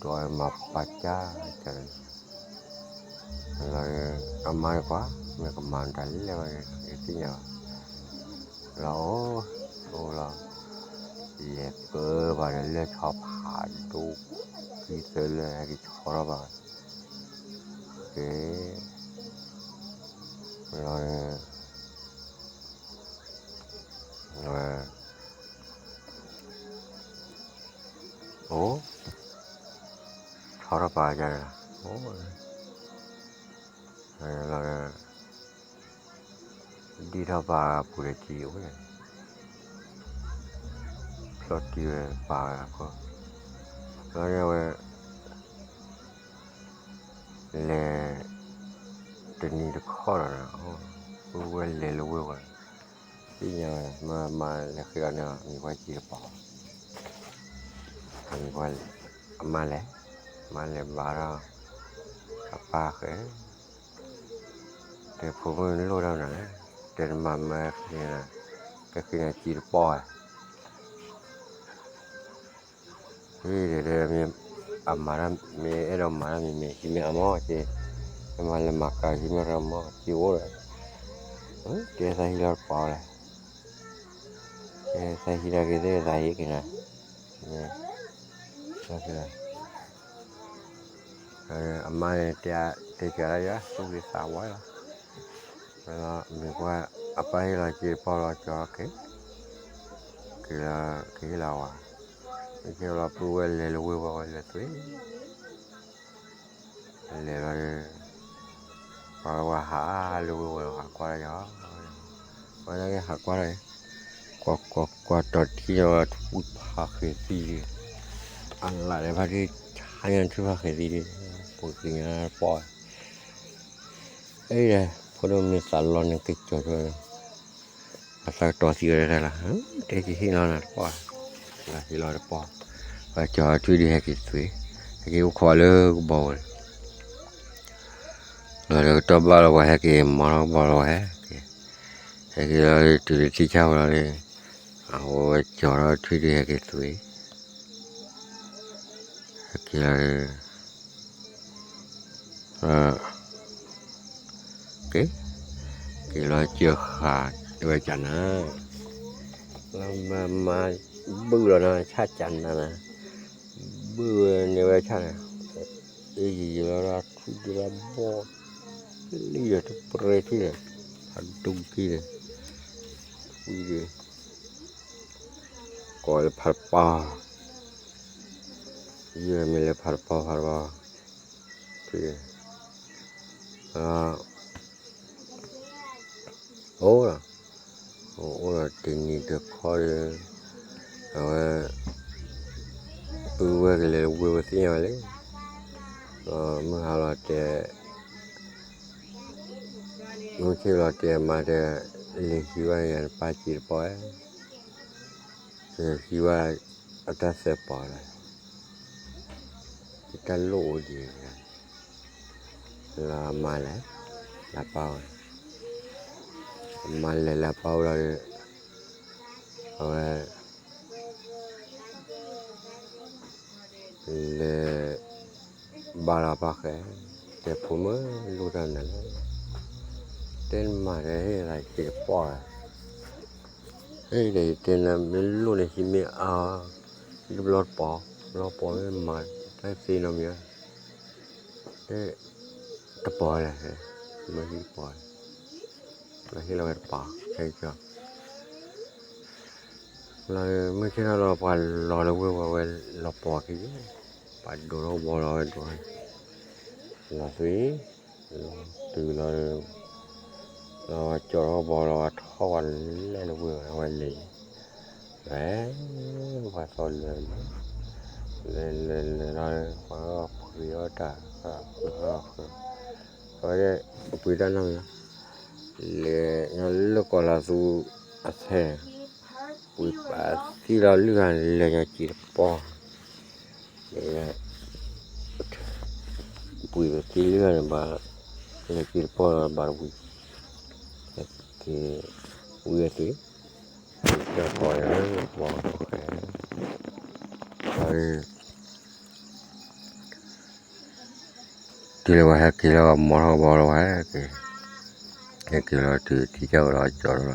ဒီးမၤပာ်က, ကနၤ လီၤ, အမါန့ၣ်ကွၢ်, မ့ၢ်ကမၤတၢ်လဲၣ်ဘၣ်န့ၣ် ယသ့ၣ်ညါဘၣ်, လီၤ, အိၣ်လီၤ, လဲၤပၢဘၣ်ဒီးလၢဆီဖးဒိၣ်, ခံသၢလၢဟဲက့ၤဆီထီၣ်ဘၣ်, ကဲ, လီၤ, ဝဲ အိၣ် ဆီထီၣ်ပာ်ကန့ၣ်လီၤ, အိၣ် လီၤ ဒံၣ်ထီၣ်ပာ်ပူၤဒီးကံအိၣ်န့ၣ်, ဖျီၣ်တံၢ်ဝဲပာ်ဝဲအဃိ, လီၤန့ၣ်ဝဲ လဲၤ တနံၤတခီလီၤဒီး ပုၢ်ဝဲၢ်လဲၤလၢဝ့ၢ်ဝဲ, သ့ၣ်ညါဝဲ မ့ၢ်မါလဲၤဃ့အီၤန့ၣ် မံၤပှၢ်ကံတပီၤ, မံၤပှၢ် အမါလဲၤ, မါလဲၤဘါထီၣ် အပၢ်ဃဲ, တဲဖိမုၣ်လိၣ်တၢ်မနုၤလဲၣ်, တဲနမါမၢဃ့နၤ, ကဃ့နၤကံတပီၤဧါ ဟ့ၣ်ဒီး အမၤတၢ်မ့ၢ်အဲၣ်ဒိးမၤတၢ်မံၤမ့ၢ်ဟံးမ့ၢ်အမီၢ်က့, မ့ၢ်မၤလဲၤမၤကၤဟံးမ့ၢ်ရၢမီၢ်က့အိၣ်ဒီး, တဲသးဟံးလီၤတပီၤလဲၣ်, သးဟံးတၢ်က့ၤသ့ၣ်သးဟံးက့ၤနၤ, မ့ၢ် အမါန့ၣ် တဲကၤလၢယွၤ သူၣ်ဂ့ၤသးဝါလီၤ, မ့ၢ်ကွၢ် အပၢ်ဟ့ၣ်လီၤက့ၤတပီၢ်လီၤ ကၠီက့ၤ, က့ၤလီၤ ကဟ့ၣ်လီၤဝဲ, မ့ၢ်က့ၤလီၤပုၢ်ဝဲၢ်လဲၤလၢဝ့ၢ်ဝဲဝဲလဲၤသွံၣ် လဲၤလီၤဒီး ပှၤဝဲဟးလၢဝ့ၢ်ဝဲဟးကွၢ်လၢယီၤ, ပှၤနာ်က့ဟးကွၢ်လီၤ, ကွၢ်ကွၢ်ကွၢ်တီၤထံၣ်လီၤ ထွံၣ်ဖးဃဲၤသံလံ, အလၣ်လၢဖါတံၢ် ဆါညါထွံၣ်ဖးဃဲၤသံလံ, ပှၤက့ၤညါတပီၢ်, အဲ ဖိဒိၣ်မ့ၢ်သးလီန့ၣ်က့ၤကၠီၤ အသးကတီၤသံဝဲဒၣ်လီၤ, တဲက့ၤဟ့ၣ်လီၤနၤတပီၢ်, ဟ့ၣ်လီၤတပီၢ်, ပှၤကၠီၤထွံၣ်ဒုးဟဲက့ၤသွံၣ်, ဟဲက့ၤအိၣ်ခိးလၢကဘီဝဲ, လီၤလၢကတီၢ်ဘၣ်လီၤပှၤဟဲက့ၤမၤလီၤကဘီလီၤဝဲဟဲက့ၤ, ဟဲက့ၤလီၤတုၤလၢထံဆၢဝဲလီၤလံ, အဝဲကၠီၤထီၣ်ထွံၣ်ဒုးဟဲက့ၤသွံၣ်, ဟဲက့ၤလီၤ က့ၤ က့ၤလီၤစၢဃာ်ဝဲကနၤ, လၢမၤမၤ ဘုၣ်လီၤနီၤ ဆၣ်ကနၤနၤ, ဘုၣ်ဝဲန့ၣ်ဝဲဆၣ်န့ၣ်, အ့ၣ်ယံၤယံၤလီၤ ထွံၣ်ဒုလၢဘီၣ်, လံဒီးတပရၢထွံၣ်န့ၣ်, ဖးဒိၣ်ကံန့ၣ်, ထွံၣ်ဒု ကိးလၢဖးတပီၢ်, ယမ့ၢ်လၢဖးတပီၢ် ဖးတပီၢ်, ထွံၣ် အိၣ်လီၤ, အိၣ်ဒီးတနံၤတခီဒီး အဝဲ ပုၢ်ဝဲၢ်ကလဲၤလၢဝ့ၢ်ဝဲသ့ၣ်ညါဝဲလံ, မုၢ်ဟါလီၤတဲ မုၢ်ဆ့ၣ်လီၤတဲမါတဲ လဲၤဟံးဝဲယၤနပၢ်ကံတပီၢ်, ဟံးဝဲအတၢ်သၢပီၢ်လီၤ, ယတၢ်လိၣ်အိၣ်ဒံး လၢအမါလဲၤ လၢပၢ်ဝဲ, အမါလဲၤလၢပၢ်ဝဲလီၤဒီး အဝဲ လဲၤ ဘါလီၤပၢ်ဃဲ, တဲဖိမုၣ်လိၣ်တၢ်နၤလဲၣ်, တဲနမါတဲဟ့ၣ်သးက့ၤတပီၢ်ဧါ, ဟ့ၣ်ဒီးယတဲနၤမ့ၢ်လိၣ်န့ၣ်ဟံးမ့ၢ်အါ, ဟံးတဘျီတပီၢ်, ဘျီတပီၢ်မ့ၢ်မၤတၢ်သ့နီတမံၤဧါ, တဲ တပီၢ်လဲၣ်, မ့ၢ်ဟံးတပီၢ်, လၢဟ့ၣ်လီၤဝဲတပီၢ်, ဟဲကၠီ လီၤမုၢ်ဆ့ၣ်ထီၣ်လီၤ ပှၤလီၤလၢဝ့ၢ်ဝဲဝဲလီၤပီၢ်ခံ, ပှၤဒိးထီၣ်ဘီလီၤဝဲဒိး, လီၤသွံၣ်, လီၤတုၤလီၤ, လီၤကၠီထီၣ်ဘီလီၤဝဲထီၣ်ဝဲလဲၣ်လၢဝ့ၢ်ဝဲ အဝဲလဲၤ, လဲၤ, ပှၤသီလဲၤလဲၤ, လဲၤလဲၤလဲၤလီၤ, ပှၤဖှံအီၣ်တၢ်, ဖှံအီၣ်ဃု, အဝဲ ပှ့ၤတၢ်နီၢ်မံၤ, လဲၤလၢကီၢ်လီၤသူအဆဲး, ပှ့ၤပာ်သံလီၤလုၢ်ဂၤလဲၤညီက့ၤတပီၢ်, ပှ့ၤပသံလၢန့ၣ်ဘၣ်, လဲၤက့ၤတပီၢ်လီၤဘၣ်တဝံၤ, က့ၤ ဝံၤအသ့, တၢ်ကီၢ်န့ၣ် ပီၢ်ဃဲ, ပီၢ် တုၤလၢပှၤဟဲက့ၤလၢပှၤမီထီၣ်ကဘီလၢပှၤဟဲ, ဟဲက့ၤလီၤတုၤထံကၢ်ဝဲလီၤကၠီလီၤ,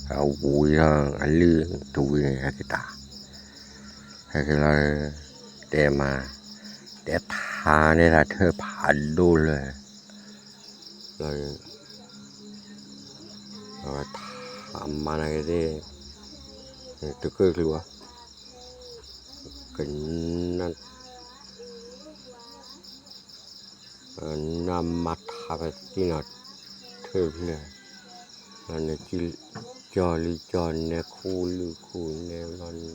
အဝံၤလီၤအလုၢ်တဝံၤန့ၣ် ဟဲက့ၤတၢ်, ဟဲက့ၤလီၤ, တဲမါ, တဲထါန့ၢ်တၢ်ထၢၣ်ဖးဒိၣ်လၢ လီၤ, အဝဲထါမါနာ်က့ၤသ့ၣ်, တကၢၢ်တချုးဘၣ်, ကနၣ် နၢ်မၤထါဖဲသံနီၤထၢၣ်ဖျၢၣ်, နကၠီလံကၠီနဲခူၣ်လုၢ်ခူၣ်နဲဘျီန့ၣ်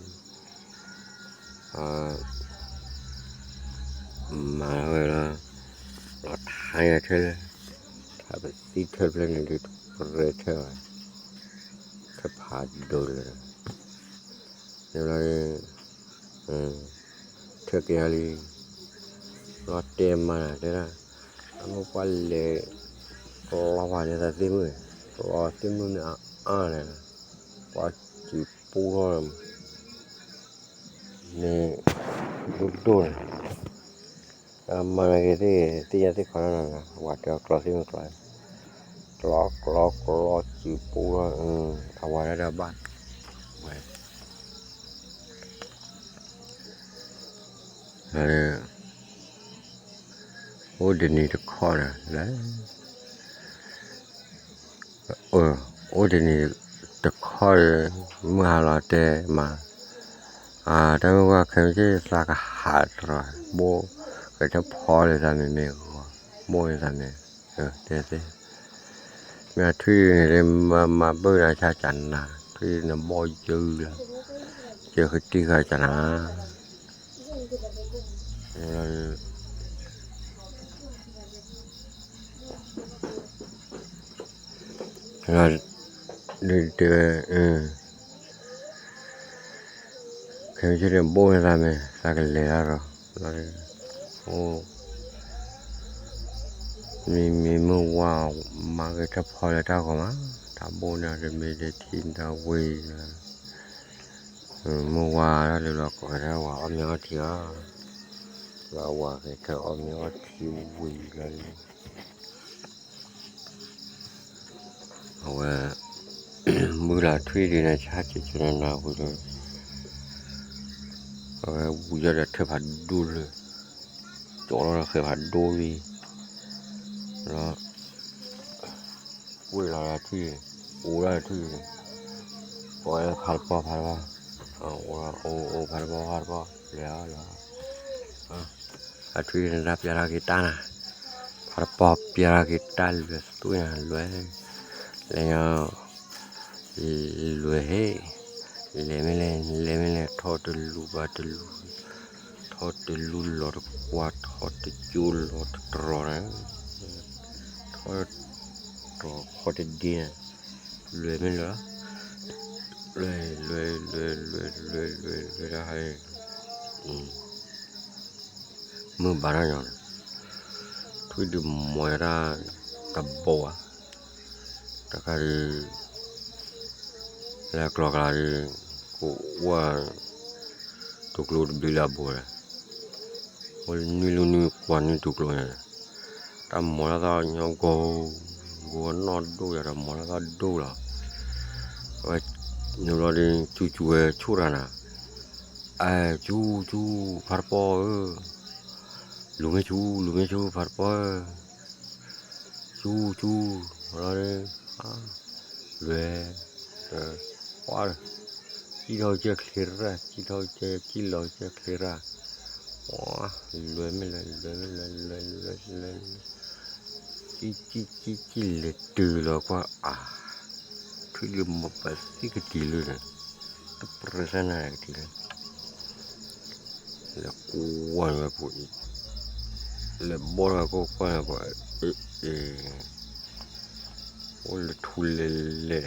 မၤဝဲလီၤ, လီၤထါယၤထၢၣ်လၢ ထါပသံထၢၣ်ဖျၢၣ်န့ၣ်ဒုးတပရဲထၢၣ်ဘၣ်, ထၢၣ်ဖးဒိၣ်လၢ န့ၣ်ဘျီ ထၢၣ်က့ၤအီၤလံ, လီၤတဲာ်မးနၤတဲဒၣ်, အမိၢ်ပှၢ်လဲၤ ကျီဖးန့ၢ်သးသ့ၣ်မုၣ်, ကျီသ့ၣ်မုၣ်န့ၣ်အအါလဲၣ်, ပှၤစူၤပူထီၣ် မ့ၢ်ဒိၣ်ဒိၣ်န့ၣ်, မၤနၤက့ၤသ့ၣ် သ့ၣ်ညါသ့ၣ်ခီနီၤနီၤ, ဝၤတဲအီၤကျီသ့ၣ်မုၣ်ကျီ, ကျီကျီကျီစူၤပူထီၣ်, အဝၤဒၣ်ဒီးဘၣ် ဝဲ လၢ အိၣ်တနံၤတခီဒီး လၢ အိၣ်တနံၤတခီဒီး မုၢ်ဟါလီၤတဲမး, တၢ်မုၢ်ဝါခဲမုၢ်ဆ့ၣ်သးကဟးတရီ, ဘိၣ်ကထၢၣ်ဖီလၢသးမ့ၢ်မ့ၢ်ဂီၤ, ဘိၣ်လၢသးမ့ၢ်, တဲသ့ မ့ၢ်ထွံၣ်န့ၣ် မၤဘၢၣ်နၤဆါကနၤ, ထွံၣ်နဘီၣ်ယၢလီၤ, ယၢကတံၢ်ဃာ်ကနၤ, တဲဝဲ ခဲမုၢ်ဆ့ၣ်န့ၣ်ဘိၣ်န့ၢ်သးမ့ၢ် သးကလဲၤတၢ်ဒီး အိၣ် မ့မ့ၢ်မုၢ်ဝါ မၤက့ၤထၢၣ်ဖီလၢတၢ်ဂီၤမး, တၢ်ဘိၣ်န့ၢ်တမ့ၢ်တထံၣ်တၢ်ဝ့ၢ်, မုၢ်ဝါတၢ်လၢလီၤကီးတၢ်ဝၤအီၣ်မ့ၤအီထံဧါ, လၢဝၤက့ၤထၢၣ်အီၣ်မ့ၤအီထံဝံၤလီၤ အဝဲ မုၢ်လၢထွံၣ်ဒုးန့ၣ် ဆါဆဲးဆဲးနၤနၤဝံၤဒီး အဝဲဝံၤယီၤဒီးထၢၣ်ဖးဒိၣ်လၢ ကၠီလီၤဒီးဃဲၤဖးဒိၣ်လံ ဒီး ဝ့ၢ်လီၤဒီးထွံၣ် အိၣ်ဒၣ်ထွံၣ် ကိးဝဲလၢဖးတပီၢ်ဖးတပီၢ် အိၣ်အိၣ်ဖးတပီၢ်ဖးတပီၢ် လဲၤလီၤလဲၤလီၤ အထွံၣ်န့ၣ်တၢ်ပျဲထီၣ်က့ၤတၢ်နၤ ဖးတပီၢ်ပျဲထီၣ်က့ၤတၢ်လွဲၤသွံၣ်နၤလွဲၤ လဲၤညီ လွဲၤဟ့ၣ် လဲၤမ့ၢ်လဲၤ လဲၤမ့ၢ်လဲၤ ထီၣ်တလူၤဘၣ်တလူၤ ထီၣ်တလူၤလီၤတကွၢ် ထီၣ်တကၠိလီၤတတြီၤနၤ ထီၣ်တတြီၤခီၣ်တဒ့နၤ လွဲၤမ့ၢ်လွဲၤ လွဲၤလွဲၤလွဲၤလွဲၤလွဲၤလွဲၤတၢ်ဟါ မုၢ်ဘၣ်ထီၣ်ညီနၤ ထွံၣ်ဒုးမီၤယၤတၢ် တဘိဘၣ် တခါဒုး လၢကျီကျါဒုး ကအိၣ် တူၢ်ကျိတဘျုးလၢအဘိဒီး အိၣ်နွံလူနွံကွၢ်နွံတူၢ်ကျိန့ၣ် တၢ်မီၤလၢသီညီဂီၤ ဂီၤနီၢ်ဒိၣ်ယၤဒီးမီၤလၢသီဒိၣ်လီၤ အဝဲ န့ၣ်ဘျီဒုး စူၤစူၤဝဲဆိၣ်တၢ်နၤ အဲ စူၤစူၤ ဖးတပီၢ်ဧၢ လူၤမ့ၢ်စူၤ လူၤမ့ၢ်စူၤ ဖးတပီၢ်ဧၢ စူၤစူၤ လီၤ လွဲၤ ပှၤ စံၣ်ထီၣ်ကစၢၢ်ချ့ရၣ် စံၣ်ထီၣ်ကစၢၢ် စံၣ်လီၤကစၢၢ်ချ့ရၣ် လွဲၤမ့ၢ်လဲၤ လွဲၤမ့ၢ်လဲၤ လွဲၤ လွဲၤ လွဲၤ လွဲၤ စံၣ် စံၣ် စံၣ် စံၣ် လဲၤတုၤလီၤကွၢ်အါ ထွံၣ်ဒုးမီၤပသံကတံၤလၢန့ၣ် တပရၢသၢနၤကတံၤလၢ လဲၤကွၢ်ဝဲပူၤအံၤ လဲၤဘီၣ်ထီၣ်ကိၢ်ကွၢ်န့ၣ်ပှၤ အ့ အ့ အိၣ်လၢထူလဲၤလဲၤ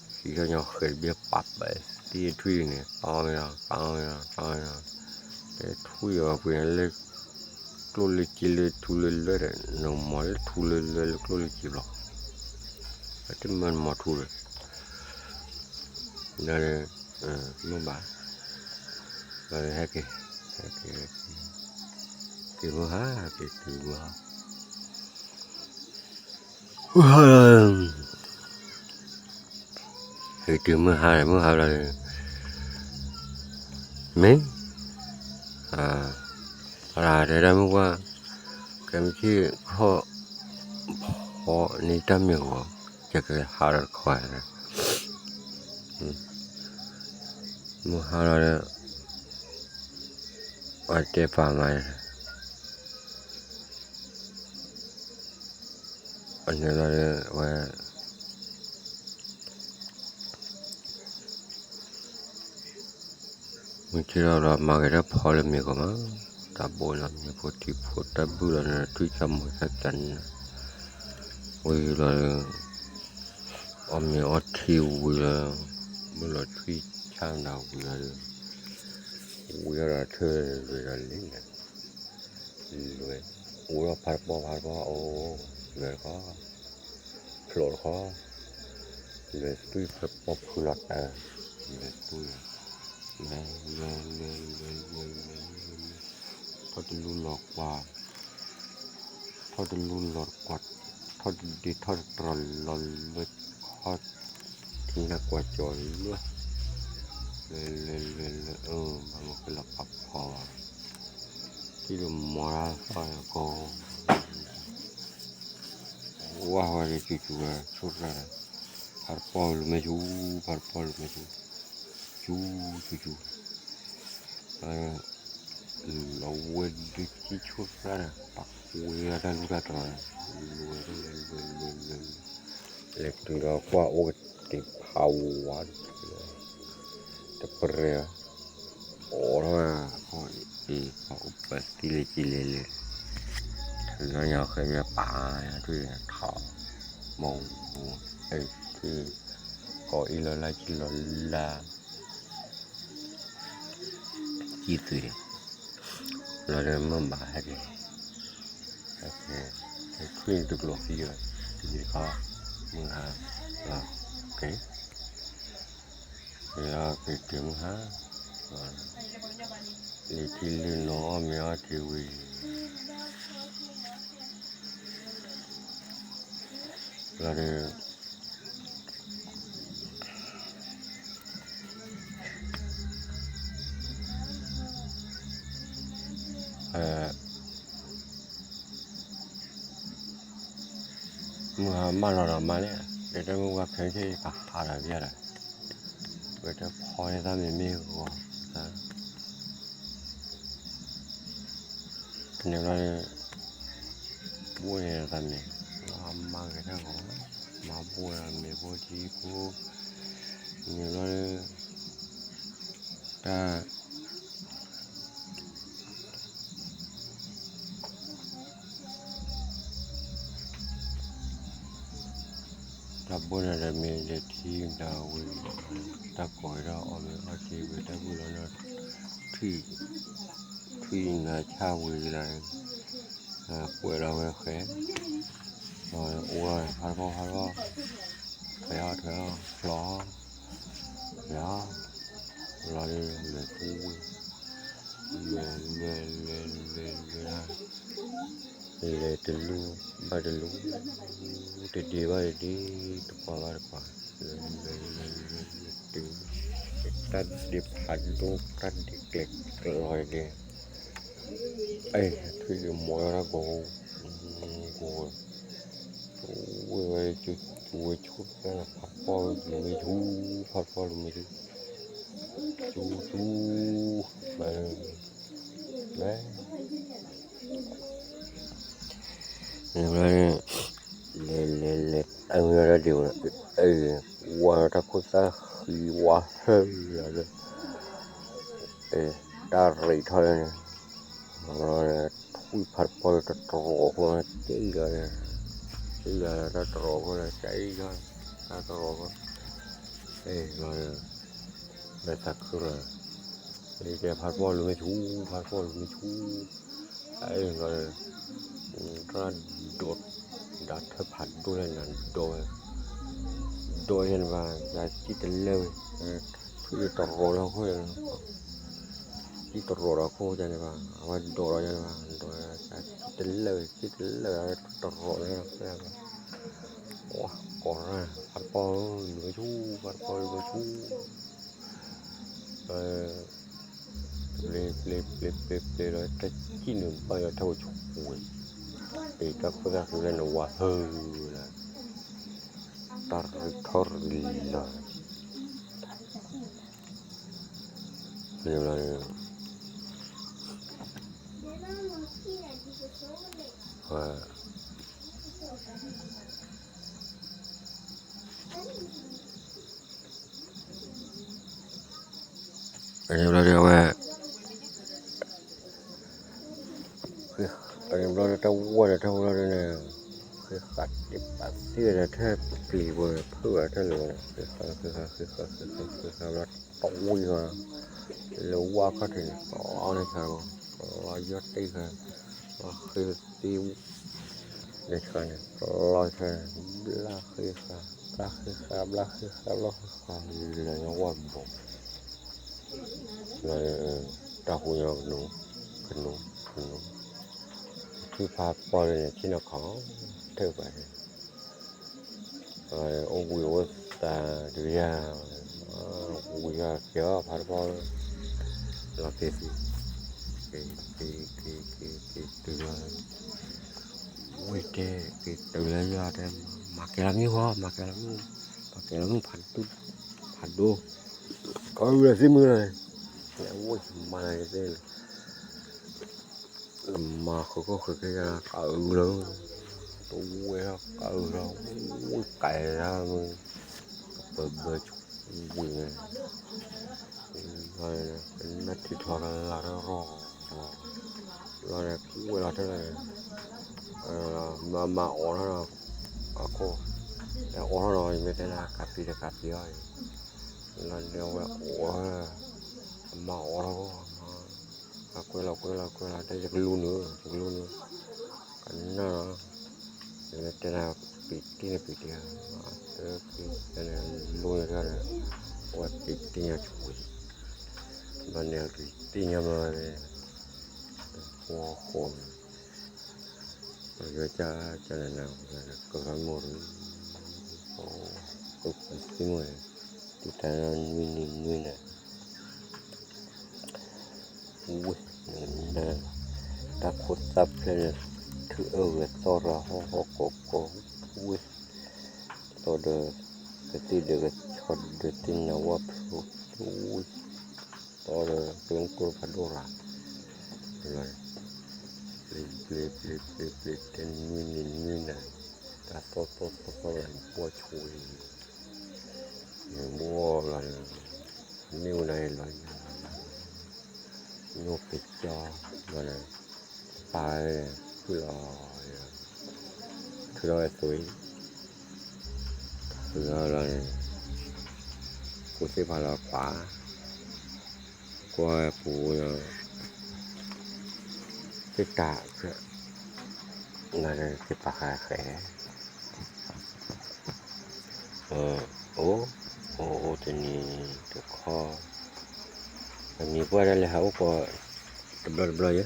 ဟံးထီၣ်ညီဃဲၤတဘ့ၣ်ပာ်ပာ်သံထွံၣ်န့ၣ် ပာ်အီၣ်မ့ၢ်လီၤ ပာ်အီၣ်မ့ၢ်လီၤ ပာ်အီၣ်မ့ၢ်လီၤ တဲထွံၣ်အီၤပှ့ၤန့ၣ်လၢ ကျိၣ်လၢစ့လၢထူလၢလွဲၢ်ဒီး နမီၤလၢထူလၢလွဲၢ်လၢကျိၣ်လၢစ့ဘျီ အတမၢနမီၤထူလၢ ဒီး မုၢ်ဘၣ် ဒီးဟဲက့ၤ ဟဲက့ၤ က့ၤမုၢ်ဟါ က့ၤတုၤမုၢ်ဟါ က့ၤတုၤမုၢ်ဟါ မုၢ်ဟါလီၤ မ့ၢ် အရၤတဲဒၣ်မုၢ်ဝါ ကဲမုၢ်ဆ့ၣ်ခီၣ် ဖီန့ၢ်တၢ်မ့ၢ်ဂီၤ ကဲကဲဟါလီၤတခီ တဲ မုၢ် မုၢ်ဟါလီၤဒီး အတဲပာ်မးန့ၣ်, အန့ၣ်လီၤဒီးဝဲ မုၢ်ဆ့ၣ်ထီၣ်လီၤ မၤက့ၤတၢ်ဖီလၢမ့ၤကီးမး, တၢ်ဘိလီၤမ့ၤဖိထံဖိတၢ်ဘုၣ်လီၤန့ၣ် ထွံၣ်ဆါမီၤဆါသးန့ၣ်, ဝံၤလီၤဒီး အီၣ်မ့ၤအီထံဝံၤလီၤ, မုၢ်လီၤထွံၣ်ဆါမၤဝံၤလီၤဒီး ဝံၤဒီးထၢလွဲၢ်ဒီးလံန့ၣ်, လွဲၢ်, အိၣ်ဒီးဖးတပီၢ်ဖးတပီၢ်အိၣ်, လွဲၢ်တခီ, ဖျိးတခီ, လွဲၢ်သွံၣ်ဖးတပီၢ်ဖုလီၤတၢ်, လွဲၢ်သွံၣ်, လွဲၢ်, လွဲၢ်, လွဲၢ်, လွဲၢ်, လွဲၢ်, လွဲၢ်, ထီၣ်တလူလီၤကွၢ် ထီၣ်တလူလီၤကွၢ်, ထီၣ်တဒ့ထီၣ်တတြီၤလီၤလွဲၢ်ခီ, ထံနၢ်ကွၢ်ကၠီၤလွဲၢ်, လွဲၢ် လွဲၢ် လွဲၢ် လွဲၢ်, မၤမုၢ်ဃ့လီၤပာ်ဖီ, ထံၣ်လၢမီၤတၢ်သီၣ်ကီ, ဝါဝဲဒၣ်ကၠူကၠူဝဲဆိၣ်တရၣ်ဒီး, ဖးတပီၢ်လူၤမ့ၢ်ဆူ, ဖးတပီၢ်လူၤမ့ၢ်ဆူ, ကၠူ, ကၠူကၠူ အဝဲဒုးကံၣ်ဆိၣ်သၣ်န့ၣ် ပာ်ကွံာ်ဝဲတၢ်လူၢ်တၢ်တြီၤန့ၣ်, လဲၤတုၤဒီးကွၢ်အိၣ်ကတ့ၤဖးဝါ, တပရဲၤ, အိၣ်ထီၣ်, အံၤပှၤအိၣ်ပှၤသံလၢကံလဲၤလဲၤ, လီၤညီဃဲမ့ၢ်ပာ်, ထွံၣ်ထီၣ်, မီၢ်, ထွံၣ်, ကိးအံၤလီၤလၢကံလီၤလၢ ကံၣ်သွံးန့ၣ်, လီၤဒီးမ့ၢ်ဘၣ်ဟဲက့ၤ, ထွံၣ်တကျိၤသံလီၤ, တယံၤတခီ, မုၢ်ဟါ, လီၤ, က့ၤ, က့ၤလီၤက့ၤတုၤမုၢ်ဟါ, လံၤထံလံၤနီၤအီၣ်မ့ၤအီထံဝံၤ, လီၤဒီး မုၢ်ဟါမၢလီၤဒီးမါန့ၣ်, တဲတၢ်မုၢ်ဝါဖဲဆ့ကဟးဒီးဘၣ်ဒီး, ဝဲတၢ်ဖီန့ၢ်သၣ်မ့ၤမ့ၢ်ဂီၤ, န့ၣ်ဘျီ ဘိၣ်န့ၣ်သးမ့ၢ်, မၤဂ့ၤတၢ်ဂီၤ, မၤဘိၣ်ဒီးမ့ၤဖိထံဖိ, န့ၣ်ဘျီ တၢ် တၢ်ဘိၣ်န့ၣ်ဒီးမ့ၤဒီးထံဒီးဝံၤ, တၢ်ကိးဝဲဒီးအီၣ်မ့ၤအီထံဝံၤ တၢ်ဘုၣ်လီၤနီၤ, ထွံၣ်, ထွံၣ်နၤဆၣ်ဝံၤလီၤ, ကွဲးလီၤဝဲဃဲ, ဒီးအိၣ်ဖးတပီၢ်ဖးတပီၢ်, ထွဲအီၣ်ထွဲအီၣ်ဖျီ, လီၤ, လီၤလၢလဲၤပူၤဝဲ, လဲၤလဲၤလဲၤလဲၤလဲၤ, လဲၤတလူၤဘၣ်တလူၤ, တဒ့ဘၣ်တဒ့, တကွၢ်ဘၣ်တကွၢ်, လဲၤလဲၤလဲၤလဲၤလဲၤတုၤ, တၢ်ဒ့ဖးဒိၣ် တၢ်ဒ့ကျဲၤကျီၤဒ့, အဲ ထွံၣ်ဒ့မီၤလၢတၢ်ဂီၤ, ဂီၤ, ဝဲဝဲ ကၠူဝဲဆိၣ်တၢ်န့ၣ် ဖးပီၢ်လူၤမ့ၢ်ဆူ, ဖးပီၢ်လူၤမ့ၢ်ဆူ, ကၠူကၠူ, မ့ၢ် လဲၤလဲၤလဲၤ, အဝဲဒၣ်ဒံးဝဲ, ဝါတၢ်ခိၣ်သၣ်ဃံဝါဟၢလီၤ, တၢ်ရံးထီၣ်လၢန့ၣ်, ထွံၣ်ဖးတပီၢ်လၢတတြီၤဖိန့ၣ် ကၠံၣ်လီၤ, ကၠံၣ်လီၤတၢ်တြီၤဖိလၢကၠံၣ်လီၤ, တၢ်တြီၤဖိ, လီၤ, လၢသးခုလီၤ, လၢတဲဖးတပီၢ်လူၤမ့ၢ်ဆူ, ဖးတပီၢ်လူၤမ့ၢ်ဆူ, အလီၤ, တၢ်ဒိး, ဒၣ်ထၢၣ်ဖးဒိၣ်လၢနၤဒိးဝဲ, ဒိးယဲန့ၣ်ဘၣ်, ယကံၣ်တလၢာ်ဝဲ, ထွံၣ်တြီၤလၢအခိၣ်, ကံၣ်တြီၤဒီးခိၣ်ယဲန့ၣ်ဘၣ်, အဝဲဒိးဒီးယဲန့ၣ်ဘၣ်, ဒိး, ကံၣ်တလၢာ်ဝဲ, ကံၣ်တလၢာ်ဝဲ, တြီၤလၢအခိၣ်, ကိးရၣ်, ဖးတပီၢ်လူၤမ့ၢ်ဆူ, ဖးတပီၢ်လူၤမ့ၢ်ဆူ, ပျ့ၤပျ့ၤပျ့ၤပျ့ၤပျ့ၤလီၤ, တၢ်ကံၣ်န့ၣ်ဘၣ်ယီၤထၢၣ်ဝဲဆူဝဲ, တၢ်ခိၣ်သၣ်ဃံလၢနဝၤဟၢလီၤ, တၢ်ရံးထီၣ်ရံးလီၤ, န့ၣ်ဘျီန့ၣ် အန့ၣ်ဘျီဒီးအဝဲ အန့ၣ်ဘျီဒီးတၢ်ဝဲဒီးတၢ်ဝဲဘျီဒီးန့ၣ် ဃ့ဃာ်တ့ၢ်ပာ်သ့ဒီးထဲပျံၤပူၤန့ၣ် ဖုၣ်ဝဲထဲလၢာ်န့ၣ် ဃ့ဃာ်ဃ့ဃာ်ဃ့ဃာ်ဃ့ဃာ်ဃ့ဃာ်ဘျီ တဝံၤဃီ လၢဝါခီၣ်ထံးန့ၣ် ပျီန့ၣ်ခါ ပျီယီၢ်တ့ၢ်ဃီ ပျီဃ့သ့ န့ၣ်ခါန့ၣ် ပျီခါန့ၣ် ဘျါဃ့ဃာ် ဘျါဃ့ဃာ် ဘျါဃ့ဃာ် ဘျါဃ့ဃာ် လၢညါဝဲဘီ လၢ တၢ်ဟူညီကနူၤ ကနူၤ ကနူၤ ထံဖးပီၢ်လၢန့ၣ် ထံနီၤခီ ထၢၣ်ပှၤန့ၣ် အိၣ်ဘှံးအိၣ်သါတကယၤ ဝံၤယီၤကဲအီၤဖးတပီၢ် လီၤက့ၤသံ က့ၤက့ၤက့ၤက့ၤက့ၤတုၤလီၤ ဝံၤတဲ က့ၤတုၤလၢယီၤတဲ မၤကဲလီၤမ့ၣ်ဃီ မၤကဲလီၤမ့ၣ် မၤကဲလီၤမ့ၣ်ဖးဒိၣ် ဖးဒိၣ် ကဝံၤသံမုၢ်လီၤ ဝံၤမၤကဲသ့ မၤဃုာ်ခီၣ်ဃုာ်ကဲယၤ ကးအုးလီၤ တဝဲထီၣ်ကးအုးလီၤ ဝံၤကးယၤမ့ၢ် ကပၢၤဘၢဝံၤန့ၣ် နထံၣ်ထီၣ်ကလၤထီၣ်ရီၢ် လီၤန့ၣ် ဝဲလီၤထဲန့ၣ် မၤမၤအီၣ်ထီၣ်ဒီး အခိၣ် အီၣ်ထီၣ်ဒီး ယမ့ၢ်တဲလၢကးပံၤဒီးကးပံၤအီၤ လီၤန့ၣ်ဝဲအီၣ် မၤအီၣ်ထီၣ် အကွဲလီၤကွဲလီၤကွဲလီၤ တဲယကလူနုာ် ယကလူနုာ် ကနၣ်လီၤ ယမ့ၢ်တဲလၢပံၤတံၢ်န့ၣ်ပံၤတံၢ် တက့ၢ်န့ၣ် လူန့ၣ်တဂၤန့ၣ် အဝဲပံၤတံၢ်ညါဆူဝံၤ ဘျီန့ၣ်ပံၤတံၢ်ညါဘျီ ဃိဃိန့ၣ် ပကကနၣ် ကရၢမိၢ်ရူ ကပသံမိၢ်န့ၣ် တုၤတၢ်နွံနံၤနွံနၤ ဝ့ၢ် တၢ်ခိၣ်သၣ်ဖျဲၣ်န့ၣ် ထုးအၢဂဲၤသီၣ်ရၤဟီၣ်ဟီၣ်ကီၢ်ကီၢ် ဝ့ၢ် သီဒီး ကသံၣ်ဒီးကဆီဒီးသ့ၣ်နၤဝၣ်ဖျိ ဝ့ၢ် သီဒီး ကျိကျိဖးဒိၣ်ရၤ ဘျီ ပျ့ၤပျ့ၤပျ့ၤပျ့ၤပျ့ၤ တနွံနံၤနွံနၤ တၢ်သီသီသီသီလၢ ဘှီဆူၣ်ဝဲ နဘှီလီၤန့ၣ် မ့ၣ်အူနၤအံၤလီၤယၤလီၤယၤ ညိၣ်က့ၤကၠီလီၤန့ၣ် ပာ်ဝဲ ဖုၣ်လီၤ ထုးထီၣ်ဝဲသွံၣ် ထုးထီၣ်လီၤန့ၣ် ကူၣ်သ့ၣ်ဖးလီၤကွၢ် ကွၢ်ပူၤ သ့ၣ်တၢ် နၤဒီးသ့ၣ်ပာ်ဃာ်ဃဲ အိၣ် အိၣ်အိၣ်တနံၤတခီ အမံၤပှၢ်ဒၣ်လဲၤဟးအိၣ်ကီး တဘျီတဘျီယဲ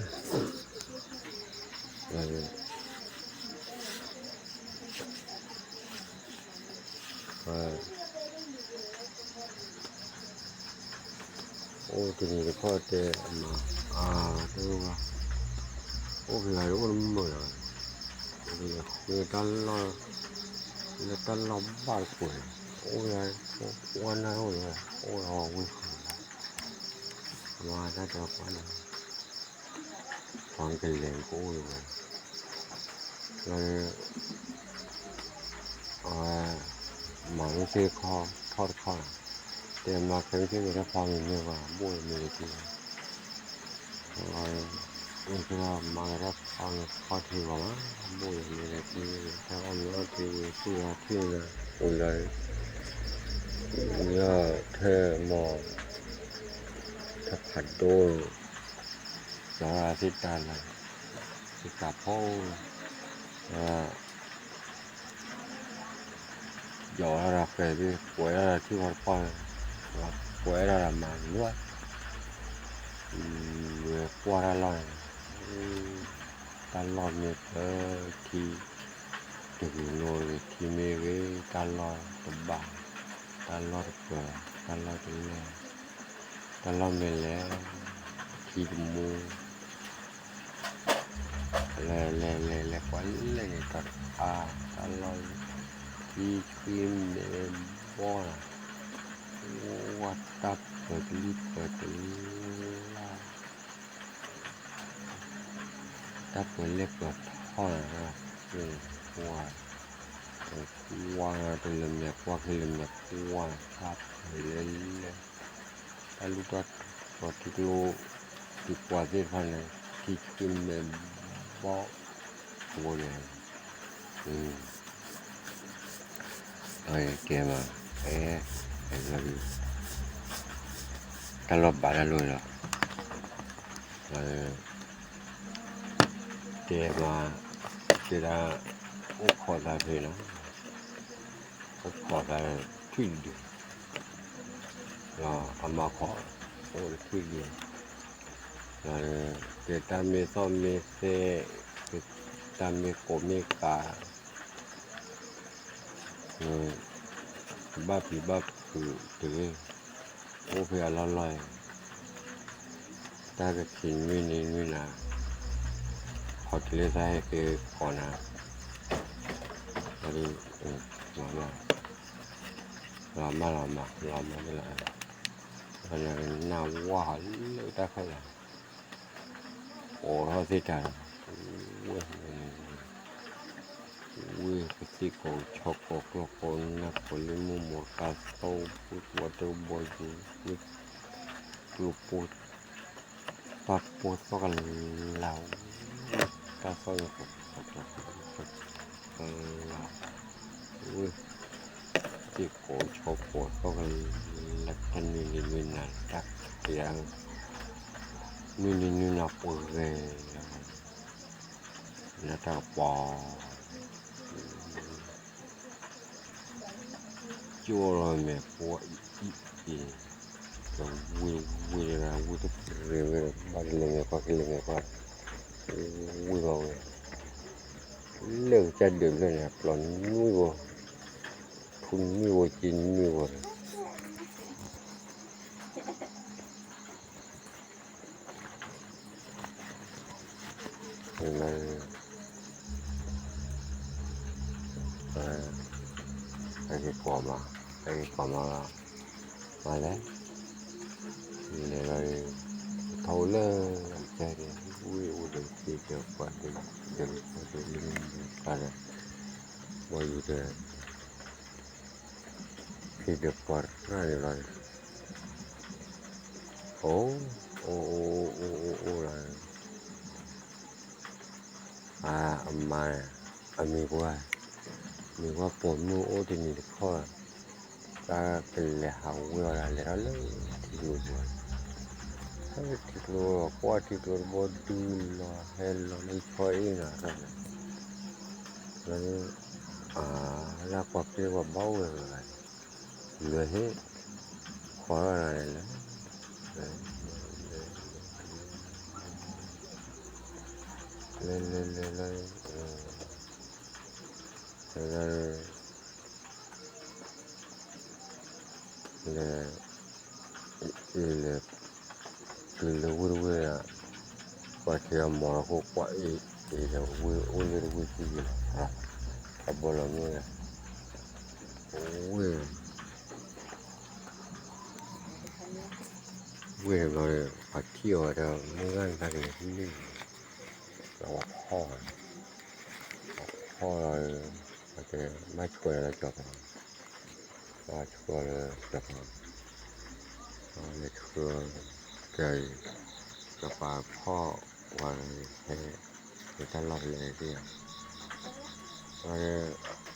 အိၣ်တနံၤတခီတဲ အမၤ အါ တဲဝဲ အိၣ်က့ၤဂၤဒီးအိၣ်တမုာ်လီၤ အိၣ်က့ၤလၢတၢ်လီၢ် လၢတၢ်လီၢ်ဘၣ်တကွဲး အိၣ်ဝဲ အိၣ်ဝဲနၢ်အိၣ်လၢ အိၣ်ဝဲဝံၤဃီ မၤတၢ်တဲကွၢ်န့ၣ် ပှၤကလဲၤကအိၣ်ဝဲ လၢ အဝဲ မၤမ့ၢ်သ့ၣ်ခီ ထီၣ်တခီလီၤ တဲမၤခဲမ့ၢ်သ့ၣ်မ့ၢ်တၢ်ဖီမ့ၢ်မ့ၢ်ဘၣ် ဘိၣ်မ့ၢ်တက့ၢ် အဝဲ မၤကတၢ်ဖီမ့ၢ်ဖီထံဂီၤမး ဘိၣ်မ့ၢ်တက့ၢ် တၢ်အီၣ်မ့ၢ်အီၣ်ထံဝံၤ သူၣ်ဝဲထံၣ်ဝဲ အိၣ်လၢ ဝံၤအီၣ်ထဲမီၢ် ထဲဖးဒိၣ် ယီၤသ့ၣ်တၢ်လၢ သ့ၣ်တၢ်ဖီ ယီၤထီၣ်ဒီးဃဲၤသ့ၣ် ကွဲးထီၣ်ဒီးထံၣ်ဝဲတပီၢ် ကွဲးထီၣ်ဒီးမၤလီၤ ဝဲကွၢ်တၢ်လီၢ်န့ၣ် တၢ်လီၢ်မ့ၢ်ပၢထံ တဂ့ၤနိတဂ့ၤ ထံမ့ၢ်ဂ့ၤ တၢ်လီၢ်တဘၣ် တၢ်လီၢ်တပၢၤ တၢ်လီၢ်တလဲၢ် တၢ်လီၢ်မ့ၢ်လဲၣ် ထံတမူ လဲၤလဲၤလဲၤလဲၤကွၢ်လဲၣ်န့ၣ် တၢ်တအါ တၢ်လီၢ် ထံဆှံမဲာ်ဘီၣ်လီၤ ဝါတၢ်ပၢၤတလံပၢၤတလါ, တၢ်ပၢၤလဲၢ်ပၢၤထီၣ်လီၤ, ကွၢ်, ကွၢ်တလၢမဲာ်ကွၢ်ခံလၢမဲာ်ကွၢ်, တၢ်ပၢၤလဲၢ်လဲၢ်, တၢ်လူၢ်တၢ်ထီထံကျိ, ထံပှၢ်သ့ၣ်တဖၣ်န့ၣ်, ထံဆူမဲာ်ဘီၣ်, အဃိန့ၣ် ကဲမး, အဲ, တၢ်လီၢ်ဘၣ်တၢ်လီၢ်လီၤ, တဲမး, တဲဒၣ်, အိၣ်ခိးသးဖဲနီၤ, အိၣ်ခိးသးထွံၣ်ဒုး, ဒီးအမၤခိး, အိၣ်တထွံၣ်ဒုး, ဒီး, တဲတၢ်မ့ၢ်သီၣ်မ့ၢ်သဲ, တဲတၢ်မ့ၢ်ကိးမ့ၢ်ကး ဘၣ်ဖံးဘၣ်ဖုးတဂ့ၤ, အိၣ်ဖဲအလီၢ်လီၢ်အံၤ, တၢ်ကခံးနွံနံၤနွံနၤ, ခီတုၤလၢသးဟဲက့ၤကိးနၤ, လီၤမး, လီၤမးလီၤမး, လီၤမးလီၤ, နဝဲဟီလၢတၢ်ခီၣ်လၢ အိးထီၣ်သ့ၣ်တၢ်လီၤ, ဝဲ, ဝဲကသ့ၣ်ကိးဆီကိးကျီၢ်ကိးနၢ်ကိးလ့မိၢ်မိၢ်ကါသီ, ဝဲကဝီၤတၢ်ကဘီယူၤ, ဝဲကျိပိ, တၢ်ပိသီၣ်ကလၤ, ဝဲတၢ်သီၣ်န့ၣ်, ကလၤ, ဝဲ သ့ၣ်ကိးဆီကိးသီၣ်ကလၤ, တၢ်နွံနံၤနွံနၤတၢ်ကဲ, နွံနံၤနွံနၤပှဲၤဂၤ, လၢတၢ်ကပီၤ, ကၠီလီၤမဲာ်ပှၤအံၤအံၤ, ဝံၤဝံၤဒီး ဝံၤတပှဲၤဝဲဒီး ဘၣ်တလၢမဲာ်ကွၢ်ကလၢမဲာ်ကွၢ်, ဝံၤဘၣ်ဝဲ, လၢကစၢ်ဒၢးဖျၢၣ်န့ၣ် အပျီနွံဂီၤ, ထူနွံဂီၤ က့နွံဂီၤန့ၣ် လၢ, အက့ၤကိးမး, အက့ၤကိးမးလီၤ, မၤလဲၣ်, လဲၤလီၤ, ထီၣ်အိၣ်လၢအကဲဒၣ်, ဝံၤအိၣ်ဒီးသ့ၣ်ဒီးပှၤဒီး, ဒီးလၢမုၢ်ဒီးပှၤဒီး, ဝံၤဒီး ဖံးဒီးပှၤတဖၣ်န့ၣ်လီၤ, အိၣ်, အိၣ်, အိၣ်, အိၣ်, အိၣ်, အိၣ်လီၤ, အမါ, အမံၤပှၢ်, မံၤပှၢ်ပိာ်မုၣ်အိၣ်တနံၤတခီၣ်, တၢ်ကလဲၤဟးဝံၤအီၤဒီး လဲၤထီၣ်လၢထံကျိပူၤ, ထီၣ်လၢထံကျိလီၤ, ကွၢ်ထံကျိတဘီဒုလီၤ, ဟဲလီၤလၢဆီအ့ၣ်နီၤ, လီၤ, လၢကွၢ်ကျ့ပှၤဘၣ်အိၣ်ဝဲလီၤ, လဲၤဟ့ၣ်, ခိးထီၣ်လီၤလဲၤ, လဲၤလဲၤလဲၤလီၤ, လဲၤ, လဲၤ, လဲၤ, တုၤလၢဝ့ၢ်တဝ့ၢ်ဒီး, ကွၢ်ထံအမီၤလီၤအဃိ ကွၢ်အ့ၣ်အ့ၣ်ဒီး ဝ့ၢ်အိၣ်လၢတဝ့ၢ်ခံယံၤလီၤ, အဘီလီၤမုၢ်ဒီး, ဝ့ၢ် ဝ့ၢ်တဘျီဒီး ပှၤထံၣ်အီၤဒီး မုၢ်ဂၢ်နသးကလဲၤဟံၣ်န့ၣ်, ဒီးပှၤဖီၣ်, ပှၤဖီၣ်လီၤ, ပှၤတဲ ဘၣ်ဆှၢလၢကၠီၤပၤ, ဘၣ်ဆှၢလၢကၠီၤပၤ, လဲၤဆှၢ, ကၠီၤပၤဖီၣ်ဝဲ, ဟဲ, ဟဲတၢ်လီၢ်ဖဲလဲၣ်သ့ၣ်ဧါ,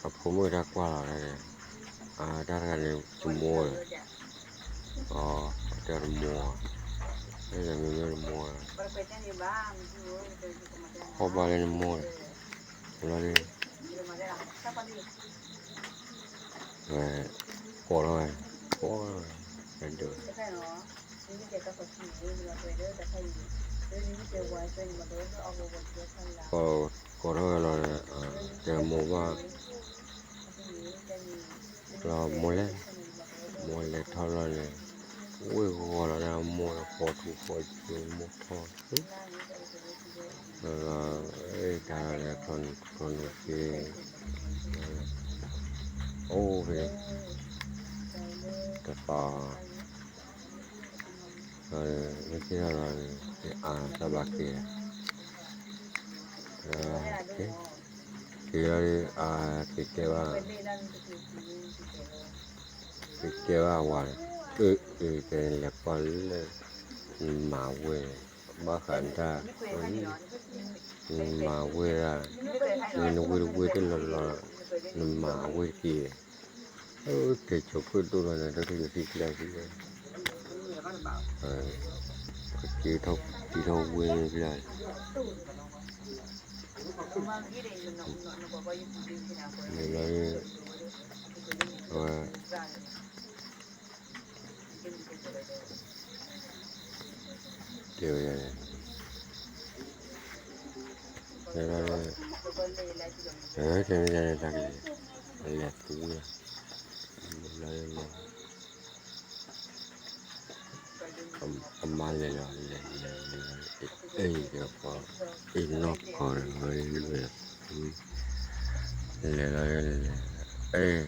အဖိမုၣ်တၢ်ကွၢ်လီၤ, အတၢ်တဂၤန့ၣ် တမိၢ်, အတဲတမိၢ်, မ့မ့ၢ်တမိၢ်, ဖီၣ်ဘၣ်လၢနမိၢ်, လီၤ, ဝဲ, ကိးထီၣ်ဝဲ, ကိးထီၣ်ဝဲ, ဒၢး ကိးထီၣ်ဝဲလီၤဒီး, တဲမိၢ်ဘၣ်, လီၤမိၢ်လဲၣ်, မိၢ်လဲၤထီၣ်လီၤန့ၣ်, ဝ့ၢ်ဂီၤလီၤဒၣ်မိၢ်ဒီး ဃီထူဃီယိာ်မိၢ်ထီၣ်, လီၤ, တၢ်လီၤလဲၤထီၣ်န့ၣ် ထီၣ်န့ၣ်က့, အိၣ်ဖဲ ပှၤ လၢခံထီၣ်လီၤ အါတၢ်ဘၣ်က့ၤ က့ၤလီၤ အါ က့ၤတဲဘၣ် က့ၤတဲဘၣ်ဝၤ အၢ အၢ တဲလဲၤကွၢ်လၢ နမၤဝဲ ဘၣ်ဃးဒၣ် နမၤဝဲဒၣ် နဝ့တဝ့တလီၤလီၤ နမၤအဝ့တက့ၢ် တဲဆိခိၣ်ဒိၣ်လီၤန့ၣ် တၢ်ကလုၢ်သံကျါသံ က့ၤထီၣ်ဝ့ဖျါ မ့ၢ်လီၤ အဝဲ တဲဝဲ တဲဝဲ တဲဝဲ တၢ်ကလဲၤ လဲၤသူဝဲ လၢ အမါလဲၤလီၤ လဲၤလဲၤလဲၤ အဲၣ် ပှၤ အ့ၣ်နီၢ်ကီၢ်ဝဲ လဲၤလီၤ လဲၤ အဲၣ်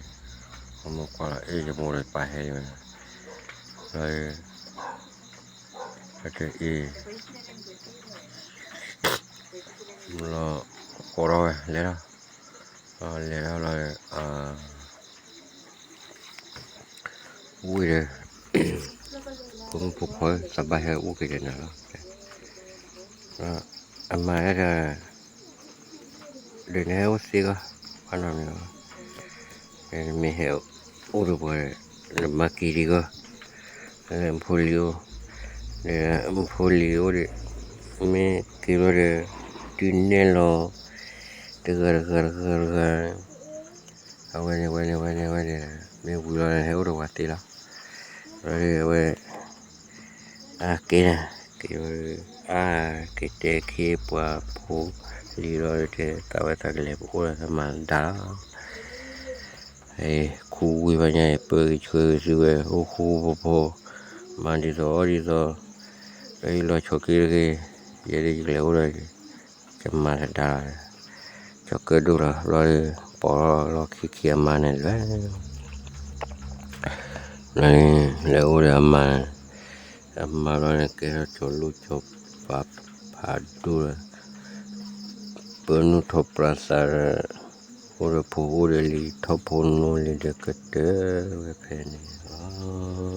အမိၢ်ကွၢ်လီၤ အဲၣ် ယမိၢ်ဒီးပၢ်ဟဲဝဲ လီၤ အတအ့ၣ် လီၤ ကိးထီၣ်ဝဲ လဲၤလီၤ လဲၤလီၤလီၤ ဝ့ၢ်ဒီး ဖိမုၣ်ဖိခွါ သးဘၣ်ဟဲအိၣ်က့ၤဒီးနၤလီၤ အမါဒီး ဒီးနဟဲအိၣ်သ့ကီး ဘၣ်နီတမံၤ နမ့ၢ်ဟဲအိၣ်ဒီးပှၤ နမၤက့ၤဒံးကီး လၢဖိလံၤအိၣ် လၢဖိလံၤအိၣ်ဒီး မ့ၢ်က့ၤလီၤဒီး တုၤနဲၣ်လီၤ တဂၤတဂၤတဂၤတဂၤ အဝဲန့ၣ် ဝဲန့ၣ် ဝဲန့ၣ် ဝဲန့ၣ် မ့ၢ်ဝံၤလီၤန့ၣ် ဟဲအိၣ်ဒီးပှၤသ့လီၤ လီၤဒီးအဝဲ အကဲ ကဲ အါ က့ၤတဲခ့ပှၤဖိလံၤလီၤ တဲသးဝဲသးကလဲၤ ပအိၣ်ဒီးသးမၤသဒါလီၤ ခူဝံၤဘၣ်ညါအံၤ ပၢဂ့ၤဆှၢဂ့ၤသုဝဲ အိၣ်ဃူဖိဖိ မၤဒ်သိးအီၣ်ဒ်သိး လၢယလီၤဆီၣ်က့ၤတဂ့ၤ ယဲဒၣ်ယကလဲၤအိၣ်ဒီး ကမၤသဒါလီၤ ကၠီၤကၢၣ်ဒိၣ်လီၤ ဘျီဒီး ပိာ်လီၤလီၢ်ခံခံအမါန့ၣ်လၢ ဘျီန့ၣ် လဲၤအိၣ်ဒီးအမါ အမါဘျီန့ၣ် ကဲထီၣ်ကၠီၤလိၣ်ကၠီၤပၤဖးဒိၣ်လီၤ ပၢနုၢ်ထီၣ်ပြးသးဒီး အိၣ်ဒီးဖိအိၣ်ဒီးလံၤ ထီၣ်ဖိနီၢ်လံၤဒီးကတၢၢ်ဝဲဖဲန့ၣ်လီၤ